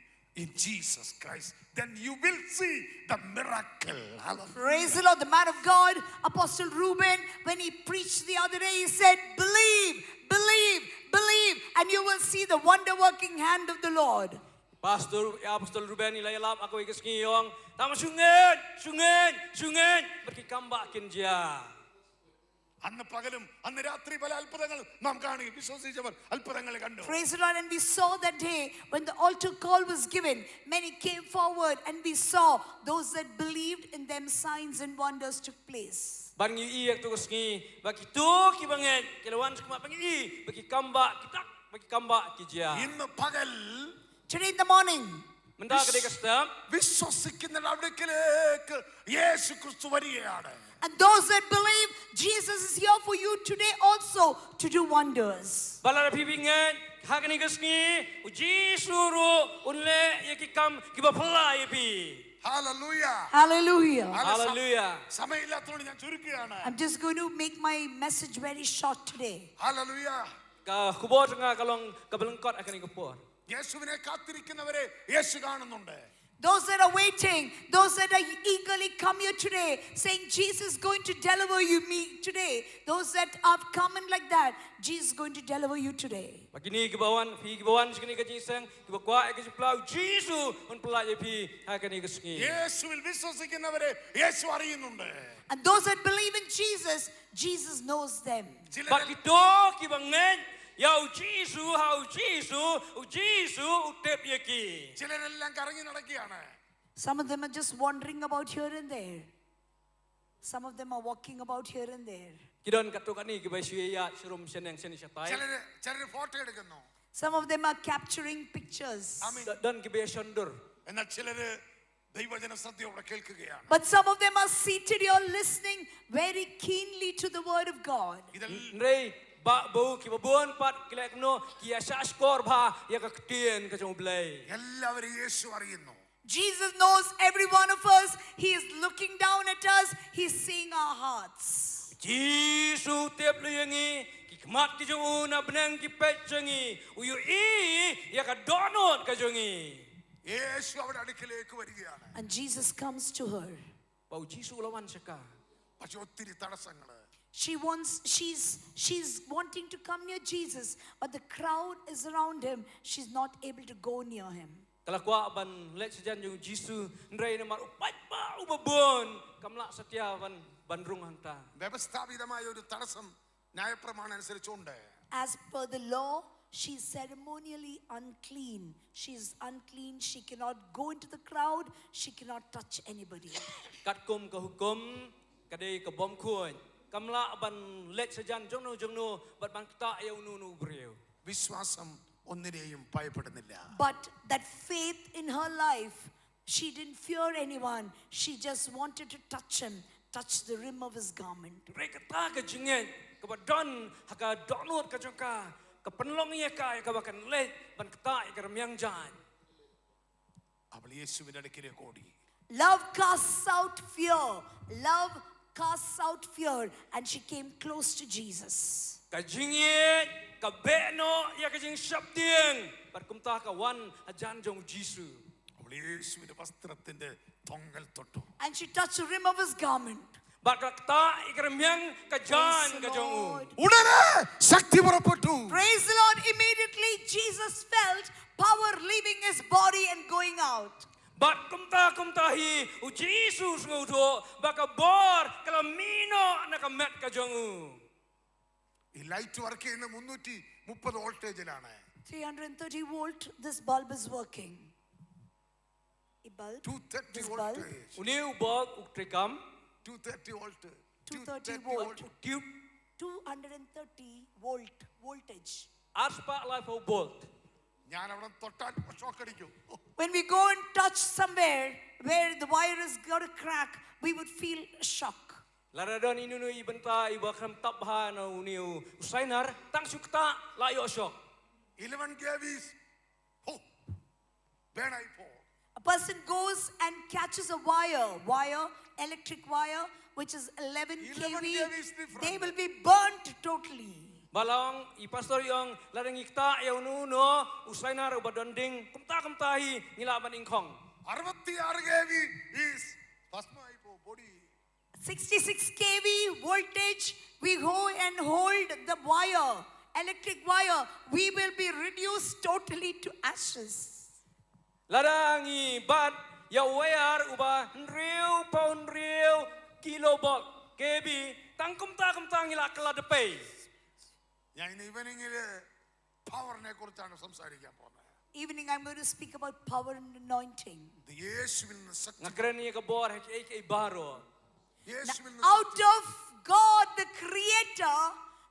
in Jesus Christ, then you will see the miracle. Hallelujah. Praise the Lord. The man of God, Apostle Reuben, when he preached the other day, he said, "Believe, believe, believe, and you will see the wonder working hand of the Lord." Pastor, Apostle Reuben i la ïalap ha kawei ka sngi, i ong, tang shu ngeit, shu ngeit, shu ngeit, bad ki kambah kin jia. അന്ന് പകലും അന്ന് രാത്രി പല അത്ഭുതങ്ങൾ നാം കാണുകയും വിശ്വസിച്ചവർ അത്ഭുതങ്ങൾ കണ്ടു. Praise the Lord. And we saw that day when the altar call was given, many came forward, and we saw those that believed in them, signs and wonders took place. Bad ngi i ha katu ka sngi ba kito kiba ngeit ki la wan sha khmat, bad ngi i ba ki kambah, kita, ba ki kambah ki jia. ഇന്ന് പകൽ Today in the morning, Mynta ka dei ka step. വിശ്വസിക്കുന്നവരുടെ അടുക്കലേക്ക് യേശു ക്രിസ്തു വരികയാണ്. and those that believe, Jesus is here for you today also to do wonders. Ba lada phi ngeit ha kane ka sngi, u Jisu ruh un leh ïa ki kam kiba phylla ïa phi. Hallelujah. Hallelujah. Hallelujah. Hallelujah. സമയമില്ലാത്തതുകൊണ്ട് ഞാൻ ചുരുക്കുകയാണ്. I'm just going to make my message very short today. Hallelujah. Ka khubor jong nga ka long kaba lyngkot ha kane ka por. യേശുവിനെ കാത്തിരിക്കുന്നവരെ യേശു കാണുന്നുണ്ട്. Those that are waiting, those that are eagerly come here today, saying, "Jesus is going to deliver you, me today." Those that have come in like that, Jesus is going to deliver you today. Ba kine kiba wan, phi kiba wan sha kane ka jingïaseng, kiba kwah ïa ka jingphylla, u Jisu un phylla ïa phi ha kane ka sngi. യേശുവിൽ വിശ്വസിക്കുന്നവരെ യേശു അറിയുന്നുണ്ട്. And those that believe in Jesus, Jesus knows them. ചിലർ Ba kito kiba ngeit ïa u Jisu, ha u Jisu, u Jisu u tip ïa ki. ചിലരെല്ലാം കറങ്ങി നടക്കുകയാണ്. Some of them are just wandering about here and there. Some of them are walking about here and there. Ki don katto katne kiba shu ïaid sharum shaneng shane shatai. ചിലര് ചിലര് ഫോട്ടോ എടുക്കുന്നു. Some of them are capturing pictures. Amen. Do- Don kiba ïashondur. എന്നാൽ ചിലര് ദൈവവചനം ശ്രദ്ധയോടെ കേൾക്കുകയാണ്. But some of them are seated here listening very keenly to the word of God. ഇതെല്ലാം Hynrei ba bun kiba bun pat ki leh kumno, ki ïa shah shkor bha ïa ka ktien ka jong u Blei. എല്ലാവരും യേശു അറിയുന്നു. Jesus knows every one of us. He is looking down at us. He's seeing our hearts. Jisu u tip ïa ngi, ki khmat ki jong u na bneng ki peit jong ngi, u ïohi ïa ka dohnud ka jong ngi. യേശു അവിടെ അടുക്കിലേക്ക് വരികയാണ്. And Jesus comes to her. Ba u Jisu u la wan sha ka. പക്ഷെ ഒത്തിരി തടസ്സങ്ങള്. She wants, she's, she's wanting to come near Jesus, but the crowd is around him. She's not able to go near him. Ka la kwah ban leit shajan jong u Jisu, hynrei namar u paidbah uba bun, kam lah satia ban, ban rung hangta. വ്യവസ്ഥാപിതമായ ഒരു തടസ്സം ന്യായപ്രമാണം അനുസരിച്ചുണ്ട്. As per the law, she's ceremonially unclean. She's unclean. She cannot go into the crowd. She cannot touch anybody. Katkum ka hukum, ka dei ka bym khuid. Kam lah ban leit shajan jongno jongno, bad ban ktah ïa uno uno u briew. വിശ്വാസം ഒന്നിനെയും ഭയപ്പെടുന്നില്ല. But that faith in her life, she didn't fear anyone. She just wanted to touch him, touch the rim of his garment. Hynrei kata ka jingngeit, kaba don ha ka dohnud ka jong ka, ka pynlong ïa ka, ïa kaba kan leit, ban ktah ïa ka rmiang jaiñ. അവൾ യേശുവിന്റെ അടുക്കിലേക്ക് ഓടി. Love casts out fear. Love casts out fear. And she came close to Jesus. Ka jingngeit, ka beh noh ïa ka jingsheptieng, bad kumta ka wan hajan jong u Jisu. അവൾ യേശുവിന്റെ വസ്ത്രത്തിന്റെ തൊങ്ങൽ തൊട്ടു. And she touched the rim of his garment. Bad ka ktah ïa ka rmiang ka jaiñ ka jong u. Lord. ഉടനെ ശക്തി പുറപ്പെട്ടു. Praise the Lord. Immediately, Jesus felt power leaving his body and going out. Bad kumta kumta hi, u Jisu u sngewthuh ba ka bor ka la mih noh na ka met ka jong u. ഈ light work ചെയ്യുന്ന മുന്നൂറ്റി മുപ്പത് വോൾട്ടേജിലാണ്. Three hundred thirty volt, this bulb is working. A bulb? Two thirty This bulb? Voltage. Une u bok u treikam, Two thirty volt. u tube, Two hundred thirty volt voltage. arspah laiphew volt. ഞാൻ അവിടെ തൊട്ടാൽ ഷോക്ക് അടിക്കും. When we go and touch somewhere where the wire has got a crack, we would feel a shock. Lada don ino ino i bynta iba khlem tap bha na une u sainar, tang shu ktah la ïoh shock. Eleven K V. ഓ, ബേണായി പോ. A person goes and catches a wire, wire, electric wire, which is eleven Eleven kV, kV is different. They will be burnt totally. Ba long i pastor i ong, lada ngi ktah ïa uno uno u sainar uba don ding, kumta kumta hi ngi lah ban ingkhong. അറുപത്തിയാറ് K V is. ഭസ്മമായി പോ, body. Sixty-six kV voltage, we go and hold the wire, electric wire, we will be reduced totally to ashes. Lada ngi bat ïa u wire uba hynriew phew hynriew kilo volt, kV, tang kumta kumta ngi lah kylla dpei. ഞാൻ ഇന്ന് ഈവനിങ്ങില് പവറിനെ കുറിച്ചാണ് സംസാരിക്കാൻ പോകുന്നത്. Evening, I'm going to speak about power and anointing. ഇത് യേശുവിൽ നിന്ന് ശക്തി. Nga kren ïa ka bor ha kiei kiei baroh. യേശുവിൽ Now, നിന്ന് out of God, the Creator,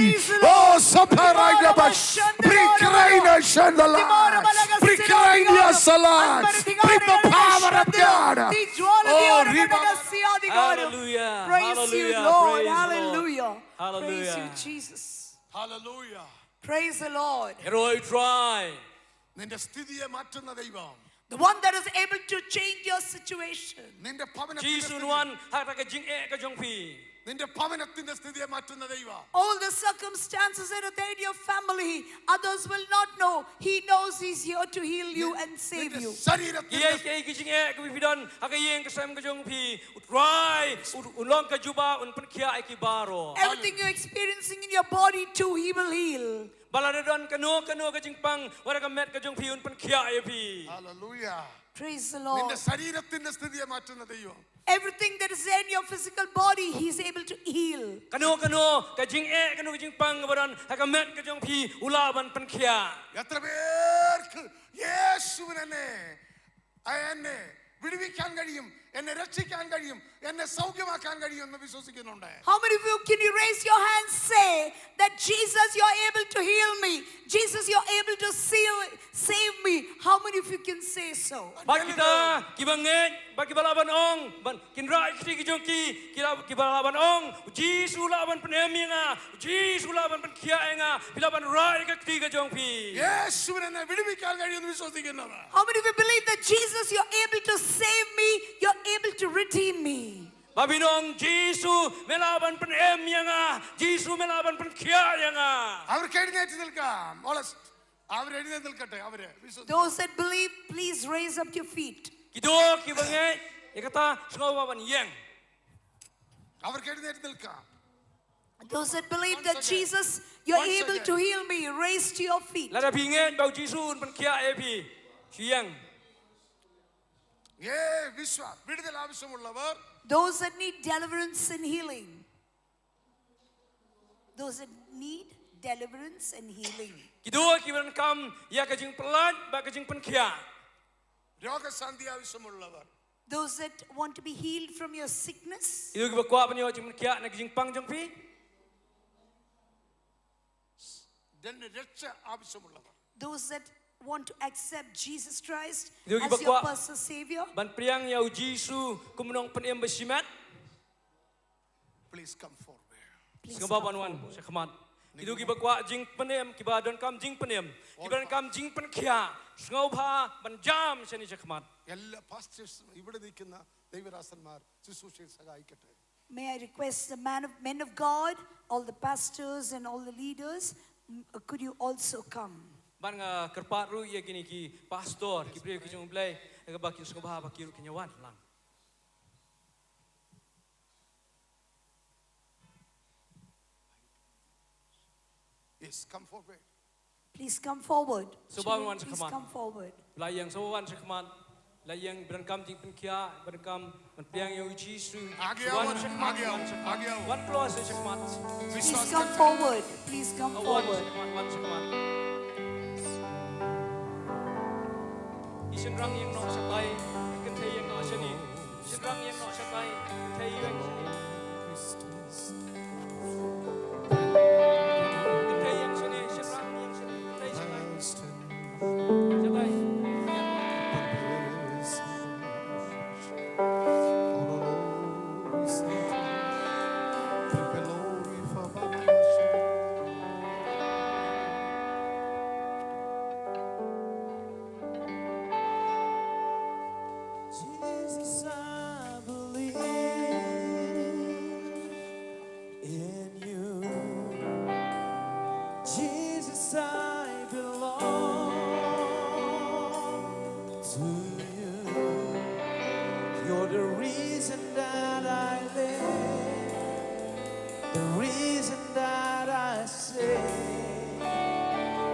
Praise the Lord. Oh, Saparayabash. Bring greatness in the life. Bring greatness in the life. Bring the power of God. Oh, Riba. Hallelujah. Praise you, Hallelujah. Lord. Praise the Lord. Hallelujah. Hallelujah. Praise you, Jesus. Hallelujah. Praise the Lord. Heroi Trai. നിന്റെ സ്ഥിതിയെ മാറ്റുന്ന ദൈവം. The one that is able to change your situation. നിന്റെ ഭവനത്തിന്റെ Jisu un wan ha kata ka jingeh ka jong phi. നിന്റെ ഭവനത്തിന്റെ സ്ഥിതിയെ മാറ്റുന്ന ദൈവം. All the circumstances that are there in your family, others will not know. He knows he's here to heal you and save you. Ki ei ki ei ki jingeh kiba phi don ha ka ïing ka sem ka jong phi, U Trai un long ka jubab, un pynkhiah ïa ki baroh. Everything you're experiencing in your body too, he will heal. Ba lada don kano kano ka jingpang wat ha ka met ka jong phi, un pynkhiah ïa phi. Hallelujah. Praise the Lord. നിന്റെ ശരീരത്തിന്റെ സ്ഥിതിയെ മാറ്റുന്ന ദൈവം. Everything that is in your physical body, he's able to heal. Kano kano ka jingeh, kano ka jingpang ba don ha ka met ka jong phi, u lah ban pynkhiah. എത്ര പേർക്ക് യേശുവിനെ, എന്നെ വിടുവിക്കാൻ കഴിയും, എന്നെ രക്ഷിക്കാൻ കഴിയും, എന്നെ സൗഖ്യമാക്കാൻ കഴിയും എന്ന് വിശ്വസിക്കുന്നുണ്ട്? How many of you can you raise your hands, say that Jesus, you're able to heal me? Jesus, you're able to seal, save me. How many of you can say so? Bad kita kiba ngeit, bad kiba lah ban ong, ban kin rah ïa ka kti ka jong ki, ki lah, kiba lah ban ong, Jisu lah ban pynem ïa nga, Jisu lah ban pynkhiah ïa nga, phi lah ban rah ïa ka kti ka jong phi. യേശുവിനെ എന്നെ വിടുവിക്കാൻ കഴിയുമെന്ന് വിശ്വസിക്കുന്നവർ? How many of you believe that Jesus, you're able to save me, you're able to redeem me? Ba phin ong, Jisu me lah ban pynem ïa nga, Jisu me lah ban pynkhiah ïa nga. അവർക്ക് എഴുന്നേറ്റ് നിൽക്കാം. All us, അവർ എഴുന്നേറ്റ് നിൽക്കട്ടെ, അവര് വിശ്വസിച്ച്. Those that believe, please raise up your feet. Kito kiba ngeit ïa kata, sngewbha ban ïeng. അവർക്ക് എഴുന്നേറ്റ് നിൽക്കാം. Those that believe that Jesus, you're able to heal me, raise to your feet. Lada phi ngeit ba u Jisu un pynkhiah ïa phi, shu ïeng. യേ, വിശ്വ വിടുതൽ ആവശ്യമുള്ളവർ. Those that need deliverance and healing. Those that need deliverance and healing. Kito kiba donkam ïa ka jingpyllait bad ka jingpynkhiah. രോഗശാന്തി ആവശ്യമുള്ളവർ. Those that want to be healed from your sickness. Kito kiba kwah ban ïoh jingpynkhiah na ka jingpang jong phi. Those that want to accept Jesus Christ as your personal Savior, ban pdiang ïa u Jisu kum u nongpynim bashimet. Please come forward. Sngewbha ban wan shakhmat. Kito kiba kwah jingpynim, kiba donkam jingpynim, kiba donkam jingpynkhiah, sngewbha ban jam shane shakhmat. May I request the man of, men of God, all the pastors and all the leaders, m-, could you also come? Bad nga kyrpad ruh ïa kine ki pastor, ki briew ki jong U Blei, ïa kaba kin sngewbha ba ki ruh kin ïa wan lang. Yes, come forward. Please come forward. Sngewbha wan shakhmat. Please come forward. La ïeng, sngewbha wan shakhmat. La ïeng, ba donkam jingpynkhiah, ba donkam ban pdiang ïa u Jisu. Wan shakhmat, wan shakhmat. Wan close shakhmat. Please come forward. Please come forward. Wan shakhmat, wan shakhmat. I shynrang ïeng noh shatai, i kynthei ïeng noh shane. Shynrang ïeng noh shatai, kynthei ïeng shane. Kynthei ïeng shane, shynrang ïeng shane, kynthei shatai. Shatai. Jesus, I believe in you. Jesus, I belong to you. You're the reason that I live, the reason that I sing.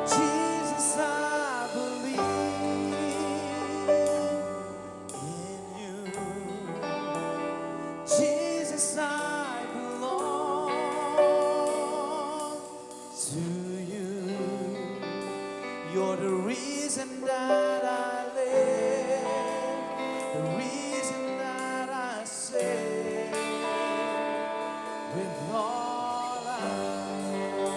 Jesus, I believe in you. Jesus, I belong to you. You're the reason that I live, the reason that I sing with all I am.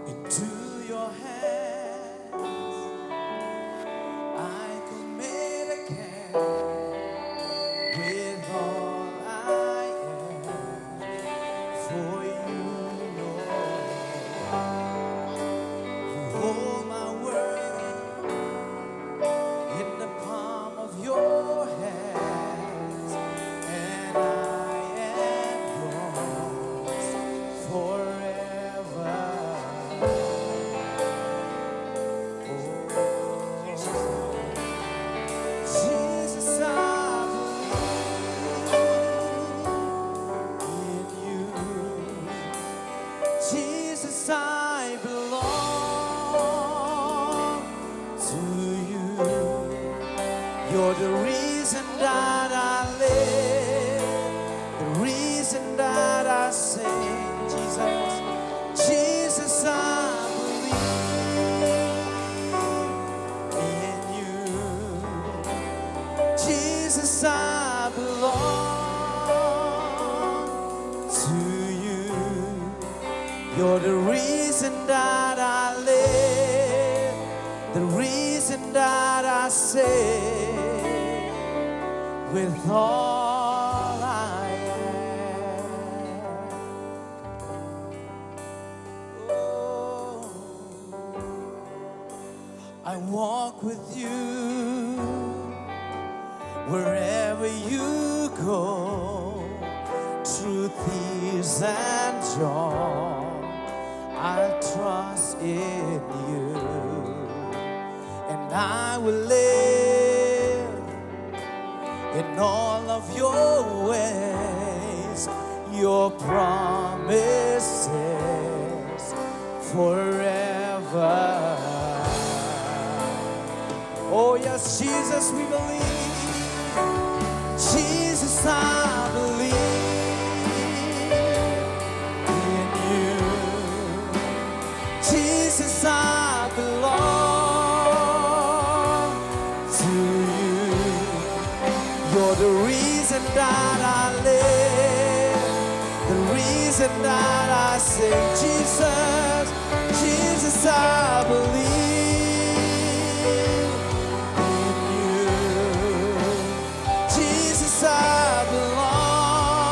Into your hands I commit again with all I am. For you, Lord, you hold my world in the palm of your hands, and I am yours forever. Oh, Jesus, I believe in you. Jesus, I belong to you. You're the reason that I live, the reason that I sing. Jesus, Jesus, I believe in you. Jesus, I belong to you. You're the reason that I live, the reason that I sing with all I am. Oh. I walk with you wherever you go. Through tears and joy, I'll trust in you, and I will live in all of your ways, your promises forever. Oh yes, Jesus, we believe. Jesus, I believe in you. Jesus, I belong to you. You're The reason that I live, the reason that I sing, Jesus, Jesus, I believe in you. Jesus, I belong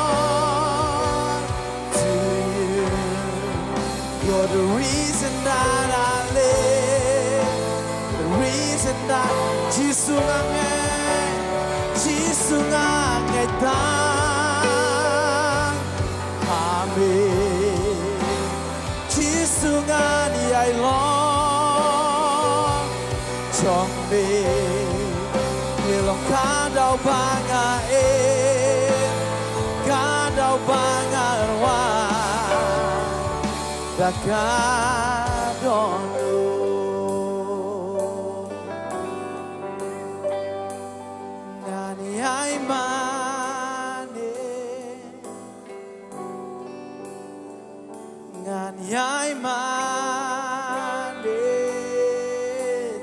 to you. You're the reason that I live, the reason that Jisu nga ngeit, Jisu nga ngeit tang ha me. Jisu ngan ïai long jong me. Ngi long ka daw ba nga im, ka daw ba nga rwai, da ka don. Ngan ïai mane, ngan ïai mane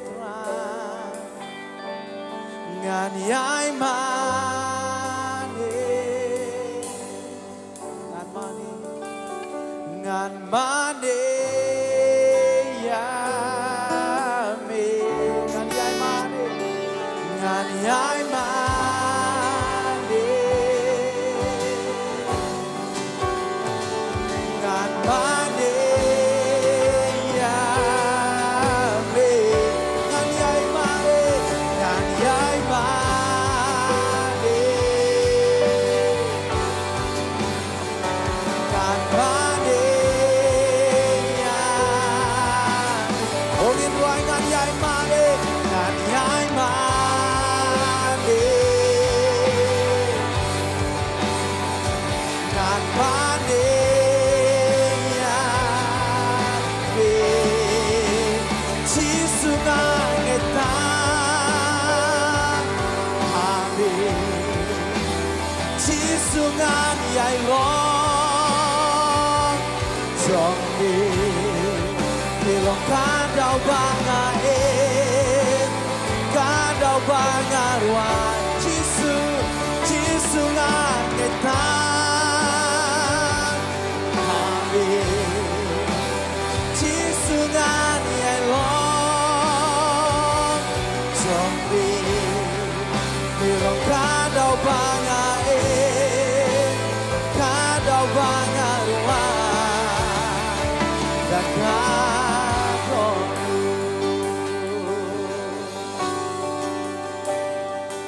Trai, ngan ïai mane. Ngan mane, ngan mane ïa me. Ngan ïai mane, ngan ïai mane. Ngan mane ïa me. Ngan ïai mane, ngan ïai mane. Ngan mane ïa me. Oh, ngin duwai, ngan ïai mane, ngan ïai mane. Ngan mane ïa me. Jisu nga ngeit tang ha me. Jisu ngan ïai long jong me. Me long ka daw ba nga im, ka daw ba nga rwai. Jisu, Jisu nga ngeit tang ha me. Jisu ngan ïai long jong me. Me long ka daw ba nga im, ka daw ba nga rwai, da ka don.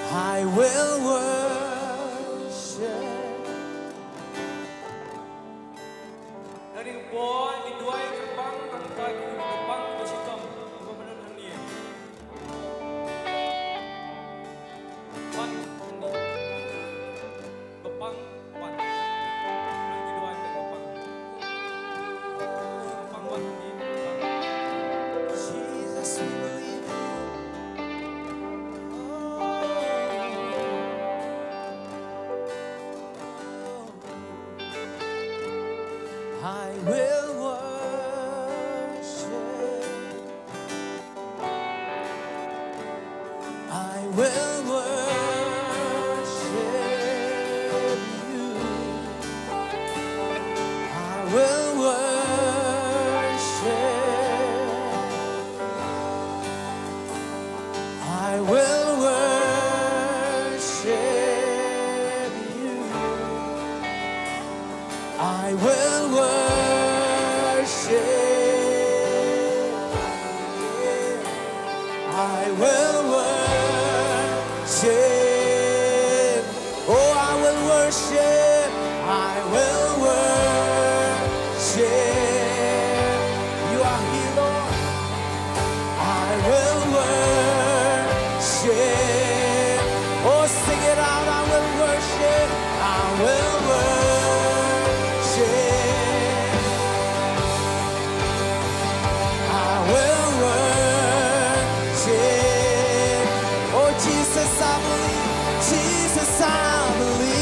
I will worship. Ngi duwai kyrpang, tang ka ki kyrpang ba shitom, ba mynta hangne. Wan, kyrpang, wan. Ngi duwai kyrpang. Kyrpang, wan, kyrpang. Jesus, we believe you. Oh. I will worship. I will worship you. I will worship. I will worship you. I will worship. I will worship. Oh, I will worship. I will worship. You are here, Lord. I will worship. Oh, sing it out. I will worship. I will worship. I will worship. Oh, Jesus, I believe. Jesus, I believe.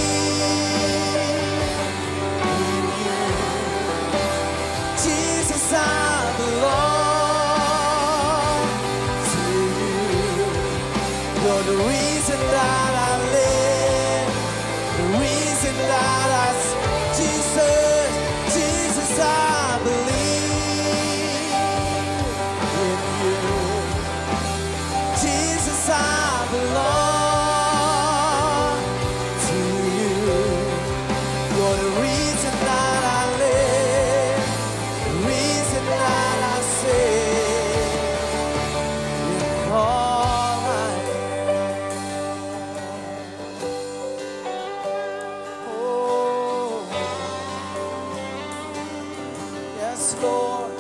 Lord.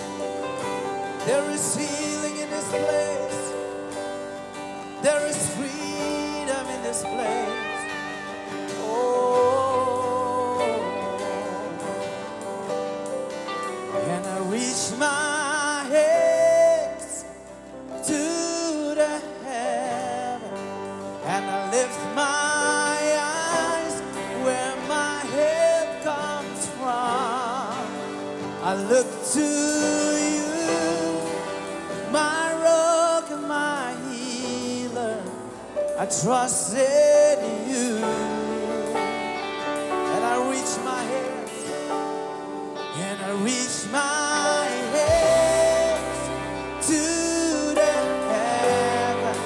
There is healing in this place. There is freedom in this place. Oh, and I reach my hands to the heaven, and I lift my eyes where my help comes from. I look to you, my rock and my healer. I trust in you. And I reach my hands, and I reach my hands to the heaven.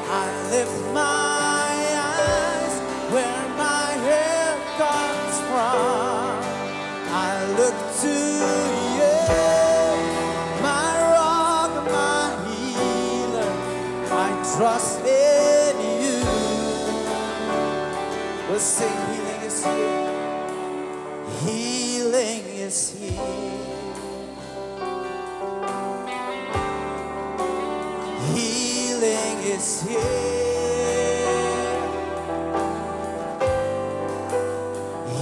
I lift my eyes where my help comes from. I look to you, my rock, my healer. I trust in you. We'll sing, healing is here. Healing is here. Healing is here.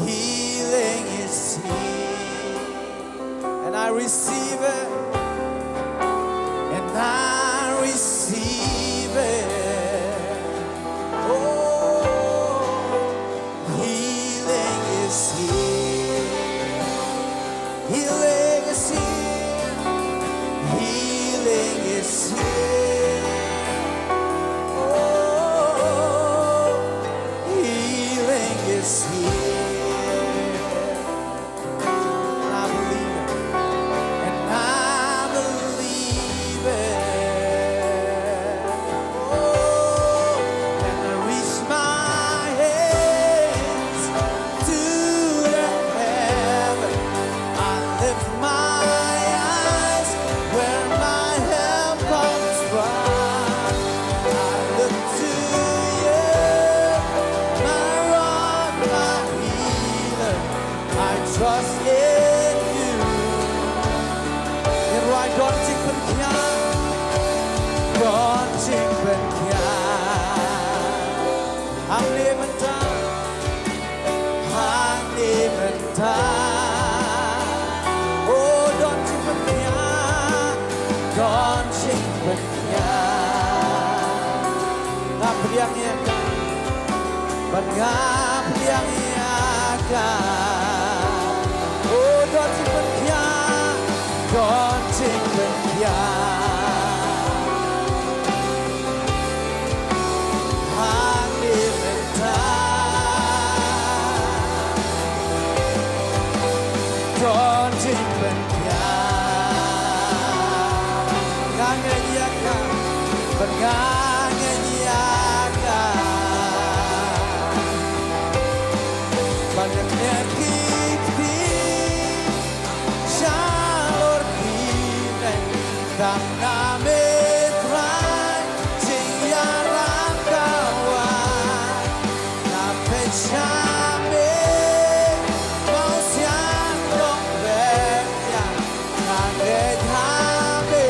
Healing is here. And I receive it. And I receive it. Oh, healing is here. Healing is here. Healing is here. Oh, healing is here. I believe it. And I believe it. Oh, and I reach my hands to the heaven. I lift my eyes where my help comes from. I look to you, my rock, my healer. I trust in you. Ngan ruai don jingpynkhiah, don jingpynkhiah. Hangne mynta, hangne mynta. Oh, don jingpynkhiah, don jingpynkhiah. Nga pdiang ïa ka. Bad nga pdiang ïa ka. Oh, don jingpynkhiah, don jingpynkhiah. Hangne mynta. Don jingpynkhiah. Nga ngeit ïa ka. Bad nga ngeit ïa ka. Ba nga kner ki kti shalor ki bneng. Tang na me Trai jingïarap ka wan. Na pyrshah me, Mawsiang dong pyrshah, nga ngeit ha me.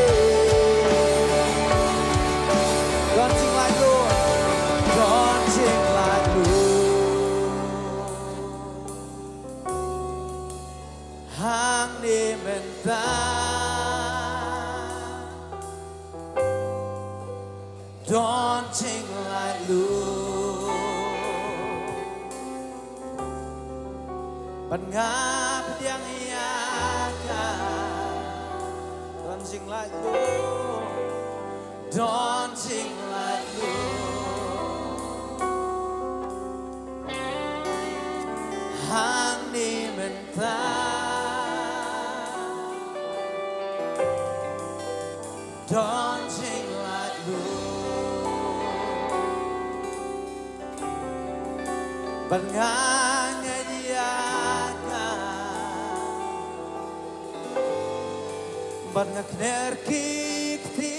Don jinglaitluid, don jinglaitluid. Hangne mynta. Don jinglaitluid. Bad nga pdiang ïa ka. Don jinglaitluid. Don jinglaitluid. Hangne mynta. Don jinglaitluid. Bad nga ngeit ïa ka. Bad nga kner ki kti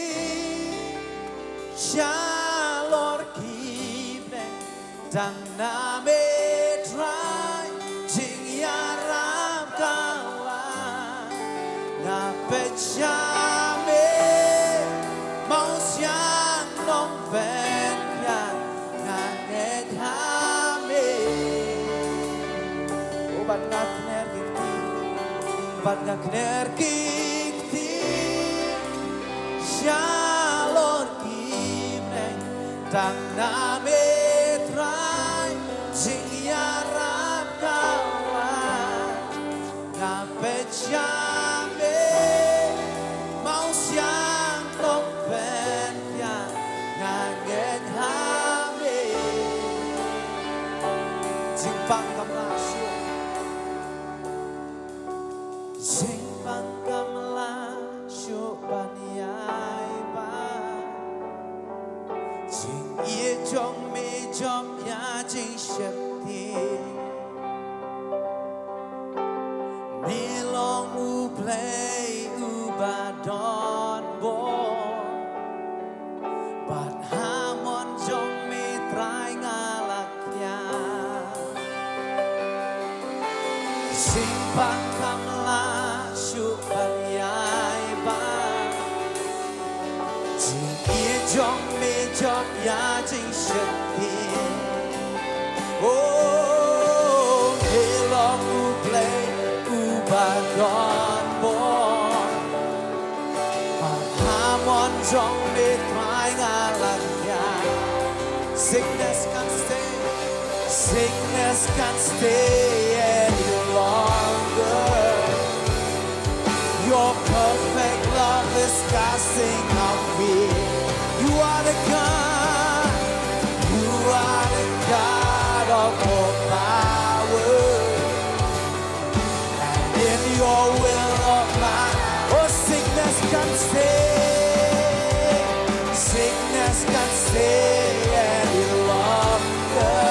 shalor ki bneng. Tang na me Trai jingïarap ka wan. Nga Bad nga kner ki kti, bad nga kner ki kti shalor ki bneng, tang na me Trai, jingïarap ka wan. Nga peit sha me, Mawsiang Tong Pynïaid, nga ngeit ha me. Jingpang kam lah shuh. Jingpang kam lah shuh ban ïai bam. Jingïeit jong me jop ïa jingsheptieng. Me long U Blei uba don bor. Bad ha mon jong me Trai nga la kiar. Jingpang kam lah shuh ban ïai bam. Jingïeit jong me jop ïa jingsheptieng. Oh, me long U Blei uba don bor. Bad ha mon jong me Trai nga la kiar. Sickness can't stay, sickness can't stay any longer. Your perfect love is casting out fear. You are the God, you are the God of all power. And in your will of mine, oh, sickness can stay, sickness can stay any longer.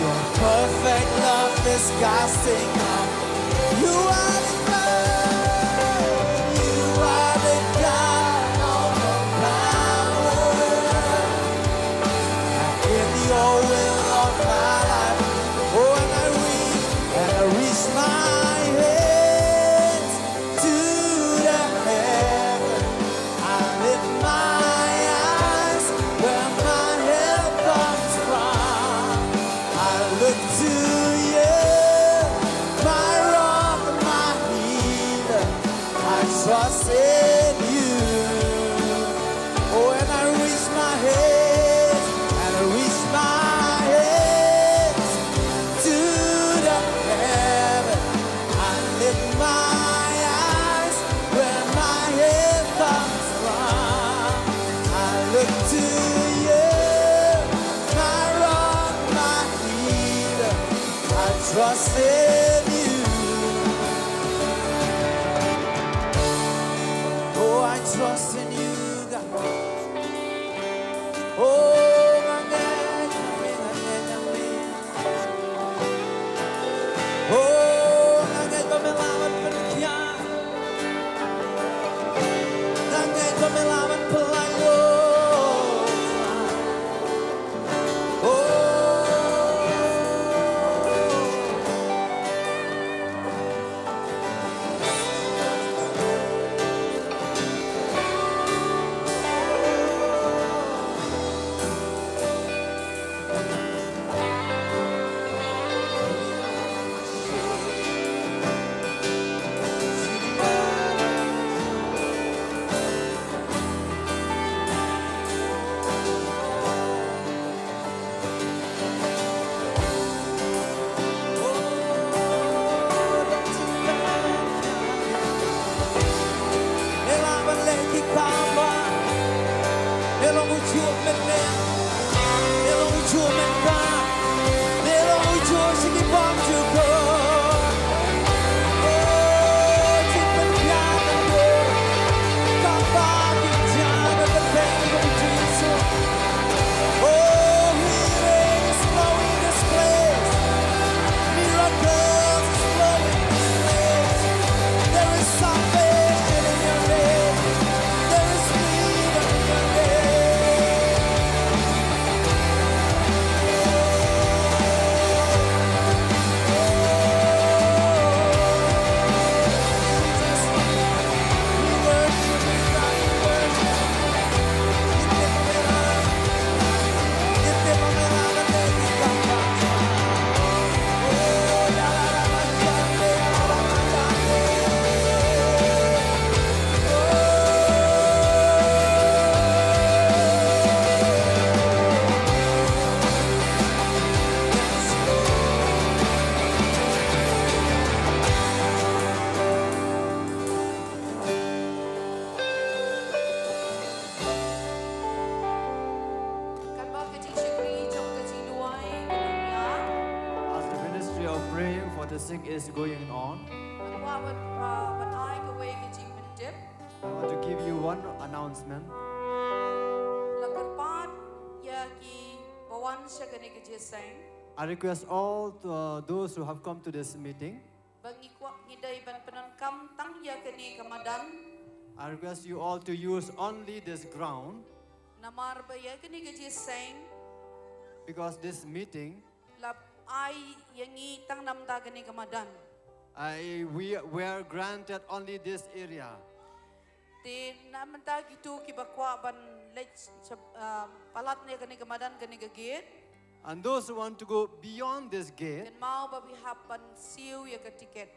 Your perfect love is casting out. You are the God, you are the God of all power. In your will of my life. Oh, and I reach, and I reach my hands to the heaven. I lift my eyes where my help comes from. I look to you, my rock, my healer. I trust in you. Oh, and I reach my hands, and I reach my hands to the heaven. I lift my eyes where my help comes from. I look to you, my rock, my healer. I trust in you. Oh, I trust in you, God. Oh, nga ngeit, nga ngeit, nga ngeit, nga ngeit. Oh, nga ngeit ba me lah ban pynkhia. Nga ngeit ba me lah ban pynlait, oh. Praying for the sick is going on. Nga kwah ban, ah, ban ai kawei ka jingpyntip. I want to give you one announcement. La kyrpad ïa kiba wan sha kane ka jingïaseng. I request all to, uh, those who have come to this meeting. Ba ngi kwah, ngi dei ban pyndonkam tang ïa kane ka madan. I request you all to use only this ground. Namar ba ïa kane ka jingïaseng. Because this meeting. La ai ïa ngi tang namar kane ka madan. I, we were granted only this area. Te namar kito kiba kwah ban leit sha, ah, palat ne kane ka madan, kane ka gate. And those who want to go beyond this gate, kynmaw ba phi hap ban siew ïa ka tiket.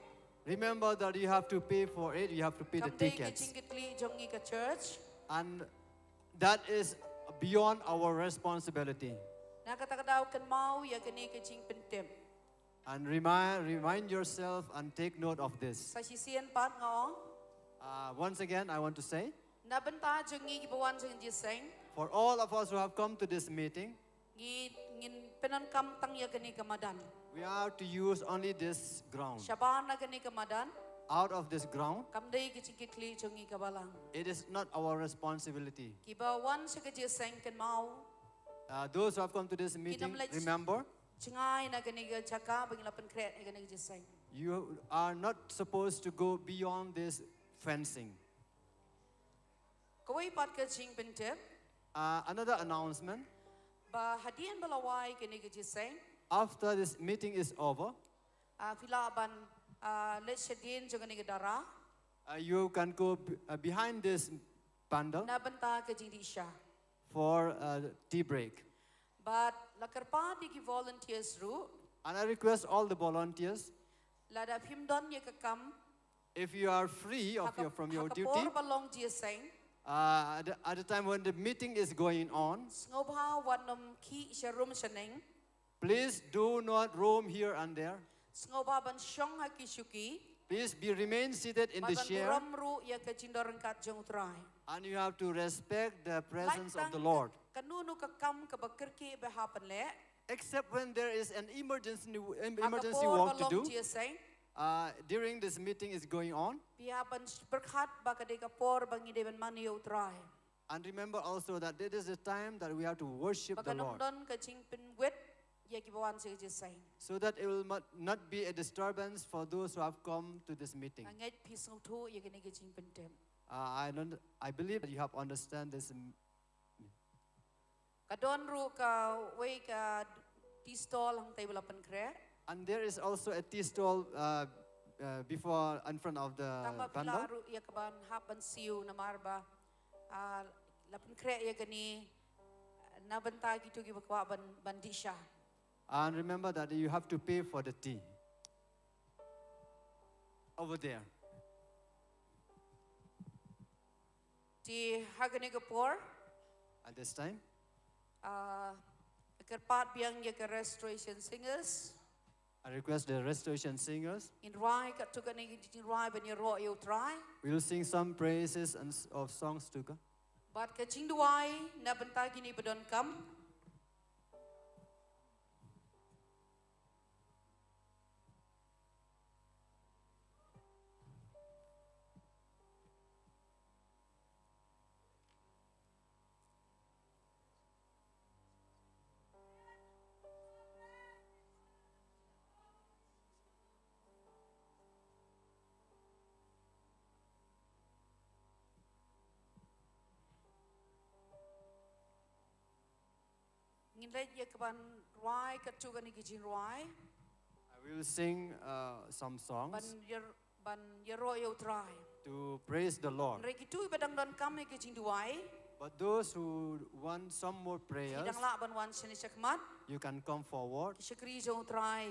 Remember that you have to pay for it, you have to pay the tickets. Kam dei ka jingkitkhlieh jong ngi ka church. And that is beyond our responsibility. Na kata ka daw kynmaw ïa kane ka jingpyntip. And remind, remind yourself and take note of this. Sa shisien pat nga ong. Uh, once again, I want to say, na bynta jong ngi kiba wan jong jingïaseng, for all of us who have come to this meeting, ngi, ngin pyndonkam tang ïa kane ka madan. We are to use only this ground. Shabar na kane ka madan. Out of this ground. Kam dei ka jingkitkhlieh jong ngi ka balang. It is not our responsibility. Kiba wan sha ka jingïaseng kynmaw. Uh, those who have come to this meeting, remember. Jngai na kane ka jaka ba ngi la pynkhreh ïa kane ka jingïaseng. You are not supposed to go beyond this fencing. Kawei pat ka jingpyntip. Uh, another announcement. Ba hadien ba la wai kane ka jingïaseng. After this meeting is over. Ah, phi lah ban, ah, leit shadien jong kane ka dara. Uh, you can go b-, uh, behind this pandal. Na bynta ka jingdih sha. For, uh, tea break. Bad la kyrpad ïa ki volunteers ruh. And I request all the volunteers. Lada phim don ïa ka kam. If you are free of your, from your duty, ha ka por ba long jingïaseng, uh, at the, at the time when the meeting is going on, sngewbha wat nym khih sha rum sha neng. Please do not roam here and there. Sngewbha ban shong ha ki shuki. Please be, remain seated in the chair. Bad ban burom ruh ïa ka jingdon ryngkat jong U Trai. And you have to respect the presence of the Lord. Lait tang kano kano ka kam kaba kyrkieh ba hap ban leh. Except when there is an emergency, em-, emergency work to do. Ha ka por ba long jingïaseng. Uh, during this meeting is going on. Phi hap ban pyrkhat ba ka dei ka por ba ngi dei ban mane ïa U Trai. And remember also that it is a time that we have to worship the Lord. Ba kan ym don ka jingpynwit ïa kiba wan sha ka jingïaseng. So that it will not, not be a disturbance for those who have come to this meeting. Nga ngeit phi sngewthuh ïa kane ka jingpyntip. Uh, I don't, I believe that you have understand this, mm, Ka don ruh kawei ka tea stall hangtei ba la pynkhreh. And there is also a tea stall, uh, uh, before, in front of the pandal. Tang ba phi lah ruh ïa ka ban hap ban siew namar ba, ah, la pynkhreh ïa kane, na bynta kito kiba kwah ban, ban dih sha. And remember that you have to pay for the tea. Over there. Te ha kane ka por. At this time. Ah, kyrpad biang ïa ka Restoration Singers. I request the Restoration Singers. Ngin rwai katto katne ki jingrwai ban ïaroh ïa U Trai. We will sing some praises and s-, of songs to God. Bad ka jingduwai na bynta kine ba donkam. Ngin leit ïa ka ban rwai katto katne ki jingrwai. I will sing, uh, some songs. Ban ïar-, ban ïaroh ïa U Trai. To praise the Lord. Hynrei kito kiba dang donkam ïa ka jingduwai. But those who want some more prayers, ki dang lah ban wan shane shakhmat. You can come forward. Ki shakri jong U Trai,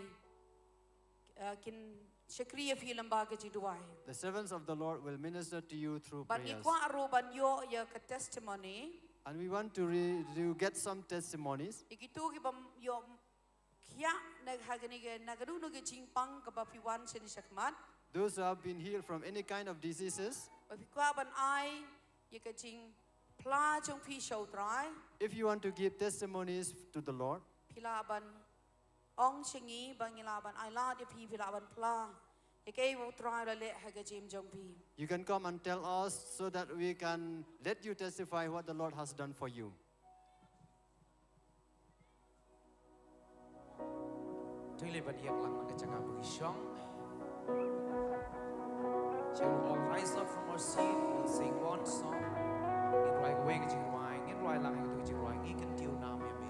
uh, kin shakri ïa phi lyngba ka jingduwai. The servants of the Lord will minister to you through prayers. Bad ngi kwah ruh ban ïoh ïa ka testimony. And we want to re-, to get some testimonies. Ïa kito kiba ïoh khiah na ha kane ka, na kano kano ka jingpang kaba phi wan shane shakhmat. Those who have been healed from any kind of diseases. Ba phi kwah ban ai ïa ka jingphla jong phi sha U Trai. If you want to give testimonies to the Lord, phi lah ban Ong sha ngi ba ngi lah ban ai lad ïa phi, phi lah ban phla ïa kaei ba U Trai u la leh ha ka jingim jong phi. You can come and tell us so that we can let you testify what the Lord has done for you. To ngin leit ban ïeng lang na ka jaka ba ngi shong. Shall we all rise up from our seat and sing one song? Ngin rwai kawei ka jingrwai, ngin rwai lang ïa ka jingrwai, Ngi Kyntiew Nam ïa Me.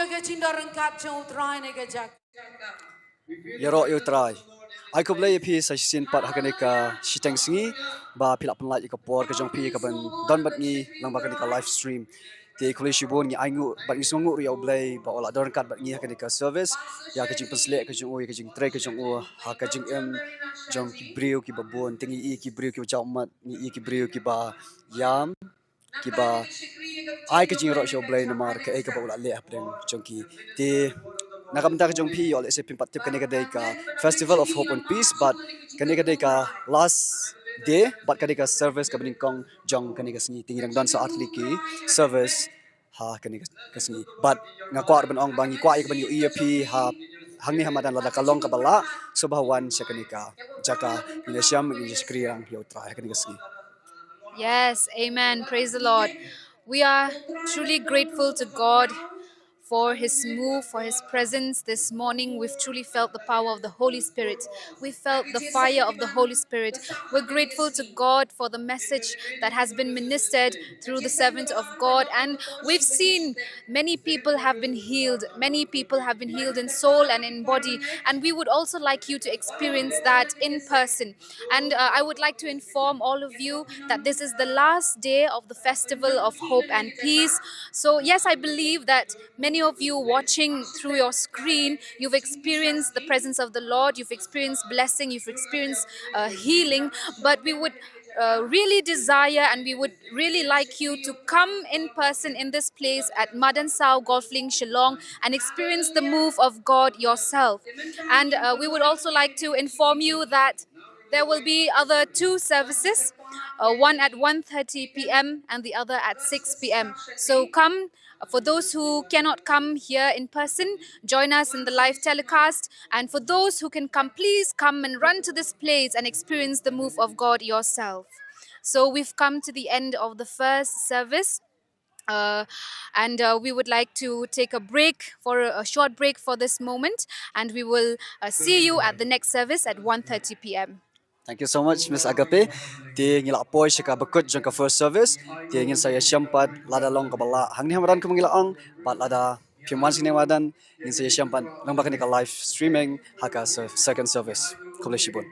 Ka jingdon ryngkat jong U Trai ne ka jaka. Ïaroh ïa U Trai. Ai khublei ïa phi sa shisien pat ha kane ka shiteng sngi ba phi la pynlait ïa ka por ka jong phi ka ban don bad ngi lyngba kane ka live stream. Te khublei shibun, ngi ai nguh bad ngi sngewnguh ruh ïa U Blei ba u la don ryngkat bad ngi ha kane ka service, ïa ka jingpynsleh ka jong u, ïa ka jingtrei ka jong u ha ka jingim jong ki briew kiba bun. Te ngi i ki briew kiba jaw ummat, ngi i ki briew kiba ïam, kiba ai ka jingïaroh sha U Blei namar kaei kaba u la leh hapdeng jong ki. Te na ka bynta ka jong phi, ïoh lehse phim pat tip, kane ka dei ka Festival of Hope and Peace, bad kane ka dei ka last day bad ka dei ka service kaba nyngkong jong kane ka sngi. Te ngi dang don sa artylli ki service ha kane ka, ka sngi. Bad nga kwah ban ong ba ngi kwah ïa ka ban ïohi ïa phi ha hangne ha madan lada ka long kaba lah, sngewbha wan sha kane ka jaka, ngin ïa sngewbha, ngin ïa shakri lang ïa U Trai ha kane ka sngi. Yes, amen. Praise the Lord. We are truly grateful to God for his move, for his presence this morning. We've truly felt the power of the Holy Spirit. We felt the fire of the Holy Spirit. We're grateful to God for the message that has been ministered through the servant of God. And we've seen many people have been healed. Many people have been healed in soul and in body. And we would also like you to experience that in person. And uh, I would like to inform all of you that this is the last day of the Festival of Hope and Peace. So, yes, I believe that many of you watching through your screen, you've experienced the presence of the Lord, you've experienced blessing, you've experienced uh, healing, but we would uh, really desire and we would really like you to come in person in this place at Madan Sao Golf Link, Shillong, and experience the move of God yourself. And uh, we would also like to inform you that there will be other two services, uh, one at one thirty p m and the other at six p m. So come, uh, for those who cannot come here in person, join us in the live telecast. And for those who can come, please come and run to this place and experience the move of God yourself. So we've come to the end of the first service. Uh, and uh, we would like to take a break for a, a short break for this moment, and we will uh, see you at the next service at one thirty p m. Thank you so much, Miss Agape. Te ngi la poi sha kaba kut jong ka first service. Te ngin sa ïashem pat lada long kaba lah hangne ha madan kumba ngi la ong, bad lada phim wan sha kane ka madan, ngin sa ïashem pat lyngba kane ka live streaming ha ka se-, second service. Khublei shibun.